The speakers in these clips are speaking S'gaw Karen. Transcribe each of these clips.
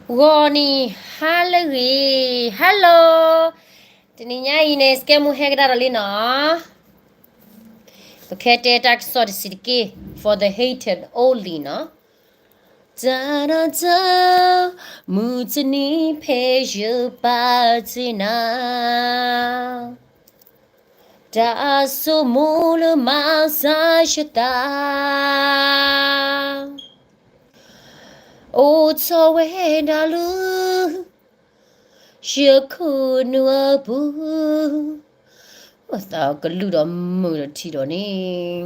ဂီၤနံၤဟါလၢအဂ့ၤ, Hello, တနံၤညါအံၤန့ၣ် စကဲမူဟဲကဒါဒီးလံနီၤ, ပကတဲတၢ်ကစီၣ်တဆံးတက့ၢ် for the hater only နီၤ, တၢ်တၢ် မုၢ်တနံၤဖဲယပာ်တ့ၢ်နၤ တၢ်ဆိကမိၣ်လၢမၤစၢ်ယသး အိၣ်ထီၣ်ဝဲဒၣ်လၢ ယခိၣ်နူာ်အပူၤ, အသးကလုၢ်ဒီးမုာ်ဒီးထံဒီးန့ၣ်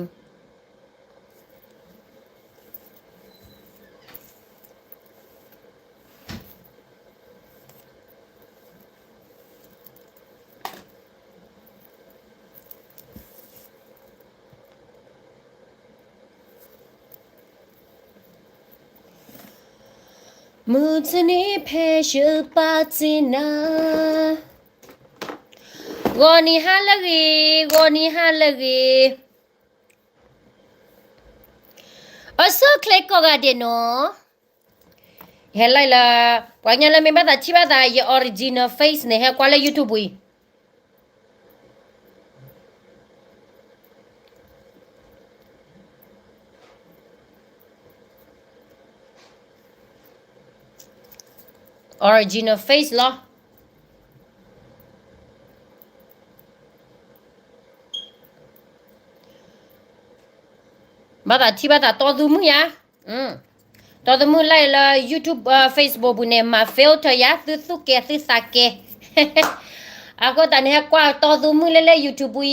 မုၢ်တနံၤဖဲယပာ်တ့ၢ်နၤ, ဂီၤနံၤဟါလၢအဂ့ၤ, ဂီၤနံၤဟါလၢအဂ့ၤ, အဆိၣ်ချ့ကိးဂၤဒဲးနီၤ, ယဟဲ live လၢ ပှၤကညီလၢမ့ၢ်ဘၣ်သးထံၣ်ဘၣ်သးယ original face န့ၣ် ဟဲကွၢ်လၢ YouTube ဝံၤ original face လီၤ. ဘၣ်သးထံၣ်ဘၣ်သးတီသုမုၢ်ယါ, တီသုမုၢ် live လၢ YouTube, Facebook ပူၤန့ၣ် မၤ filter ယါ သုသူၣ်ကဲသုသးကဲ, အဃိသတးန့ၣ် ဟဲကွၢ်တီသုမုၢ်လၢလၢ YouTube ပူၤ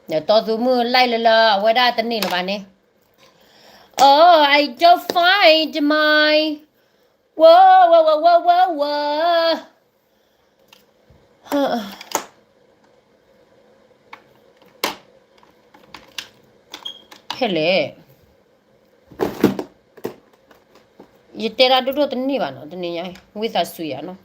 အံၤ, တီသုမုၢ် live လၢလၢအဝဲဒၣ်တန့ၢ်လၢၤဘၣ်န့ၣ်, Oh, I don't find my, whoa, whoa, whoa, whoa, whoa, whoa. ဟဲလဲၣ်, ယတဲဒၣ်ဒိၣ်ဒိၣ်တန့ၢ်ဘၣ်နီၤ, တနံၤညါ ဝံသးစူၤယၤနီၤ.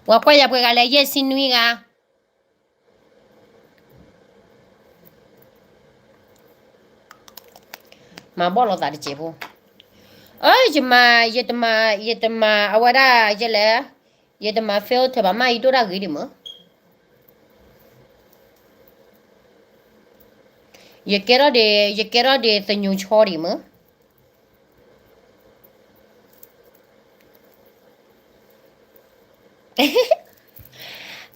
ပှၤကွၢ်ယၤပှဲၤဂၤလဲၣ်, ယဲၢ်ဆံနွံဂၤ မၤဘီၣ်လိာ်သးတစဲးဖိ, အၢ ယမၤ, ယတမၤ, ယတမၤအဝဲဒၣ်ယဲလဲၣ်, ယတမၤ filter ဘၣ်မး ယဒိၣ်ဒၣ်ဂ့ၤဒံးမး, ယကဲထီၣ်ဒံး, ယကဲထီၣ်ဒံးသညူးဆီဒံးမး.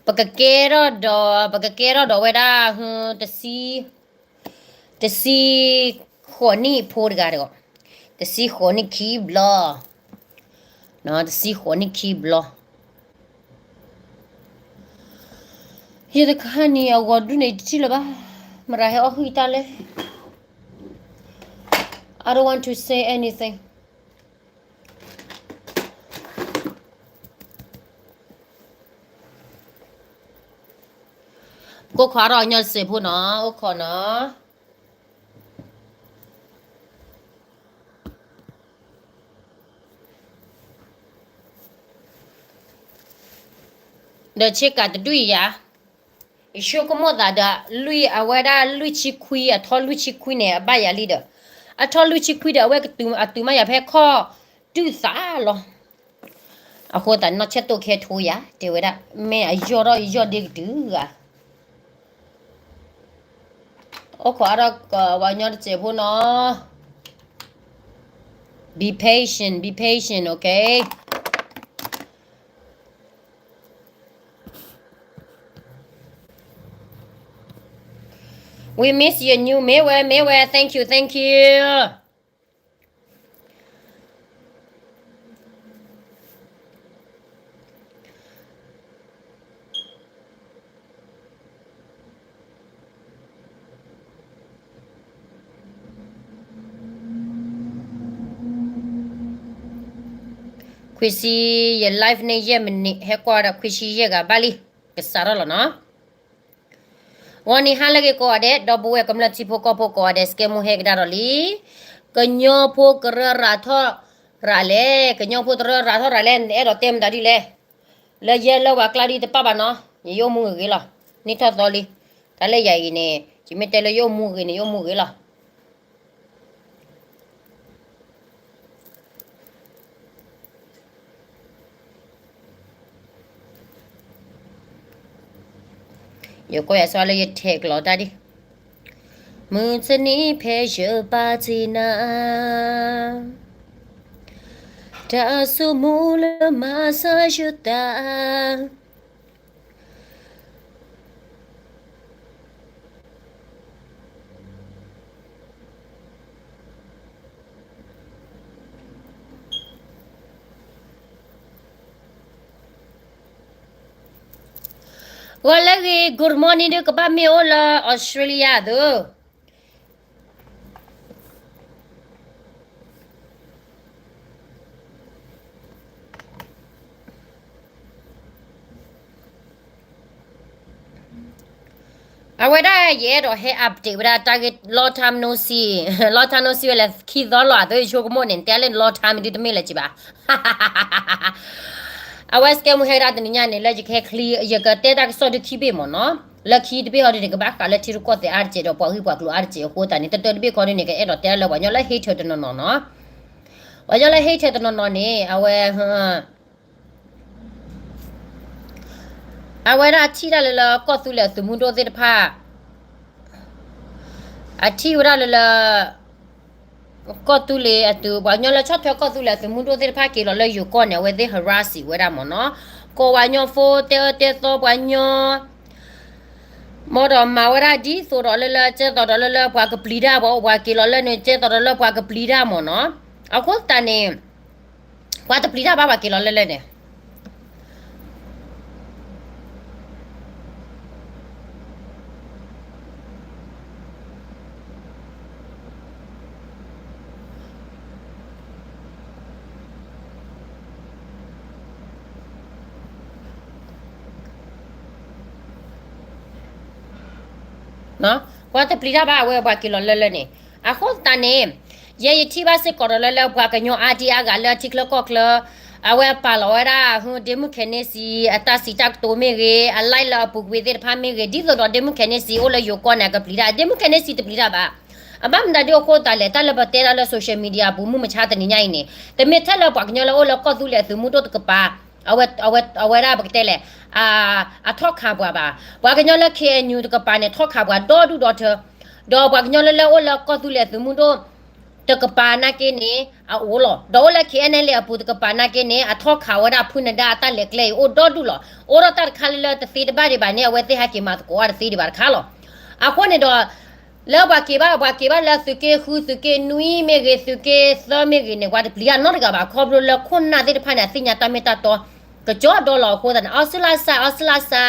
ပကကဲထီၣ်ဒီး, ပကကဲထီၣ်ဒီးဝဲဒၣ်, တဆံ, တဆံဃိးနံၣ်ဖိတဂၤဒီး, တဆံဃိးနံၣ်ခံဘျီ, တဆံဃိးနံၣ်ခံဘျီ. ယတခါန့ၣ်အဂီၤဒုးန့ၣ်တထံၣ်လၢၤဘၣ်, မရၤဟဲအီၣ်ဟုၣ်တၢ်လဲၣ်. I don't want to say anything. ကိးခီဒီးညီစဲးဖိနီၤ, အိၣ်ခိးနီၤ. ဒီးဆ့ကၤတဒုၣ်ယၤ, ယဆိကမိၣ်သးဒီး လွံၢ်အဝဲဒၣ်လွံၢ်ဆံခွံ, အထီၣ်လွံၢ်ဆံခွံန့ၣ် အဘၣ်ယၤလံဒီး, အထီၣ်လွံၢ်ဆံခွံဒီး အဝဲအတုၤမးယၤဖဲခီၣ်တုၤသးလီၤ. အဃိသတးနီၢ်ဆဲၣ်တိၣ်ခဲထိယၤ, တဲဝဲဒၣ်, မ့ၢ်အယီၢ်ထီၣ်ယီၢ်ဒ့ကတုၤဂၤ. အိၣ်ခိးအါထီၣ်ကဝၤညီတစဲးဖိနီၤ. Be patient, be patient, okay? We miss you, new မ့ၢ်ဝဲ, မ့ၢ်ဝဲ, thank you, thank you. ခွံဆံ, ယ live န့ၣ် ယဲၢ်မံးနံး ဟဲကွၢ်ဒီးခွံဆံယဲၢ်ဂၤဘၣ်လံ, ကစးထီၣ်လီၤနီၤ. ဂီၤနံၤဟါလၢအဂ့ၤကိးဂၤဒဲး, ဒီပုၢ်ဝဲၢ်ကမျၢၢ်ထံဖိကီၢ်ဖိကိးဂၤဒဲး, စကဲမူဟဲကဒါဒီးလံ. ကညီဖိကရၢရၤထီၣ်ရၤလဲၣ်, ကညီဖိတရၢရၤထီၣ်ရၤလဲၣ်, နအဲၣ်ဒိးတဲမတၤဒ်လဲၣ်. လၢယဲလၢပှၤကျါဒ်တပၣ်ဘၣ်နီၤ, ယအိၣ်မူဂ့ၤဂ့ၤလီၤ. န့ၢ်ထီၣ်သီလံ. တၢ်လၢယၤအံၤန့ၣ် ယမ့ၢ်တဲလၢယအိၣ်မူဂ့ၤန့ၣ် ယအိၣ်မူဂ့ၤလီၤ. ယကွၢ်ယၤစ့ၢ်လၢယ tag လီၤတၢ်ဒ်, မုၢ်တနံၤဖဲယပာ်တ့ၢ်နၤ, တၢ်ဆိကမိၣ်လၢမၤစၢၤယတၢ် ဂီၤလၢအဂ့ၤ good morning ဒုး ကဘၣ်မ့ၢ်အိၣ်လၢ Australia သု အဝဲဒၣ်ယအဲၣ်ဒိးဟဲ update ဝဲဒၣ်တၢ်ဂ့ၢ် long time no see, long time no see ဝဲလဲၣ် ခံသီလီၤအသိး ယဆိကမိၣ်န့ၣ် တဲလၢ long time ဒုးတမ့ၢ်လၢၤကံဘၣ်. အဝဲစကဲမူဟဲကဒါတနံၤညါန့ၣ် လၢယကဟဲချံ ယကတဲတၢ်ကစီၣ်ဒုးခံဘ့ၣ်မ့ၢ်နီၤ, လၢခံတဘ့ၣ်ဟီဒုးန့ၣ် ကဘၣ်ဃးလၢထံရူၢ်ကီၢ်သဲးအါတက့ၢ်ဒီးပှၤဂ့ၢ်ပှၤကျိၤအါတက့ၢ်အဃိသတးန့ၣ် တၢတၢတဘ့ၣ်ခီဒုးန့ၣ် ကအဲၣ်ဒိးတဲလၢပှၤကညီလၢ hater တနီၤနီၤနီၤ, ပှၤကညီလၢ hater တနီၤနီၤန့ၣ် အဝဲ အဝဲဒၣ်ထံၣ်ဒၣ်လၢလၢကီၢ်သူလ့ၤအသုးမုၢ်ဒိၣ်သ့ၣ်တဖၣ်, အထံၣ်ဝဲဒၣ်လၢလၢ ကီၢ်သူလ့ၤအသုး ပှၤကညီလၢဆီၣ်ထွဲကီၢ်သူလ့ၤအသုးမုၢ်ဒိၣ်သ့ၣ်တဖၣ်က့ၤလီၤလၢယိၤကီၢ်န့ၣ် အဝဲသ့ၣ် harass ဝဲဒၣ်မ့ၢ်နီၤ, ကိးပှၤကညီ phone တဲအၢတဲသီပှၤကညီ မ်ဒီးမၤဝဲဒၣ်ဒ်သိးဒီးလၢလၢ ကဲသိးဒီးလၢလၢပှၤကပျံၤတၢ် ပှၤအိၣ်ပှၤက့ၤလီၤလၢန့ၣ် ကဲသိးဒီးလၢပှၤကပျံၤတၢ်မ့ၢ်နီၤ, အဃိသတးန့ၣ် ပှၤတပျံၤတၢ်ဘၣ် ပှၤက့ၤလီၤလၢလၢန့ၣ် ပှၤတပျံၤတၢ်ဘၣ် အဝဲပှၤက့ၤလီၤလၢလၢန့ၣ်, အဃိသတးန့ၣ် ယဲယထံၣ်ဘၣ်စ့ၢ်ကီးဒီးလၢလၢပှၤကညီအါဒံအါဂၤလၢထံချၢကီၢ်ချၢ အဝဲပာ်လီၤဝဲဒၣ် democracy အတၢ်စံးတၢ်ကတိၤမ့ၢ်ဂ့ၤ အ live လၢအပူၤကွံာ်သ့ၣ်တဖၣ်မ့ၢ်ဂ့ၤ ဒ်သိးဒီး democracy အိၣ်လၢယိၤကီၢ်န့ၣ် အကပျံၤတၢ် democracy တပျံၤတၢ်ဘၣ်. အဘၣ်မတၤဒ်အဃိသတးလဲၣ် တၢ်လၢပတဲတၢ်လၢ social media အပူၤ မုၢ်မဆါတနံၤညါအံၤန့ၣ် တမ့ၢ်ထဲလၢပှၤကညီလၢအိၣ်လၢကီၢ်သူလ့ၤအသုးမုၢ်ဒိၣ်တကပၤ အဝဲဒၣ်ပကတဲလဲၣ် အထီၣ်ခးပှၤဘၣ်. ပှၤကညီလၢ K N U တကပၤန့ၣ် ထီၣ်ခးပှၤဒီဒူၣ်ဒီထၢ, ဒီးပှၤကညီလၢလၢအိၣ်လၢကီၢ်သူလ့ၤအသုးမုၢ်ဒိၣ်တကပၤနာ်က့န့ၣ် အအိၣ်လီၤ. ဒီးအိၣ်လၢ K N L A အပူၤတကပၤနာ်က့န့ၣ် အထီၣ်ခးဝဲဒၣ်ဖုနဒါအတၢ်လဲၤကျဲအံၤအိၣ်ဒီဒူၣ်လီၤ. အိၣ်ဒီးတၢ်တခါလၢလၢတသ့တဘၣ်ဒံးဘၣ်န့ၣ် အဝဲသ့ၣ်ဟဲက့ၤမၤသကိးအီၤတသ့ဒံးဘၣ်တခါလီၤ. အဃိန့ၣ်ဒီး လၢပှၤက့ၤဘၣ် ပှၤက့ၤဘၣ်လၢသုးက့ဃု သုးက့နွံမ့ၢ်ဂ့ၤ သုးက့သၢမ့ၢ်ဂ့ၤန့ၣ် ပှၤတပျံၤတၢ်နီတဂၤဘၣ် ခီဖျိလၢခိၣ်နၢ်သ့ၣ်တဖၣ်န့ၣ် အသ့ၣ်ညါတၢ်မ့ၢ်တၢ်တီ ကကၠီဒီလီၤအဃိသတးန့ၣ် အီစူလါစဲ အီစူလါစဲ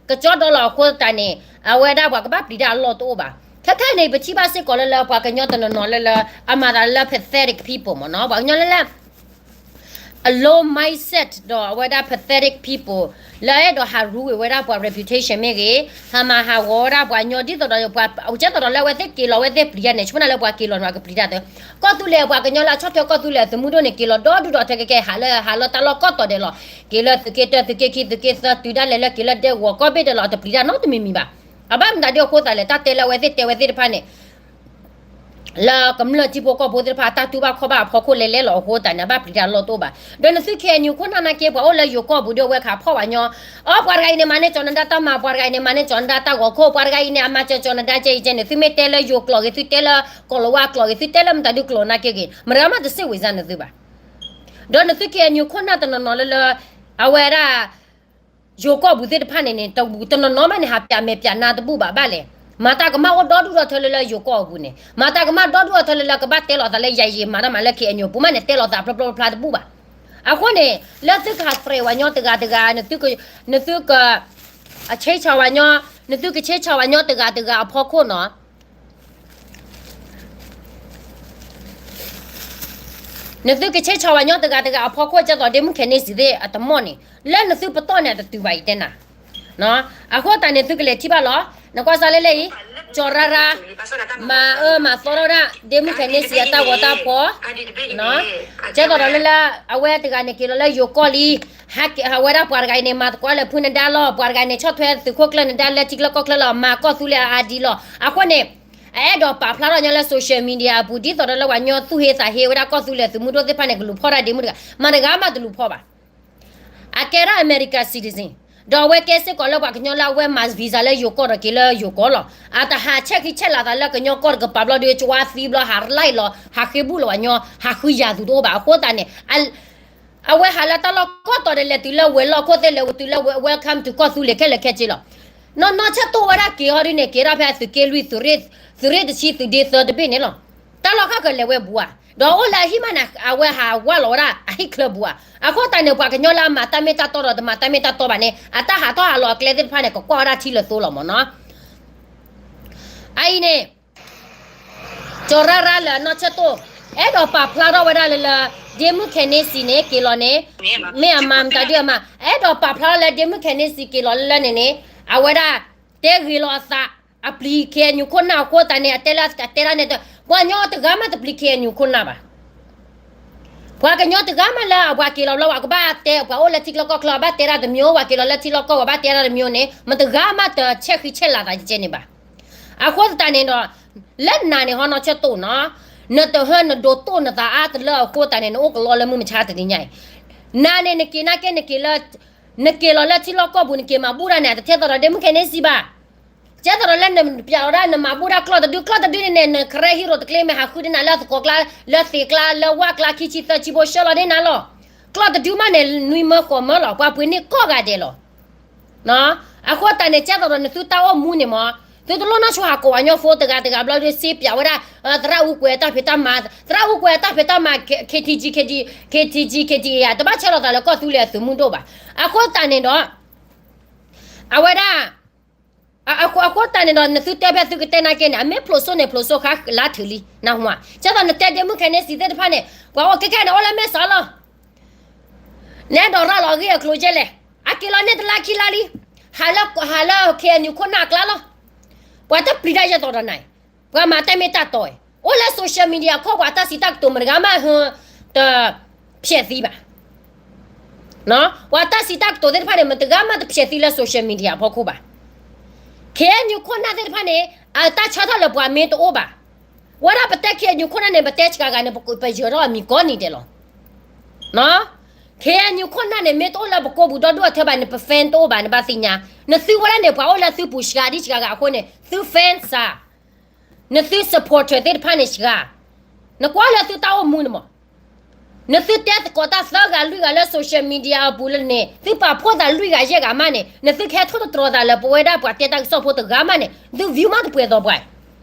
ကကၠီဒီလီၤအဃိသတးန့ၣ် အဝဲဒၣ်ပှၤကဘၣ်ပျံၤတၢ်အလီၢ်တအိၣ်ဘၣ်. ခဲခဲအံၤန့ၣ် ပထံၣ်ဘၣ်စ့ၢ်ကီးလၢလၢပှၤကညီတနီၤနီၤလၢလၢ အမၤသးလၢ pathetic people မ့ၢ်နီၤ ပှၤကညီလၢလၢ အ low mindset ဒီးအဝဲဒၣ် pathetic people လၢအဲၣ်ဒိးဟးရူဝဲဝဲဒၣ်ပှၤ reputation မ့ၢ်ဂ့ၤ ဟးမၤဟးဂီၤဝဲဒၣ်ပှၤကညီ ဒ်သိးဒီးပှၤ ကဲသိးဒီးလၢအဝဲသ့ၣ်က့ၤလီၤဝဲသ့ၣ်ပျံၤတၢ်န့ၣ် ဆိကမိၣ်လၢပှၤက့ၤလီၤန့ၣ် ပှၤကပျံၤတၢ်သၢ ကီၢ်သူလ့ၤပှၤကညီလၢအဆီၣ်ထွဲကီၢ်သူလ့ၤအသုးမုၢ်ဒိၣ်န့ၣ် က့ၤလီၤဒီဒူၣ်ဒီးထဲကဲကဲ ဟးလၢဟးလၢတၢ်လီၢ်ကီၢ်တီၤဒဲးလီၤ. က့ၤလၢသုးက့တၢ သုးက့ခံ သုးက့သၢ တုၤဒၣ်လဲာ်လၢက့ၤလၢဒဲကဝီၤကီၢ်ဘ့ၣ်ဒဲးလီၤ တပျံၤတၢ်နီတမံၤမံၤဘၣ်. အဘၣ်မတၤဒ်အဃိသတးလဲၣ် တၢ်တဲလၢအဝဲသ့ၣ်တဲဝဲသ့ၣ်တဖၣ်န့ၣ် လၢကမျၢၢ်ထံဖိကီၢ်ဖိသ့ၣ်တဖၣ် တၢ်တူၢ်ဘၣ်ခီၣ်ဘၣ်အဖီခိၣ်လဲၤလဲၤလီၤအဃိသတးန့ၣ် အဘၣ်ပျံၤတၢ်အလီၢ်တအိၣ်ဘၣ်. ဒီးနသု K N U ခိၣ်နၢ်နာ်က့ ပှၤအိၣ်လၢယိၤကီၢ်ပူၤဒ်အဝဲခးဖီၣ်ပှၤကညီ အီ ပှၤတဂၤအံၤန့ၣ် မၤန့ၢ်ကၠီၤနဒါတၢ်မၤ ပှၤတဂၤအံၤန့ၣ် မၤန့ၢ်ကၠီၤနဒါတၢ်ဂီၤခိၣ် ပှၤတဂၤအံၤန့ၣ် အမၤစၢၤကၠီၤနဒါကဲအံၤကဲန့ၣ် သုမ့ၢ်တဲလၢယိၤကျိာ်ဂ့ၤ သုတဲလၢကီၢ်လၤဝါကျိာ်ဂ့ၤ သုတဲလၢမတၤဒုကျိာ်နာ်က့ဂ့ၤ မတၤမးတစ့ၢ်ဝံၤစၢ်နသုဘၣ်. ဒီးနသု K N U ခိၣ်နၢ်တနီၤနီၤလၢလၢ အဝဲဒၣ် ယိၤကီၢ်ပူၤသ့ၣ်တဖၣ်န့ၣ်န့ၣ် တနီၤနီၤမးန့ၣ် ဟးပျးမဲာ်ပျးနါတဘူၣ်ဘၣ်ဘၣ်လဲၣ်. မၤတၢ်ကမၣ်အိၣ်ဒီဒူၣ်ဒီထၢလၢလၢယိၤကီၢ်အပူၤန့ၣ် မၤတၢ်ကမၣ်ဒီဒူၣ်ဒီထၢလၢလၢကဘၣ်တဲလီၤသးလၢယၤယံာ်မၤတၢ်မၤလၢ K N U ပူၤမးန့ၣ် တဲလီၤသးဖျီဖျီဖျါဖျါတဘူၣ်ဘၣ်. အဃိန့ၣ် လၢသုကဟးသရဲးဝဲညီတဂၤတဂၤ နသုက အဆ့ဆၢဝဲညီ နသုကဆ့ဆၢဝဲညီတဂၤတဂၤအဖီခိၣ်နီၤ နသုကဆ့ဆၢဝဲညီတဂၤတဂၤအဖီခိၣ် ကဲသိး democracy သ့ၣ်အတမီၢ်န့ၣ် လၢနသုပတီၢ်န့ၣ် အတတုၤဘၣ်အံၤတဲနၤ. အဃိသတးန့ၣ် သုကလဲၤထံၣ်ဘၣ်လီၤ. နကွၢ်စၢ်လၢလၢအံၤ ကၠီၤရၣ်ရၣ် မၤအၢမၤသီထီၣ်ဝဲဒၣ် ဒ့မုၢ်ခဲန့ၣ်စံးအတၢ်ဂီၤတၢ်ဖီၣ်, ကဲသိးဒီးလၢလၢ အဝဲတဂၤန့ၣ်က့ၤလီၤလၢယိၤကီၢ်လံ, ဟဲက့ၤအဝဲဒၣ်ပှၤတဂၤအံၤန့ၣ် မၤသကိးလၢဖုနဒါလီၤ, ပှၤတဂၤန့ၣ် ဆီၣ်ထွဲသုးခိၣ်ကျၢၢ်နဒါလၢထံချၢကီၢ်ချၢလီၤ, မၤကီၢ်သူလ့ၤအါဒံလီၤ. အဃိန့ၣ် အအဲၣ်ဒိးပာ်ဖျါထီၣ်ညီလၢ social media အပူၤ ဒ်သိးဒီးလၢပှၤကညီသူၣ်ဟ့သးဟ့ဝဲဒၣ်ကီၢ်သူလ့ၤသုးမုၢ်ဒိၣ်သ့ၣ်တဖၣ်န့ၣ် ကလူၤဖီၣ်တၢ်ဒ့မုၢ်တဂၤ, မတၤတဂၤမးတလူၤဖီၣ်ဘၣ်. အကဲဒၣ် America citizen, ဒီးအဝဲကဲစ့ၢ်ကီးလၢပှၤကညီလၢအဝဲမၤ visa လၢယိၤကီၢ်ဒီးက့ၤလၢယိၤကီၢ်လီၤ. အတဟးဆဲးဃံဆဲးလၤသးလၢကညီကီၢ်တကပၤဘျီဒီး ကဝါသံဘျီ ဟးရၤလီၤ ဟးဃ့ဘူၣ်လီၤပှၤကညီ ဟးဃုယၤသူတအိၣ်ဘၣ်. အဃိသတးန့ၣ် အဝဲဟးလၢတၢ်လီၢ်ကီၢ်တီၤဒီး လဲၤတုၤလၢဝဲၤလီၢ်ခိၣ်သ့ၣ် လဲၤတုၤလၢဝဲ welcome to ကီၢ်သူလ့ၤခဲလၢာ်ခဲဆ့လီၤ. နီၢ်နီၢ်ဆၢတိၢ်ဝဲဒၣ်က့ၤအီၤဒ်န့ၣ် က့ၤဒၣ်ဖဲအသုးက့လွံၢ် သုးရ့ၣ်တဆံ သုးဒ့သၢတဘ့ၣ်န့ၣ်လီၤ. တၢ်လီၢ်ခၣ်ဃၢၤလဲၤဝဲဘူးဧါ, ဒီးအိၣ်လၢအဟံၣ်မးန့ၣ် အဝဲဟးဝးလီၤဝဲဒၣ်အဟံၣ်ချၢဘူးဧါ. အဃိသတးန့ၣ် ပှၤကညီလၢအမၤတၢ်မ့ၢ်တၢ်တီဒီးတမၤတၢ်မ့ၢ်တၢ်တီဘၣ်န့ၣ် အတၢ်ဟးထီၣ်ဟးလီၤအကျဲသ့ၣ်တဖၣ်န့ၣ် ကကွၢ်ဝဲဒၣ်ထံလၢာ်သိလီၤမၢ်နီၤ. အအံၤန့ၣ် ကၠီၤရၣ်ရၣ်လၢအနီၢ်ဆၢတိၢ် အဲၣ်ဒိးပာ်ဖျါထီၣ်ဝဲဒၣ်လၢလၢ ဒ့မုၢ်ခဲန့ၣ်စံးန့ၣ် က့ၤလီၤန့ၣ် မ့ၢ်အမၤမတၤဒုအမၤ အဲၣ်ဒိးပာ်ဖျါထီၣ်လၢဒ့မုၢ်ခဲန့ၣ်စံးက့ၤလီၤလၢလၢန့ၣ်န့ၣ် အဝဲဒၣ် တဲဂ့ၤလီၤအသး အပျံၤ KNU ခိၣ်နၢ်အဃိသတးန့ၣ် အတဲလၢအတဲဒၣ်န့ၣ် ပှၤကညီတဂၤမးတပျံၤ KNU ခိၣ်နၢ်ဘၣ်. ပှၤကညီတဂၤမးလၢအပှၤက့ၤလီၤဘျီ ပှၤကဘၣ်တဲ ပှၤအိၣ်လၢထံချၢကီၢ်ချၢ ဘၣ်တဲဒၣ်တမျိုး ပှၤက့ၤလီၤလၢထံလီၢ်ကီၢ် ပှၤဘၣ်တဲဒၣ်တမျိုးန့ၣ် မတဂၤမးတဆဲးဃံဆဲးလၤသးကဲန့ၣ်ဘၣ်. အဃိသတးန့ၣ်ဒီး လၢနၤန့ၣ်ဟီနီၢ်ဆၢတိၢ်နီၤ နတဟၢနဒိးတိၢ်နသးအါတလၢအဃိသတးန့ၣ် နအိၣ်ကလီလၢမုၢ်မဆါတနံၤညါအံၤ နၤန့ၣ် နက့ၤနာ်က့ နက့ၤလၢ နက့ၤလီၤလၢထံလီၢ်ကီၢ်ပူၤ နက့ၤမၤဘူၣ်တၢ်န့ၣ် အတထဲသိးဒီးဒ့မုၢ်ခဲန့ၣ်စံးဘၣ်. ကဲသိးဒီးလၢနပျးလီၤဒၣ် နမၤဘူၣ်ဒၣ်ကျီၢ်တဒု ကျီၢ်တဒုန့ၣ်န့ၣ် နကရၢဟံရိၤတကျ့ မ့ၢ်ဟးဃုဒ်နၤလၢသကိးကျါ လၢသ့ၣ်ကျါ လၢဝၣ်ကျါ ခံဆံသၢဆံဖိ ဆှၢလီၤဒ်နၤလီၤ. ကျီၢ်တဒုမးန့ၣ် နွံမၢဃိးမၢလီၤ ပှၤပှ့ၤန့ၢ်ကိးဂၤဒဲးလီၤ. အဃိသတးန့ၣ် ကဲသိးဒီးနသုတၢ်အိၣ်မူန့ၣ်မး သုတလိၣ်နီၢ်ဆိဟးကိးပှၤကညီဖိတဂၤတဂၤဘျီဒီး စ့ပျးဝဲဒၣ် သရၣ်အူကွဲၤအတၢ်ဖံးတၢ်မၤ သရၣ်အူကွဲၤအတၢ်ဖံးတၢ်မၤ KTG KTG KTG တဘၣ်ဆၢလီၤသးလၢကီၢ်သူလ့ၤအသုးမုၢ်ဒိၣ်ဘၣ်. အဃိသတးန့ၣ်ဒီး အဝဲဒၣ် အဃိသတးန့ၣ်ဒီး နသုတဲဖဲသုကတဲနာ်က့န့ၣ် အမ့ၢ်ဖျိးစိန့ၣ် ဖျိးစိဃါလါထုးလံ နၢ်ဟူဧါ. ကဲသိးနတဲဒ့မုၢ်ခဲန့ၣ်စံးသ့ၣ်တဖၣ်န့ၣ် ပှၤအိၣ်ခဲခဲန့ၣ် အိၣ်လၢမဲၢ်စီလီၤ. နအဲၣ်ဒိးရၤလီၤအဂ့ၢ်အကျိၤယဲလဲၣ်. အက့ၤလီၤန့ၢ်တလါခံလါလံ. ဟးလၢ ဟးလၢ KNU ခိၣ်နၢ်အကျါလီၤ. ပှၤတပျံၤတၢ်ယဲသိးဒီးနၤအံၤ ပှၤမၤတၢ်မ့ၢ်တၢ်တီအံၤ အိၣ်လၢ social media ခီ ပှၤတၢ်စံးတၢ်ကတိၤမတဂၤမးဟၢ တ ဖျဲးသံဘၣ်. ပှၤတၢ်စံးတၢ်ကတိၤသ့ၣ်တဖၣ်န့ၣ် မတဂၤမးတဖျဲးသံလၢ social media အဖီခိၣ်ဘၣ်. KNU ခိၣ်နၢ်သ့ၣ်တဖၣ်န့ၣ် အတၢ်ဆါထီၣ်လၢပှၤမ့ၢ်တအိၣ်ဘၣ်. ဝဲဒၣ်ပတဲ KNU ခိၣ်နၢ်န့ၣ် ပတဲစှၤဂၤန့ၣ် ပယၢၤထီၣ်အမံၤကိးနံၤဒဲးလီၤ. KNU ခိၣ်နၢ်န့ၣ် မ့ၢ်တအိၣ်လၢပကိာ်ပူၤဒီဒူၣ်အထၢဘၣ်န့ၣ် ပ fan တအိၣ်ဘၣ် နဘၣ်သ့ၣ်ညါ. နသုဝဲဒၣ်န့ၣ် ပှၤအိၣ်လၢသုပူၤစှၤဒ်စှၤဂၤအဃိန့ၣ် သု fan စှၤ နသု supporter သ့ၣ်တဖၣ်န့ၣ်စှၤ, နကွၢ်လၢသုတၢ်အိၣ်မူန့ၣ်မး, နသုတဲသကိးတၢ်သၢဂၤလွံၢ်ဂၤလၢ social media အပူၤလၢန့ၣ် သုပာ်ဖှိၣ်သးလွံၢ်ဂၤယဲၢ်ဂၤမးန့ၣ် နသုကဟဲထိၣ်သတြီၤသးလၢပဝဲဒၣ်ပှၤတဲတၢ်ကစီၣ်ဖိတဂၤမးန့ၣ် သု view မးတပှဲၤသိးပှၤ,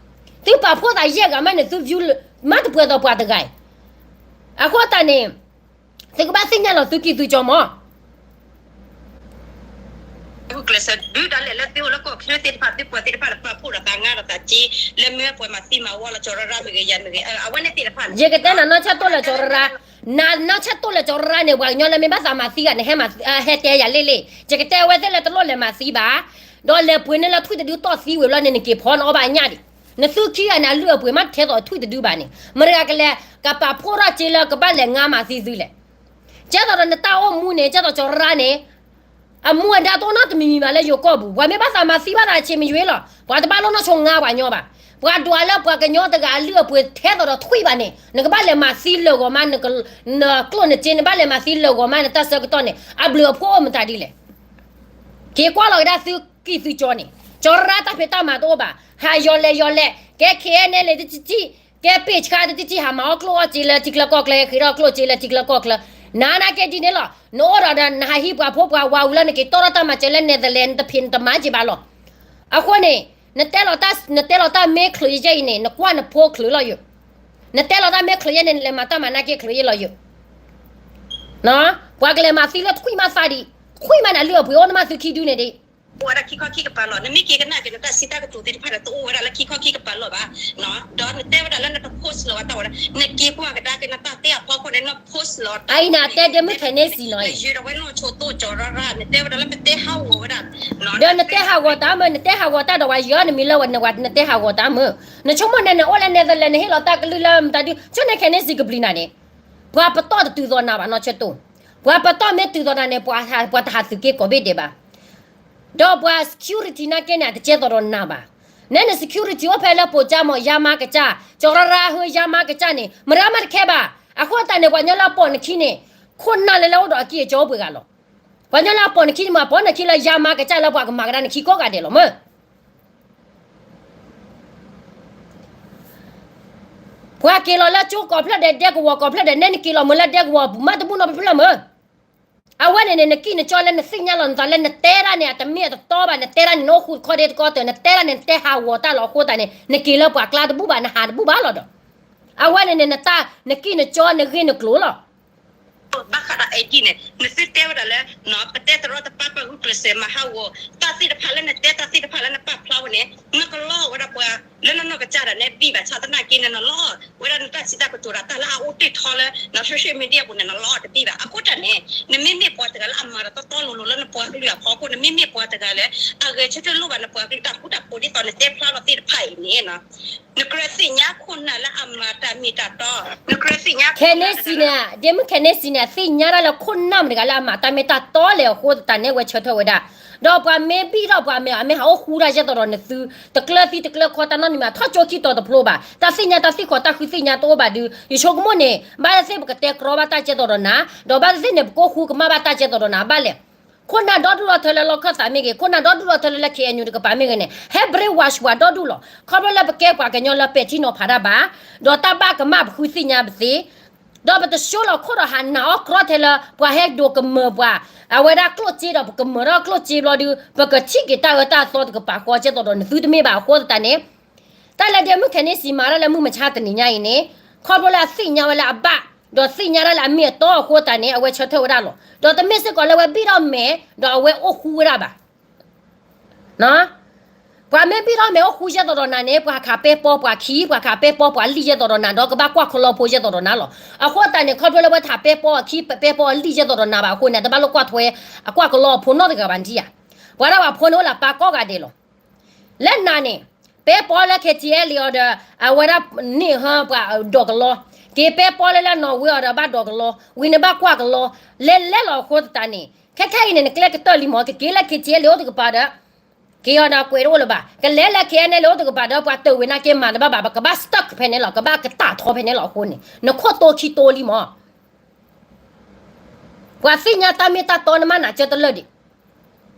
သုပာ်ဖှိၣ်သးယဲၢ်ဂၤမးန့ၣ် သု view မးတပှဲၤသိးပှၤတဂၤအံၤ. အဃိသတးန့ၣ် သုကဘၣ်သ့ၣ်ညါလီၤသုကံၢ်သုကၠီမး ကျဲးစၢးဒုးဒၣ်လဲာ်လၢသုအိၣ်လၢကီၢ်ချၢသ့ၣ်တဖၣ် သုပှၤသ့ၣ်တဖၣ်လၢပာ်ဖှိၣ်ဒီးသးငါဒီးသးက့ လၢမ့ၢ်ပှၤမၤသံမၤဝီလီၤ ကၠီၤရၣ်ရၣ်မ့ၢ်ဂ့ၤ ယၤမ့ၢ်ဂ့ၤ အဝဲန့ၣ်သ့ၣ်တဖၣ်န့ၣ် ယကတဲနၤနီၢ်ဆၢတိၢ်လၢကၠီၤရၣ်ရၣ်, နၤနီၢ်ဆၢတိၢ်လၢကၠီၤရၣ်ရၣ်န့ၣ် ပှၤကညီလၢမ့ၢ်ဘၣ်သးမၤသံဂၤန့ၣ် ဟဲတဲယၤလ့ၣ်လ့ၣ်, ယကတဲအဝဲသ့ၣ်လၢတလိၣ်လဲၤမၤသံဘၣ်, ဒီးလဲၤပှ့ၤန့ၢ်လၢထွံၣ်တဒုတီၢ်သံဝံၤဘျီန့ၣ် နက့ၤဖီန့ၣ်အီၣ်ဘၣ်အညၣ်ဒံး, နသုခံဂၤန့ၣ် အလုၢ်အပှ့ၤမးထဲသိးထွံၣ်တဒုဘၣ်န့ၣ် မတၤတဂၤကလဲၤ ကပာ်ဖှိၣ်ထီၣ်စ့လၢကဘၣ်လဲၤငါမၤသံသုလဲၣ်. ကဲသိးဒီးနတၢ်အိၣ်မူန့ၣ် ကဲသိးကၠီၤရၣ်ရၣ်န့ၣ် အမူအဒါတအိၣ်နီတမံၤမံၤဘၣ်လၢယိၤကီၢ်ပူၤ, ပှၤမ့ၢ်ဘၣ်သးမၤသံဘၣ်သးဆ့မ့ၢ်ယွ့လီၤ, ပှၤတဘၣ်လိၣ်နီၢ်ဆိငါပှၤကညီဘၣ်. ပှၤဒွးလၢပှၤကညီတဂၤအလုၢ်အပှ့ၤထဲသိးဒီးထွံၣ်ဘၣ်န့ၣ် နကဘၣ်လဲၤမၤသံလၢာ်ဂီၤမး နကျိၣ်နစ့ နဘၣ်လဲၤမၤသံလၢာ်ဂီၤမး နတၢ်ဆၢကတီၢ်န့ၣ် အဘျုးအဖှိၣ်အိၣ်မတၤဒ်လဲၣ်. က့ၤကွၢ်လီၤကဒါသုကံၢ်သုကၠီန့ၣ် ကၠီၤရၣ်ရၣ်တၢ်ဖံးတၢ်မၤတအိၣ်ဘၣ်, ဟးယီၤလဲၤယီၤလဲၤ ကဲ KNLA တထံၣ် ကဲပ့ၢ်ဆှါတထံၣ် ဟးမၤအီၣ်ကျိၣ်အီၣ်စ့လၢထံချၢကီၢ်ချၢ ဃ့ထီၣ်ကျိၣ်စ့လၢထံချၢကီၢ်ချၢ, နၤနာ်က့ဒ်န့ၣ်လီၤ. နအိၣ်ဒီး နဟးဟံးပှၤဖိပှၤဝၤဝံၤလီၤ နက့ၤတီၢ်ထီၣ်တၢ်မၤစၢၤလၢ Netherlands နတဖံးနတမၤက့ၤဘၣ်လီၤ. အဃိန့ၣ် နတဲလီၤတၢ်မ့ၢ်ချုးယဲၢ်အံၤန့ၣ် နကွၢ်နဖိချုးလီၤယိာ်, နတဲလီၤတၢ်မ့ၢ်ချုးယဲၢ်န့ၣ် နလဲၤမၤတၢ်မၤနာ်က့ချုးယဲၢ်လီၤယိာ်. ပှၤကလဲၤမၤသံလၢထွံၣ်မးသးဒံး, ထွံၣ်မးန့ၣ် အလုၢ်အပှ့ၤအိၣ်န့ၣ်မးသုခံဒုန့ၣ်ဒံး အိၣ်ဝဲဒၣ်ခံခီခံကပၤလီၤ. နမ့ၢ်က့ၤကနၣ်က့ၤနတၢ်စံးတၢ်ကတိၤသ့ၣ်တဖၣ်ဒီး တအိၣ်ဝဲဒၣ်လၢခံခီခံကပၤလီၤဘၣ်. ဒီးနတဲဝဲဒၣ်လၢနတ post လီၤဘၣ်တၢ်ဝဲဒၣ် နက့ၤကွၢ်ကဒါက့ၤနတၢ်သ့ၣ်အဖီခိၣ်န့ၣ် န post လီၤတၢ် အအံၤနတဲဒ့မုၣ်ခဲန့ၣ်စံးနီၤအံၤ ယုၢ်ဒီးဝဲနဆိးသိၣ်ကၠီၤရၣ်ရၣ် နတဲဝဲဒၣ်လၢပတဲဟးဂီၤဝဲဒၣ် ဒီးနတဲဟးဂီၤတၢ်မ့ၢ် နတဲဟးဂီၤတၢ်ဒီးဝဲယဲနမံၤလၢဝဲနဝဲနတဲဟးဂီၤတၢ်မ့ၢ် နဆိကမိၣ်န့ၣ် နအိၣ်လၢ Netherlands နဟ့ၣ်လီၤတၢ်ကလုၢ်လၢမတၤဒု ဆိန့ၣ်ခဲန့ၣ်စံးကဘျံးနၤန့ၣ် ပှၤပတီၢ်တတုၤသိးနၤဘၣ်နီၢ်ဆၢတိၢ်, ပှၤပတီၢ်မ့ၢ်တုၤသိးနၤန့ၣ် ပှၤတဟးသုးက့ကိးဘ့ၣ်ဒဲးဘၣ်. ဒီးပှၤ security နာ်က့န့ၣ် အတကဲသိးဒီးနၤဘၣ်. နဲန security အိၣ်ဖဲလၢပိာ်ကၠၢ်မ့ၢ်ယါမါကစၢ်, ကၠီၤရၣ်ရၣ်ဟ့ၣ်ယါမါကစၢ်န့ၣ် မတၤမးတခဲဘၣ်. အဃိသတးန့ၣ် ပှၤကညီလၢအပိာ်နခံန့ၣ် ခိၣ်နၢ်လၢလၢအိၣ်ဒီးအကံၢ်အကီအိၣ်ပှဲၤဂၤလီၤ. ပှၤကညီလၢအပိာ်နခံန့ၣ်မ့ၢ် အပိာ်နခံလၢယါမါကစၢ်လၢပှၤကမၤကဒါနခံကိးဂၤဒဲးလီၤမ့ၢ် ပှၤက့ၤလီၤလၢကၠိကိးဖျၢၣ်ဒဲး ဒဲကဝီၤကိးဖျၢၣ်ဒဲး နဲနက့ၤလီၤမ့ၢ်လၢဒဲကဝီၤပူၤမးတဘူၣ်နီတဖျၢၣ်မ့ၢ်. အဝဲန့ၣ်န့ၣ် နကံၢ်နကီလၢနသ့ၣ်ညါလီၤနသးလၢနတဲဒၣ်န့ၣ် အတမ့ၢ်အတတီဘၣ် နတဲဒၣ်န့ၣ် နအိၣ်ဃူတခီဒ့တခီတၢၢ် နတဲဒၣ်န့ၣ် နတဲဟးဂီၤတၢ်လီၤအဃိသတးန့ၣ် နက့ၤလၢပှၤကျါတဘူၣ်ဘၣ် နဟးတဘူၣ်ဘၣ်လီၤဒီး အဝဲန့ၣ်န့ၣ် နတၢ်နကံၢ်နကီနဂ့ၢ်နကျိၤလီၤ ဘၣ်ဃးဒီး ID န့ၣ် နသုတဲဝဲဒၣ်လၢ ပတဲတရီတပါပာ်ဂုာ်ကျဲးစၢးမၤဟးဂီၤ တၢ်သ့ၣ်တဖၣ်လၢနတဲတၢ်သ့ၣ်တဖၣ်လၢနပာ်ဖျါဝဲန့ၣ် နကလီဝဲဒၣ်ပှၤ လၢနနီၢ်ကစၢ်ဒၣ်နဲဘံၣ်ဘၣ်ဆၣ်သနာ်က့န့ၣ် နလီဝဲဒၣ်နတၢ်စံးတၢ်ကတိၤဒီးတၢ်လၢအအိၣ်တ့ၢ်ထီလၢ social media ပူၤန့ၣ် နလီတဘံၣ်ဘၣ်. အဃိတၢ်န့ၣ် နမ့မ့ၢ်ပှၤတဂၤလၢအမၤဒီးတီတီလိၤလိၤလၢနပှၤကလုာ်အဖီခိၣ် နမ့မ့ၢ်ပှၤတဂၤလၢ အဂဲၤဆၢထၢၣ်လိၣ်ဘၣ်နပှၤကလုာ်တၢ်ဃူတၢ်ဖိးဒ်သိးနတဲဖျါလီၤသ့ၣ်တဖၣ်အံၤန့ၣ် နကြၢးသ့ၣ်ညါခိၣ်နၢ်လၢအမၤတၢ်မ့ၢ်တၢ်တီ နကြၢးသ့ၣ်ညါခိၣ်နၢ်တဂၤလၢ ခဲန့ၣ်စံးန့ၣ် ဒ့မုၣ်ခဲန့ၣ်စံးန့ၣ် အသ့ၣ်ညါဒၣ်လၢခိၣ်နၢ်မတၤတဂၤလၢအမၤတၢ်မ့ၢ်တၢ်တီလဲၣ်အဃိသတးန့ၣ် အဝဲဆၢထၢၣ်ဝဲဒၣ် ဒီးပှၤမ့ၢ်ဘံၣ်ထီၣ်ပှၤမ့ၢ် အမ့ၢ်ဟးအိၣ်ဃူတၢ်ယဲသိးဒီးနသု တကျၢၤသံတကျၢၤခီတၢ်နီတမံၤမး ထီၣ်ကၠိခံတီၤတဖျိဘၣ် တၢ်သ့ၣ်ညါတၢ်သ့ၣ်ခီၣ်တၢ်ဃုသ့ၣ်ညါတအိၣ်ဘၣ်ဒုး ယဆိကမိၣ်န့ၣ် ဘၣ်သ့ၣ်သ့ၣ်ပကတဲကြီဘၣ်တၢ်ကဲသိးဒီးနၤ ဒီးဘၣ်သ့ၣ်သ့ၣ်န့ၣ် ပကအိၣ်ဃူကမၣ်ဘၣ်တၢ်ကဲသိးဒီးနၤဘၣ်လဲၣ် ခိၣ်နၢ်ဒီဒူၣ်လီၤထၢလၢလီၢ်ခၢၣ်သးမ့ၢ်ဂ့ၤ ခိၣ်နၢ်ဒီဒူၣ်လီၤထၢလၢလၢ KNU တကပၤမ့ၢ်ဂ့ၤန့ၣ် ဟဲ brainwash ပှၤဒီဒူၣ်လီၤ. ခီဖျိလၢပကဲပှၤကညီလၢပဲာ်ထံနီၤဖးတၢ်ဘၣ်, ဒီးတၢ်ဘၣ်ကမၣ်ပဃုသ့ၣ်ညါပသ့, ဒီးပတဆိလီၤခိၣ်ဒီးဟးနာ်အီၣ်ကြီထဲလၢ ပှၤဟဲဒိးကမၢၢ်ပှၤ, အဝဲဒၣ်ကျိၣ်စ့ဒီးပကမၢၢ်ထီၣ်ကျိၣ်စ့ဘျီဒုး ပကထံၣ်က့ၤတၢ်အၢတၢ်သီတကပၤဃီကဲသိးဒီးနသုတမ့ၢ်ဘၣ်အဃိသတးန့ၣ် တၢ်လၢဒ့မုၣ်ခဲန့ၣ်စံးမၤတၢ်လၢမုၢ်မဆါတနံၤညါအံၤန့ၣ် ခီဖျိလၢအသ့ၣ်ညါဝဲလၢအဘၣ်, ဒီးသ့ၣ်ညါတၢ်လၢအမ့ၢ်အတီအဃိသတးန့ၣ် အဝဲဆၢထၢၣ်ဝဲဒၣ်လီၤ. ဒီးတမ့ၢ်စ့ၢ်ကီးလၢအဝဲဘံၣ်ထီၣ်မဲာ် ဒီးအဝဲအိၣ်ဃူဝဲဒၣ်ဘၣ်. ပှၤမ့ၢ်ဘံၣ်ထီၣ်မဲာ်အိၣ်ဃူယဲသိးဒီးနၤန့ၣ် ပှၤခးပဲပီပှၤခံ, ပှၤခးပဲပီပှၤလံၣ်ယဲသိးဒီးနၤ ဒီးကဘၣ်ကွၢ်ကလီဖိယဲသိးဒီးနၤလီၤ. အဃိသတးန့ၣ် ခီဖျိလၢအဝဲထးပဲပီအခံ ပဲပီအလံၣ်ယဲသိးဒီးနၤဘၣ်အဃိန့ၣ် တဘၣ်လိၣ်ကွၢ်ထွဲ အကွၢ်ကလီအဖိနီတဂၤဘၣ်နထံၣ်ဧါ. ပှၤဒၣ်ပှၤဖိန့ၣ်အိၣ်လၢပၢ်ကိးဂၤဒဲးလီၤ. လၢနၤန့ၣ် ပဲပီလၢ KTLA အီၤဒီး အဝဲဒၣ်န့ၢ်ဟၢပှၤဒိးကလီ, က့ၤပဲပီလၢလၢနီၣ်ဝ့အီၤဒီးဘၣ်ဒိးကလီ, ဝံၤန့ၣ်ဘၣ်ကွၢ်ကလီ, လဲၤလဲၤလီၤအဃိသတးန့ၣ် ခဲခဲအံၤန့ၣ် နကျဲကတၢၢ်လံမး ကက့ၤလၢ KTLA အိၣ်တကပၤဒီး က့ၤအီၤဒီးကွဲးတအိၣ်လၢၤဘၣ်. ကလဲၤလၢ KNLA အိၣ်တကပၤဒီး ပှၤတၢၢ်ဝဲနာ်က့မၤတဘၣ်ဘၣ် ပကဘၣ် stuck ဖဲန့ၣ်လီၤ ကဘၣ်ကတၢၢ်ထီဖဲန့ၣ်လီၤအဃိန့ၣ် နခိၣ်တိခံတိလံမး ပှၤသ့ၣ်ညါတၢ်မ့ၢ်တၢ်တီနမ့ၢ်နၤကၢတလၢာ်ဒံး,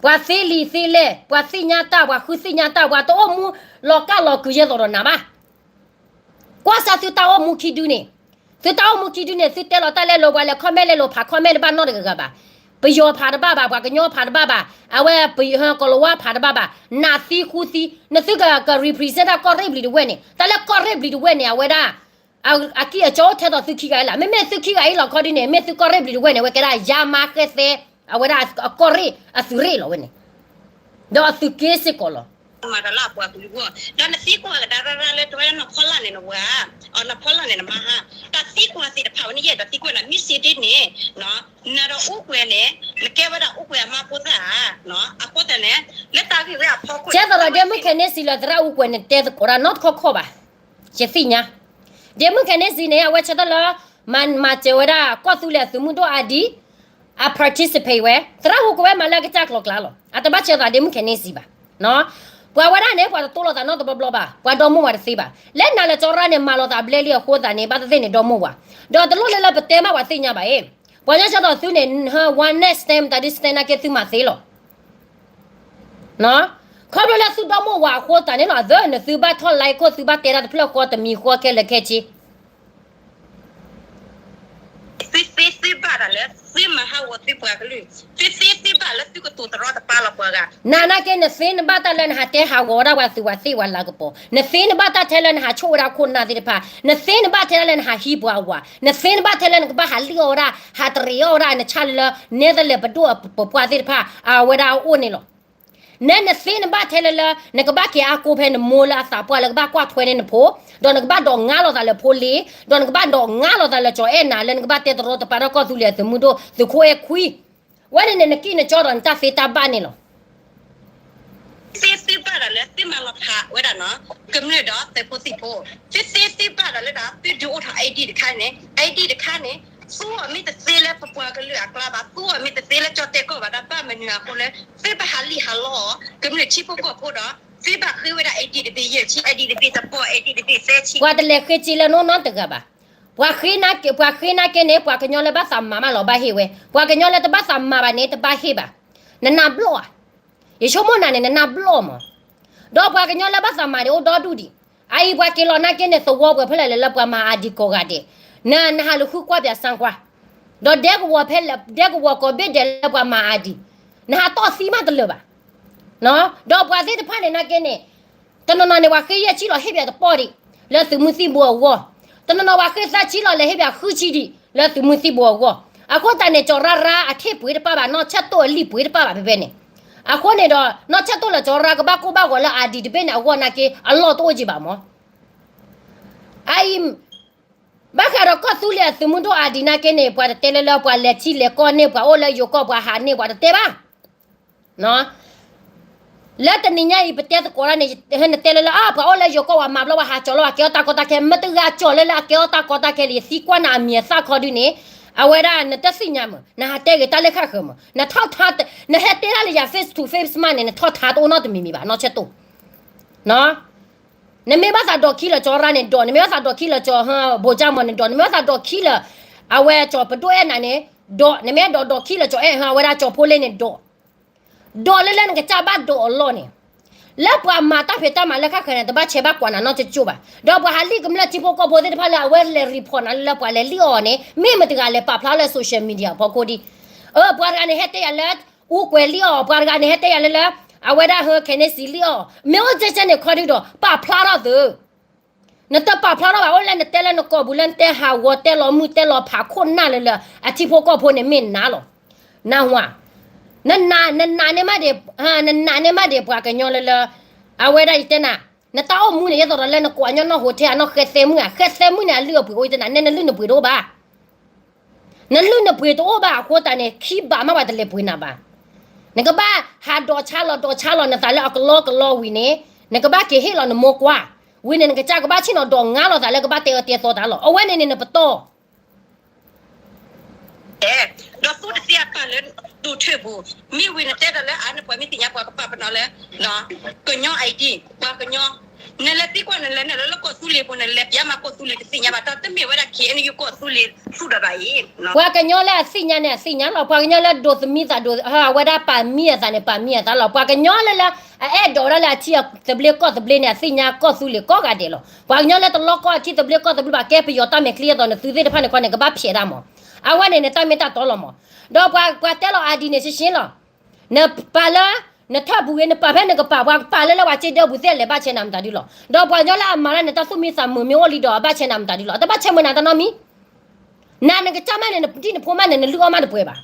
ပှၤသ့လံာ်သ့လဲၢ်, ပှၤသ့ၣ်ညါတၢ်, ပှၤဃုသ့ၣ်ညါတၢ်, ပှၤတအိၣ်မူလီၤကၢ်လီၤကုာ်ယဲသိးဒီးနၤဘၣ်. ကွၢ်စၢ်သုတၢ်အိၣ်မူခံဒုန့ၣ်, သုတၢ်အိၣ်မူခံဒုန့ၣ် သုတဲလီၤတၢ်လဲလိာ်ပှၤလဲၤ comment လဲလိာ်ဖး comment တဘၣ်နီတဂၤဂၤဘၣ်. ပယီၤဖးတဘၣ်ဘၣ်, ပှၤကညီဖးတဘၣ်ဘၣ်, အဝဲ ကီၤလၤဝါဖးတဘၣ်ဘၣ်, နးသံဃူသံ, နသုက က represent တၢ်ကီၢ်ရ့ၣ်ဘျံၤတဝဲၢ်န့ၣ်, တၢ်လၢကီၢ်ရ့ၣ်ဘျံၤတဝဲၢ်န့ၣ် အဝဲဒၣ် အကံၢ်အကီအိၣ်ထဲသိးသုခံဂၤအံၤလီၤ. မ့မ့ၢ်သုခံဂၤအံၤလီၤခီဒုန့ၣ် မ့ၢ်သုကီၢ်ရ့ၣ်ဘျံၤတဝဲၢ်န့ၣ် အဝဲကဲဒၣ်ယါမါဃဲသဲ, အဝဲဒၣ်အကီၢ်ရ့ၣ်အသုးရ့ၣ်လီၤဝဲန့ၣ်, ဒီးအသုးက့စ့ၢ်ကီးလီၤ. မၤတၢ်လၢအပှၤကလုာ်အဂီၢ်, ဒီးနသံကွၢ်ကဒါရၣ်ရၣ်လၢတဝဲနဖီလာ်န့ၣ်နဝၤ, နဖီလာ်န့ၣ်နမါဟါ, တၢ်သံကွၢ်သ့ၣ်တဖၣ်ဝဲန့ၣ် ယအဲၣ်ဒိးသံကွၢ်နၤ မ့ၢ်စ့ဒ်န့ၣ် နဒီးအူကွဲၤန့ၣ် နကဲဝဲဒၣ်အူကွဲၤအမါဖိသၣ်ဧါ, အဃိသတးန့ၣ် လၢတၢ်ဂ့ၢ်ဝဲအဖီခိၣ် ကဲသိးဒီးဒ့မုၣ်ခဲန့ၣ်စံးလၢသရၣ်အူကွဲၤန့ၣ် တဲသကိးတၢ်နီတခီခီဘၣ်, ယသ့ၣ်ညါ, ဒ့မုၣ်ခဲန့ၣ်စံးန့ၣ် အဝဲဆၢထၢၣ်လၢ မၤစၢၤဝဲဒၣ် ကီၢ်သူလ့ၤအသုးမုၢ်ဒိၣ်အါဒံ အ participate ဝဲ, သရၣ်ဟူကဝဲမၤလၢအကစၢ်ကျိၤကျါလီၤ. အတဘၣ်ဆၢသးဒ့မုၣ်ခဲန့ၣ်စံးဘၣ်. ပှၤဝဲဒၣ်န့ၣ် ပှၤတတိလိာ်သးနီတဘျီဘျီဘၣ်, ပှၤဒီမါဝၤတသ့ဘၣ်. လၢနၤလၢကၠီရၣ်န့ၣ် မၤလိာ်သးဘျဲလံအဃိသတးန့ၣ် ဘၣ်သ့ၣ်သ့ၣ်န့ၣ်ဒီမါဝၤ, ဒီးတလိၣ်လၢလၢပတဲမးပှၤသ့ၣ်ညါဘၣ်အံၤ, ပှၤညီဆၢထၢၣ်သုန့ၣ် one night stand မတၤဒု stand နာ်က့သုမၤသ့လီၤ. ခီဖျိလၢသုဒီမါဝၤအဃိသတးန့ၣ်လီၤ. အသၢ နသုဘၣ်ထီၣ် like ခိၣ် သုဘၣ်တဲတၢ်တဖျၢၣ်ဃီတမံၤဃီခဲလၢာ်ခဲဆ့ သုသ့သုဘၣ်တၢ်လၢ သုမၤဟးဂီၤသုပှၤကလုာ်, သုသ့သုဘၣ်လၢသုကတိၤတရီတပါလီၤပှၤဂၤ, နနာ်က့ နသ့နဘၣ်တၢ်လၢနဟးတဲဟးဂီၤဝဲဒၣ်ပှၤသုးဝဲသ့ၣ်ဝဲလၤကပီၤ, နသ့နဘၣ်တၢ်ထဲလၢနဟးဆိၣ်ဝဲဒၣ်ခိၣ်နၢ်သ့ၣ်တဖၣ်, နသ့နဘၣ်ထဲလၢနဟးဟံးပှၤဝၤ, နသ့နဘၣ်ထဲလၢနကဘၣ်ဟးလံၣ်အီၣ်ဝဲဒၣ် ဟးတရံးအီၣ်ဝဲဒၣ် နဆၣ်လၢ Netherlands ပဒိၣ်ပပှၢ်သ့ၣ်တဖၣ် အဝဲဒၣ်အအိၣ်န့ၣ်လီၤ. နဲနသ့နဘၣ်ထဲလၢလၢ နကဘၣ်က့ၤအါကိးဖဲနမိၢ်လၢအသးပှၢ်လၢကဘၣ်ကွၢ်ထွဲန့ၢ်နဖိ, ဒီးနကဘၣ်ဒိးငါလိာ်သးလၢဖိလ့, ဒီးနကဘၣ်ဒိးငါလိာ်သးလၢကၠီၤအဲၣ်နၤလၢနကဘၣ်တဲတရီတပါထီၣ်ကီၢ်သူလ့ၤအသုးမုၢ်ဒိၣ် သုးခိၣ်အဲၣ်ခွံ, ဝဲန့ၣ်န့ၣ် နကံၣ်နကၠီဒီးနတၢ်သ့တၢ်ဘၣ်န့ၣ်လီၤ. သုသ့သုဘၣ်ဒီးလၢသုမၤလီၤဖးဝဲဒၣ်နီၤ ကမျၢၢ်ဒီးသုးဖိသံၣ်ဖိ, သုသ့သုဘၣ်ဒီးလၢဒၣ် သုဒုးအိၣ်ထီၣ် ID တခါန့ၣ် ID တခါန့ၣ် သူအီၤမ့ၢ်တသ့လၢပပှၤကလုာ်အကျါဘၣ်, သူအီၤမ့ၢ်တသ့လၢကၠီၣ်တဲၣ်ကီၢ်ဘၣ်ဒီး ဘၣ်မနုၤအဃိလၢ သုဘၣ်ဟးလံၣ်ဟးလီအီၤ ကမျၢၢ်ထံဖိကီၢ်ဖိဒီး သုဘၣ်ဃ့ဝဲဒၣ် ID တဘ့ၣ်ယဲၢ်ဆံ ID တဘ့ၣ်တပီၢ် ID တဘ့ၣ်သၢဆံ ပှၤတလဲၤဃ့စ့လၢနအိၣ်နီတဂၤဘၣ်. ပှၤဃ့နၤက့ ပှၤဃ့နၤက့န့ၣ် ပှၤကညီလၢဘၣ်သးမၤမးလီၤဘၣ်ဟ့ၣ်ဝဲ, ပှၤကညီလၢတဘၣ်သးမၤဘၣ်န့ၣ် တဘၣ်ဟ့ၣ်ဘၣ်. နနၢ်ဘျီၣ်ဧါ. ယဆိကမိၣ်နၤန့ၣ် နနၢ်ဘျီၣ်မး. ဒီးပှၤကညီလၢဘၣ်သးမၤန့ၣ် အိၣ်ဒီဒူၣ်ဒံး. အအံၤပှၤက့ၤလီၤနၤက့န့ၣ် သဝီပှဲၤဖဲလဲၣ်လၢပှၤမၤ ID ကိးဂၤဒဲး, န နဟးလူၤဃုကွၢ်ပၠးစၢကွၢ်, ဒီးဒဲကဝီၤဖဲလဲၣ် ဒဲကဝီၤကိးဘ့ၣ်ဒဲးလၢပှၤမၤ ID, နဟးတီၢ်သံမးတလၢာ်ဘၣ်. ဒီးပှၤသ့ၣ်တဖၣ်န့ၣ်နၤက့န့ၣ် တနီၤနီၤန့ၣ် ပှၤဃ့ယဲၢ်ဆံလီၤဟ့ၣ်ပၠးတပီၢ်ဒံး လၢသုးမုၢ်သံၣ်ဘိအဂီၢ်, တနီၤနီၤပှၤဃ့သၢဆံလီၤလဲၤဟ့ၣ်ပၠးဃုဆံဒံး လၢသုးမုၢ်သံၣ်ဘိအဂီၢ်. အဃိသတးန့ၣ် ကၠီၤရၢ်ရၢ်အထ့ၣ်ပှ့ၤတပၣ်ဘၣ်, နီၢ်ဆဲၣ်တိၣ်အလံၣ်ပှ့ၤတပၣ်ဘၣ်ဖဲဖဲန့ၣ်. အဃိန့ၣ်ဒီး နီၢ်ဆဲၣ်တိၣ်လၢကၠီၤရၢ်ကဘၣ်ကိၢ်ဘၣ်ဂီၤလၢ ID တဘ့ၣ်န့ၣ် အဂီၢ်နၤက့ အလီၢ်တအိၣ်ကံဘၣ်မး. အအံၤ ဘၣ်ဃးဒီးကီၢ်သူလ့ၤအသုးမုၢ်ဒိၣ် ID နၤက့န့ၣ် ပှၤတတဲလၢလၢပှၤလဲၤထံလဲၤကီၢ်န့ၢ် ပှၤအိၣ်လၢယိၤကီၢ် ပှၤဟးန့ၢ် ပှၤတတဲဘၣ်. လၢတနံၤညါအံၤ ပတဲသကိးတၢ်န့ၣ် နတဲလၢလၢ အါ ပှၤအိၣ်လၢယိၤကီၢ် ပှၤမၤဘျီ ပှၤဟးကၠီၤလီၤ ပှၤကဲထီၣ်တၢ်ကီတၢ်ခဲ မတၤတဂၤကၠီၤလၢလၢအကဲထီၣ်တၢ်ကီတၢ်ခဲလၢ ယသံကွၢ်နၤအမံၤအသၣ်ခီဒုန့ၣ် အဝဲဒၣ်နတသ့ၣ်ညါမး နဟးတဲဂ့ၤတၢ်လၢဃၣ်ဃၢၤမး နထီၣ်ထါ နဟဲတဲတၢ်လၢယၤ face to face မးန့ၣ် နထီၣ်ထါတအိၣ်နီတမံၤမံၤဘၣ် နီၢ်ဆဲၣ်တိၣ် နမ့ၢ်ဘၣ်သးဒိးခံလၢကၠီၤရၢ်န့ၣ်ဒီး နမ့ၢ်ဘၣ်သးဒိးခံလၢကၠီၤ ဘိၣ်ကၠၢ်မီၤန့ၣ်ဒီး နမ့ၢ်ဘၣ်သးဒိးခံလၢ အဝဲကၠီၤပဒိၣ်အဲၣ်နၤန့ၣ် ဒီး နမ့ၢ်ဒိးဒိးခံလၢကၠီၤအဲၣ် အဝဲဒၣ်ကၠီၤဖိလ့န့ၣ်ဒီး ဒီးလၢလၢနကစၢ်ဘၣ်ဒိးအလီၢ်န့ၣ် လၢပှၤမၤတၢ်ဖံးတၢ်မၤလၢဃၣ်ဃၢၤန့ၣ် တဘၣ်ဆဲးဘၣ်ကွၢ်နၤနီတကၠိၢ်ဘၣ်. ဒီးပှၤဟးလံၣ်ကမျၢၢ်ထံဖိကီၢ်ဖိသ့ၣ်တဖၣ်လၢအဝဲလဲၤ report နၤလၢပှၤလဲၤလံၣ်အီၤန့ၣ် မ့ၢ်မတၤတဂၤလဲၤပာ်ဖျါလၢ social media အဖီခိၣ်ဒံး. အၢ ပှၤတဂၤန့ၣ်ဟဲတဲယၤလၢ အူကွဲၤလံၣ်အီၤ ပှၤတဂၤန့ၣ်ဟဲတဲယၤလၢလၢ အဝဲဒၣ်ဟဲ ခဲန့ၣ်စံးလံၣ်အီၤ မ့ၢ်အိၣ်ကဲကဲန့ၣ်ခီဒုဒီး ပာ်ဖျါထီၣ်သု နတပာ်ဖျါထီၣ်ဘၣ် အိၣ်လၢနတဲလၢနကိာ်ပူၤလၢနတဲဟးဂီၤတဲလီၤမုၢ်တဲလီၤဖးခိၣ်နၢ်လၢလၢ အထံဖိကီၢ်ဖိန့ၣ်မ့ၢ်နၤလီၤ. နၢ်ဟူဧါ, နနာ်န့ၢ်မးဒံး, နနာ်န့ၢ်မးဒံးပှၤကညီလၢလၢ, အဝဲဒၣ်ယတဲနၤ, နတၢ်အိၣ်မူန့ၣ် ယဲသိးဒီးလၢနကိးအညီနီၢ်ဟိထဲအနီၢ်ဃဲသဲမုၣ်ဧါ, ဃဲသဲမုၣ်န့ၣ် အလုၢ်အပှ့ၤအိၣ်ယတဲနၤ, နဲနလုၢ်နပှ့ၤတအိၣ်ဘၣ် နလုၢ်နပှ့ၤတအိၣ်ဘၣ်အဃိသတးန့ၣ် ခံဘးမးပှၤတလဲၤပှ့ၤနၤဘၣ်. နကဘၣ်ဟးဒိးဆါလီၤဒိးဆါလီၤနသးလၢအကလီကလီဝံၤန့ၣ်, နကဘၣ်က့ၤဟ့ၣ်လီၤနမိၢ်ကွၢ်, ဝံၤန့ၣ် နကစၢ်ကဘၣ်ဆ့ၣ်နီၤဒိးငါလိာ်သးလၢကဘၣ်တဲအၢတဲသီတၢ်လီၤ. အဝဲန့ၣ်န့ၣ်နပတီၢ် ဒီးသူတသ့အပာ်လၢဒိၣ်ထၢၣ်ပူၤ, မ့ၢ်ဝံၤနတဲဒီးလၢအါ နပှၤမ့ၢ်သ့ၣ်ညါပှၤကပာ်ပနီၣ်လၢ ကညီ ID, ပှၤကညီ, နလဲၤသံကွၢ်နလဲၤနုာ်လၢကီၢ်သူလ့ၤပူၤ နလဲၤပျးမးကီၢ်သူလ့ၤတသ့ၣ်ညါဘၣ် တၢ်တမ့ၢ်ဝဲဒၣ် KNU ကီၢ်သူလ့ၤသူၣ်ဒီးဘၣ်အံၤ, ပှၤကညီလၢအသ့ၣ်ညါန့ၣ် အသ့ၣ်ညါလီၤ. ပှၤကညီလၢဒိးသမံသးဒိး အဝဲဒၣ်ပာ်မံအသးန့ၣ် ပာ်မံအသးလီၤ. ပှၤကညီလၢလၢ အအဲၣ်ဒိးဝဲဒၣ်လၢအထံသဘျ့ကီၢ်သဘျ့န့ၣ် အသ့ၣ်ညါကီၢ်သူလ့ၤကိးဂၤဒဲးလီၤ. ပှၤကညီလၢတလီၢ်ကီၢ်အထံသဘျ့ကီၢ်သဘျ့ဘၣ် ကဲပယီၤတၢ်မဲာ်ချံအသိးန့ၣ် သုသ့ၣ်တဖၣ်န့ၣ်ခီန့ၣ် ကဘၣ်ဖျဲးတၢ်မး, အဝဲန့ၣ်န့ၣ် တၢ်မ့ၢ်တၢ်တီလီၤမး. ဒီးပှၤတဲလီၤ ID န့ၣ် ရှင်းရှင်းလီၤ. နပာ်လၢ နထၢၣ်ပူၤဂ့ၤ နပာ်ဖဲနကပာ် ပှၤကပာ်လၢလၢပှၤစ့ဒၢပူၤသ့ၣ် အလဲၤဘၣ်ဆဲးနၤမတၤဒုလီၤ. ဒီးပှၤကညီလၢအမၤတၢ်န့ၣ် တၢ်သူၣ်မံသးမုာ်မ့ၢ်အိၣ်လံဒီး အဘၣ်ဆဲးနၤမတၤဒုလီၤ. အတဘၣ်ဆဲးမုာ်နၤတနီတမံၤ. နၤနကစၢ်မးန့ၣ် နဒံၣ်နဖိမးန့ၣ် နလုၢ်အီၣ်မးတပှဲၤဘၣ်.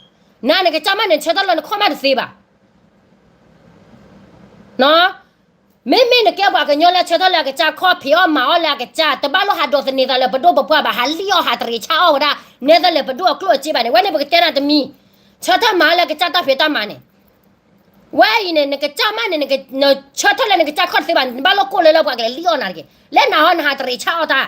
နၤနကစၢ်မးန့ၣ် နဆၢထၢၣ်လၢနခီၣ်မးတသ့ဘၣ်. မ့မ့ၢ်နကဲပှၤကညီလၢဆၢထၢၣ်လၢအကစၢ် ခီၣ်ဖံးအီၣ်မၤအီၣ်လၢအကစၢ် တဘၣ်လိၣ်ဟးဒိးသန့ၤသးလၢပဒိၣ်ပပှၢ်ဘၣ်, ဟးလံၣ်အီၣ်ဟးတရံးဆါအီၣ်ဝဲဒၣ် နဲသိးလဲၤပဒိၣ်အကျိၣ်အစ့ဘၣ်န့ၣ်, ဝဲန့ၣ်ပကတဲနၤတမံၤ, ဆၢထၢၣ်မၤလၢကစၢ်တၢ်ဖံးတၢ်မၤန့ၣ်, ဝဲအံၤန့ၣ် နကစၢ်မးန့ၣ် နဆၢထၢၣ်လၢနကစၢ်ခီၣ်တသ့ဘၣ်န့ၣ် နဘၣ်လိၣ်ကိၢ်လၢလၢပှၤကလဲၤလံၣ်အီၣ်နၤတဂ့ၤ, လၢနၤဟီနဟးတရံးဆါအီၣ်တၢ်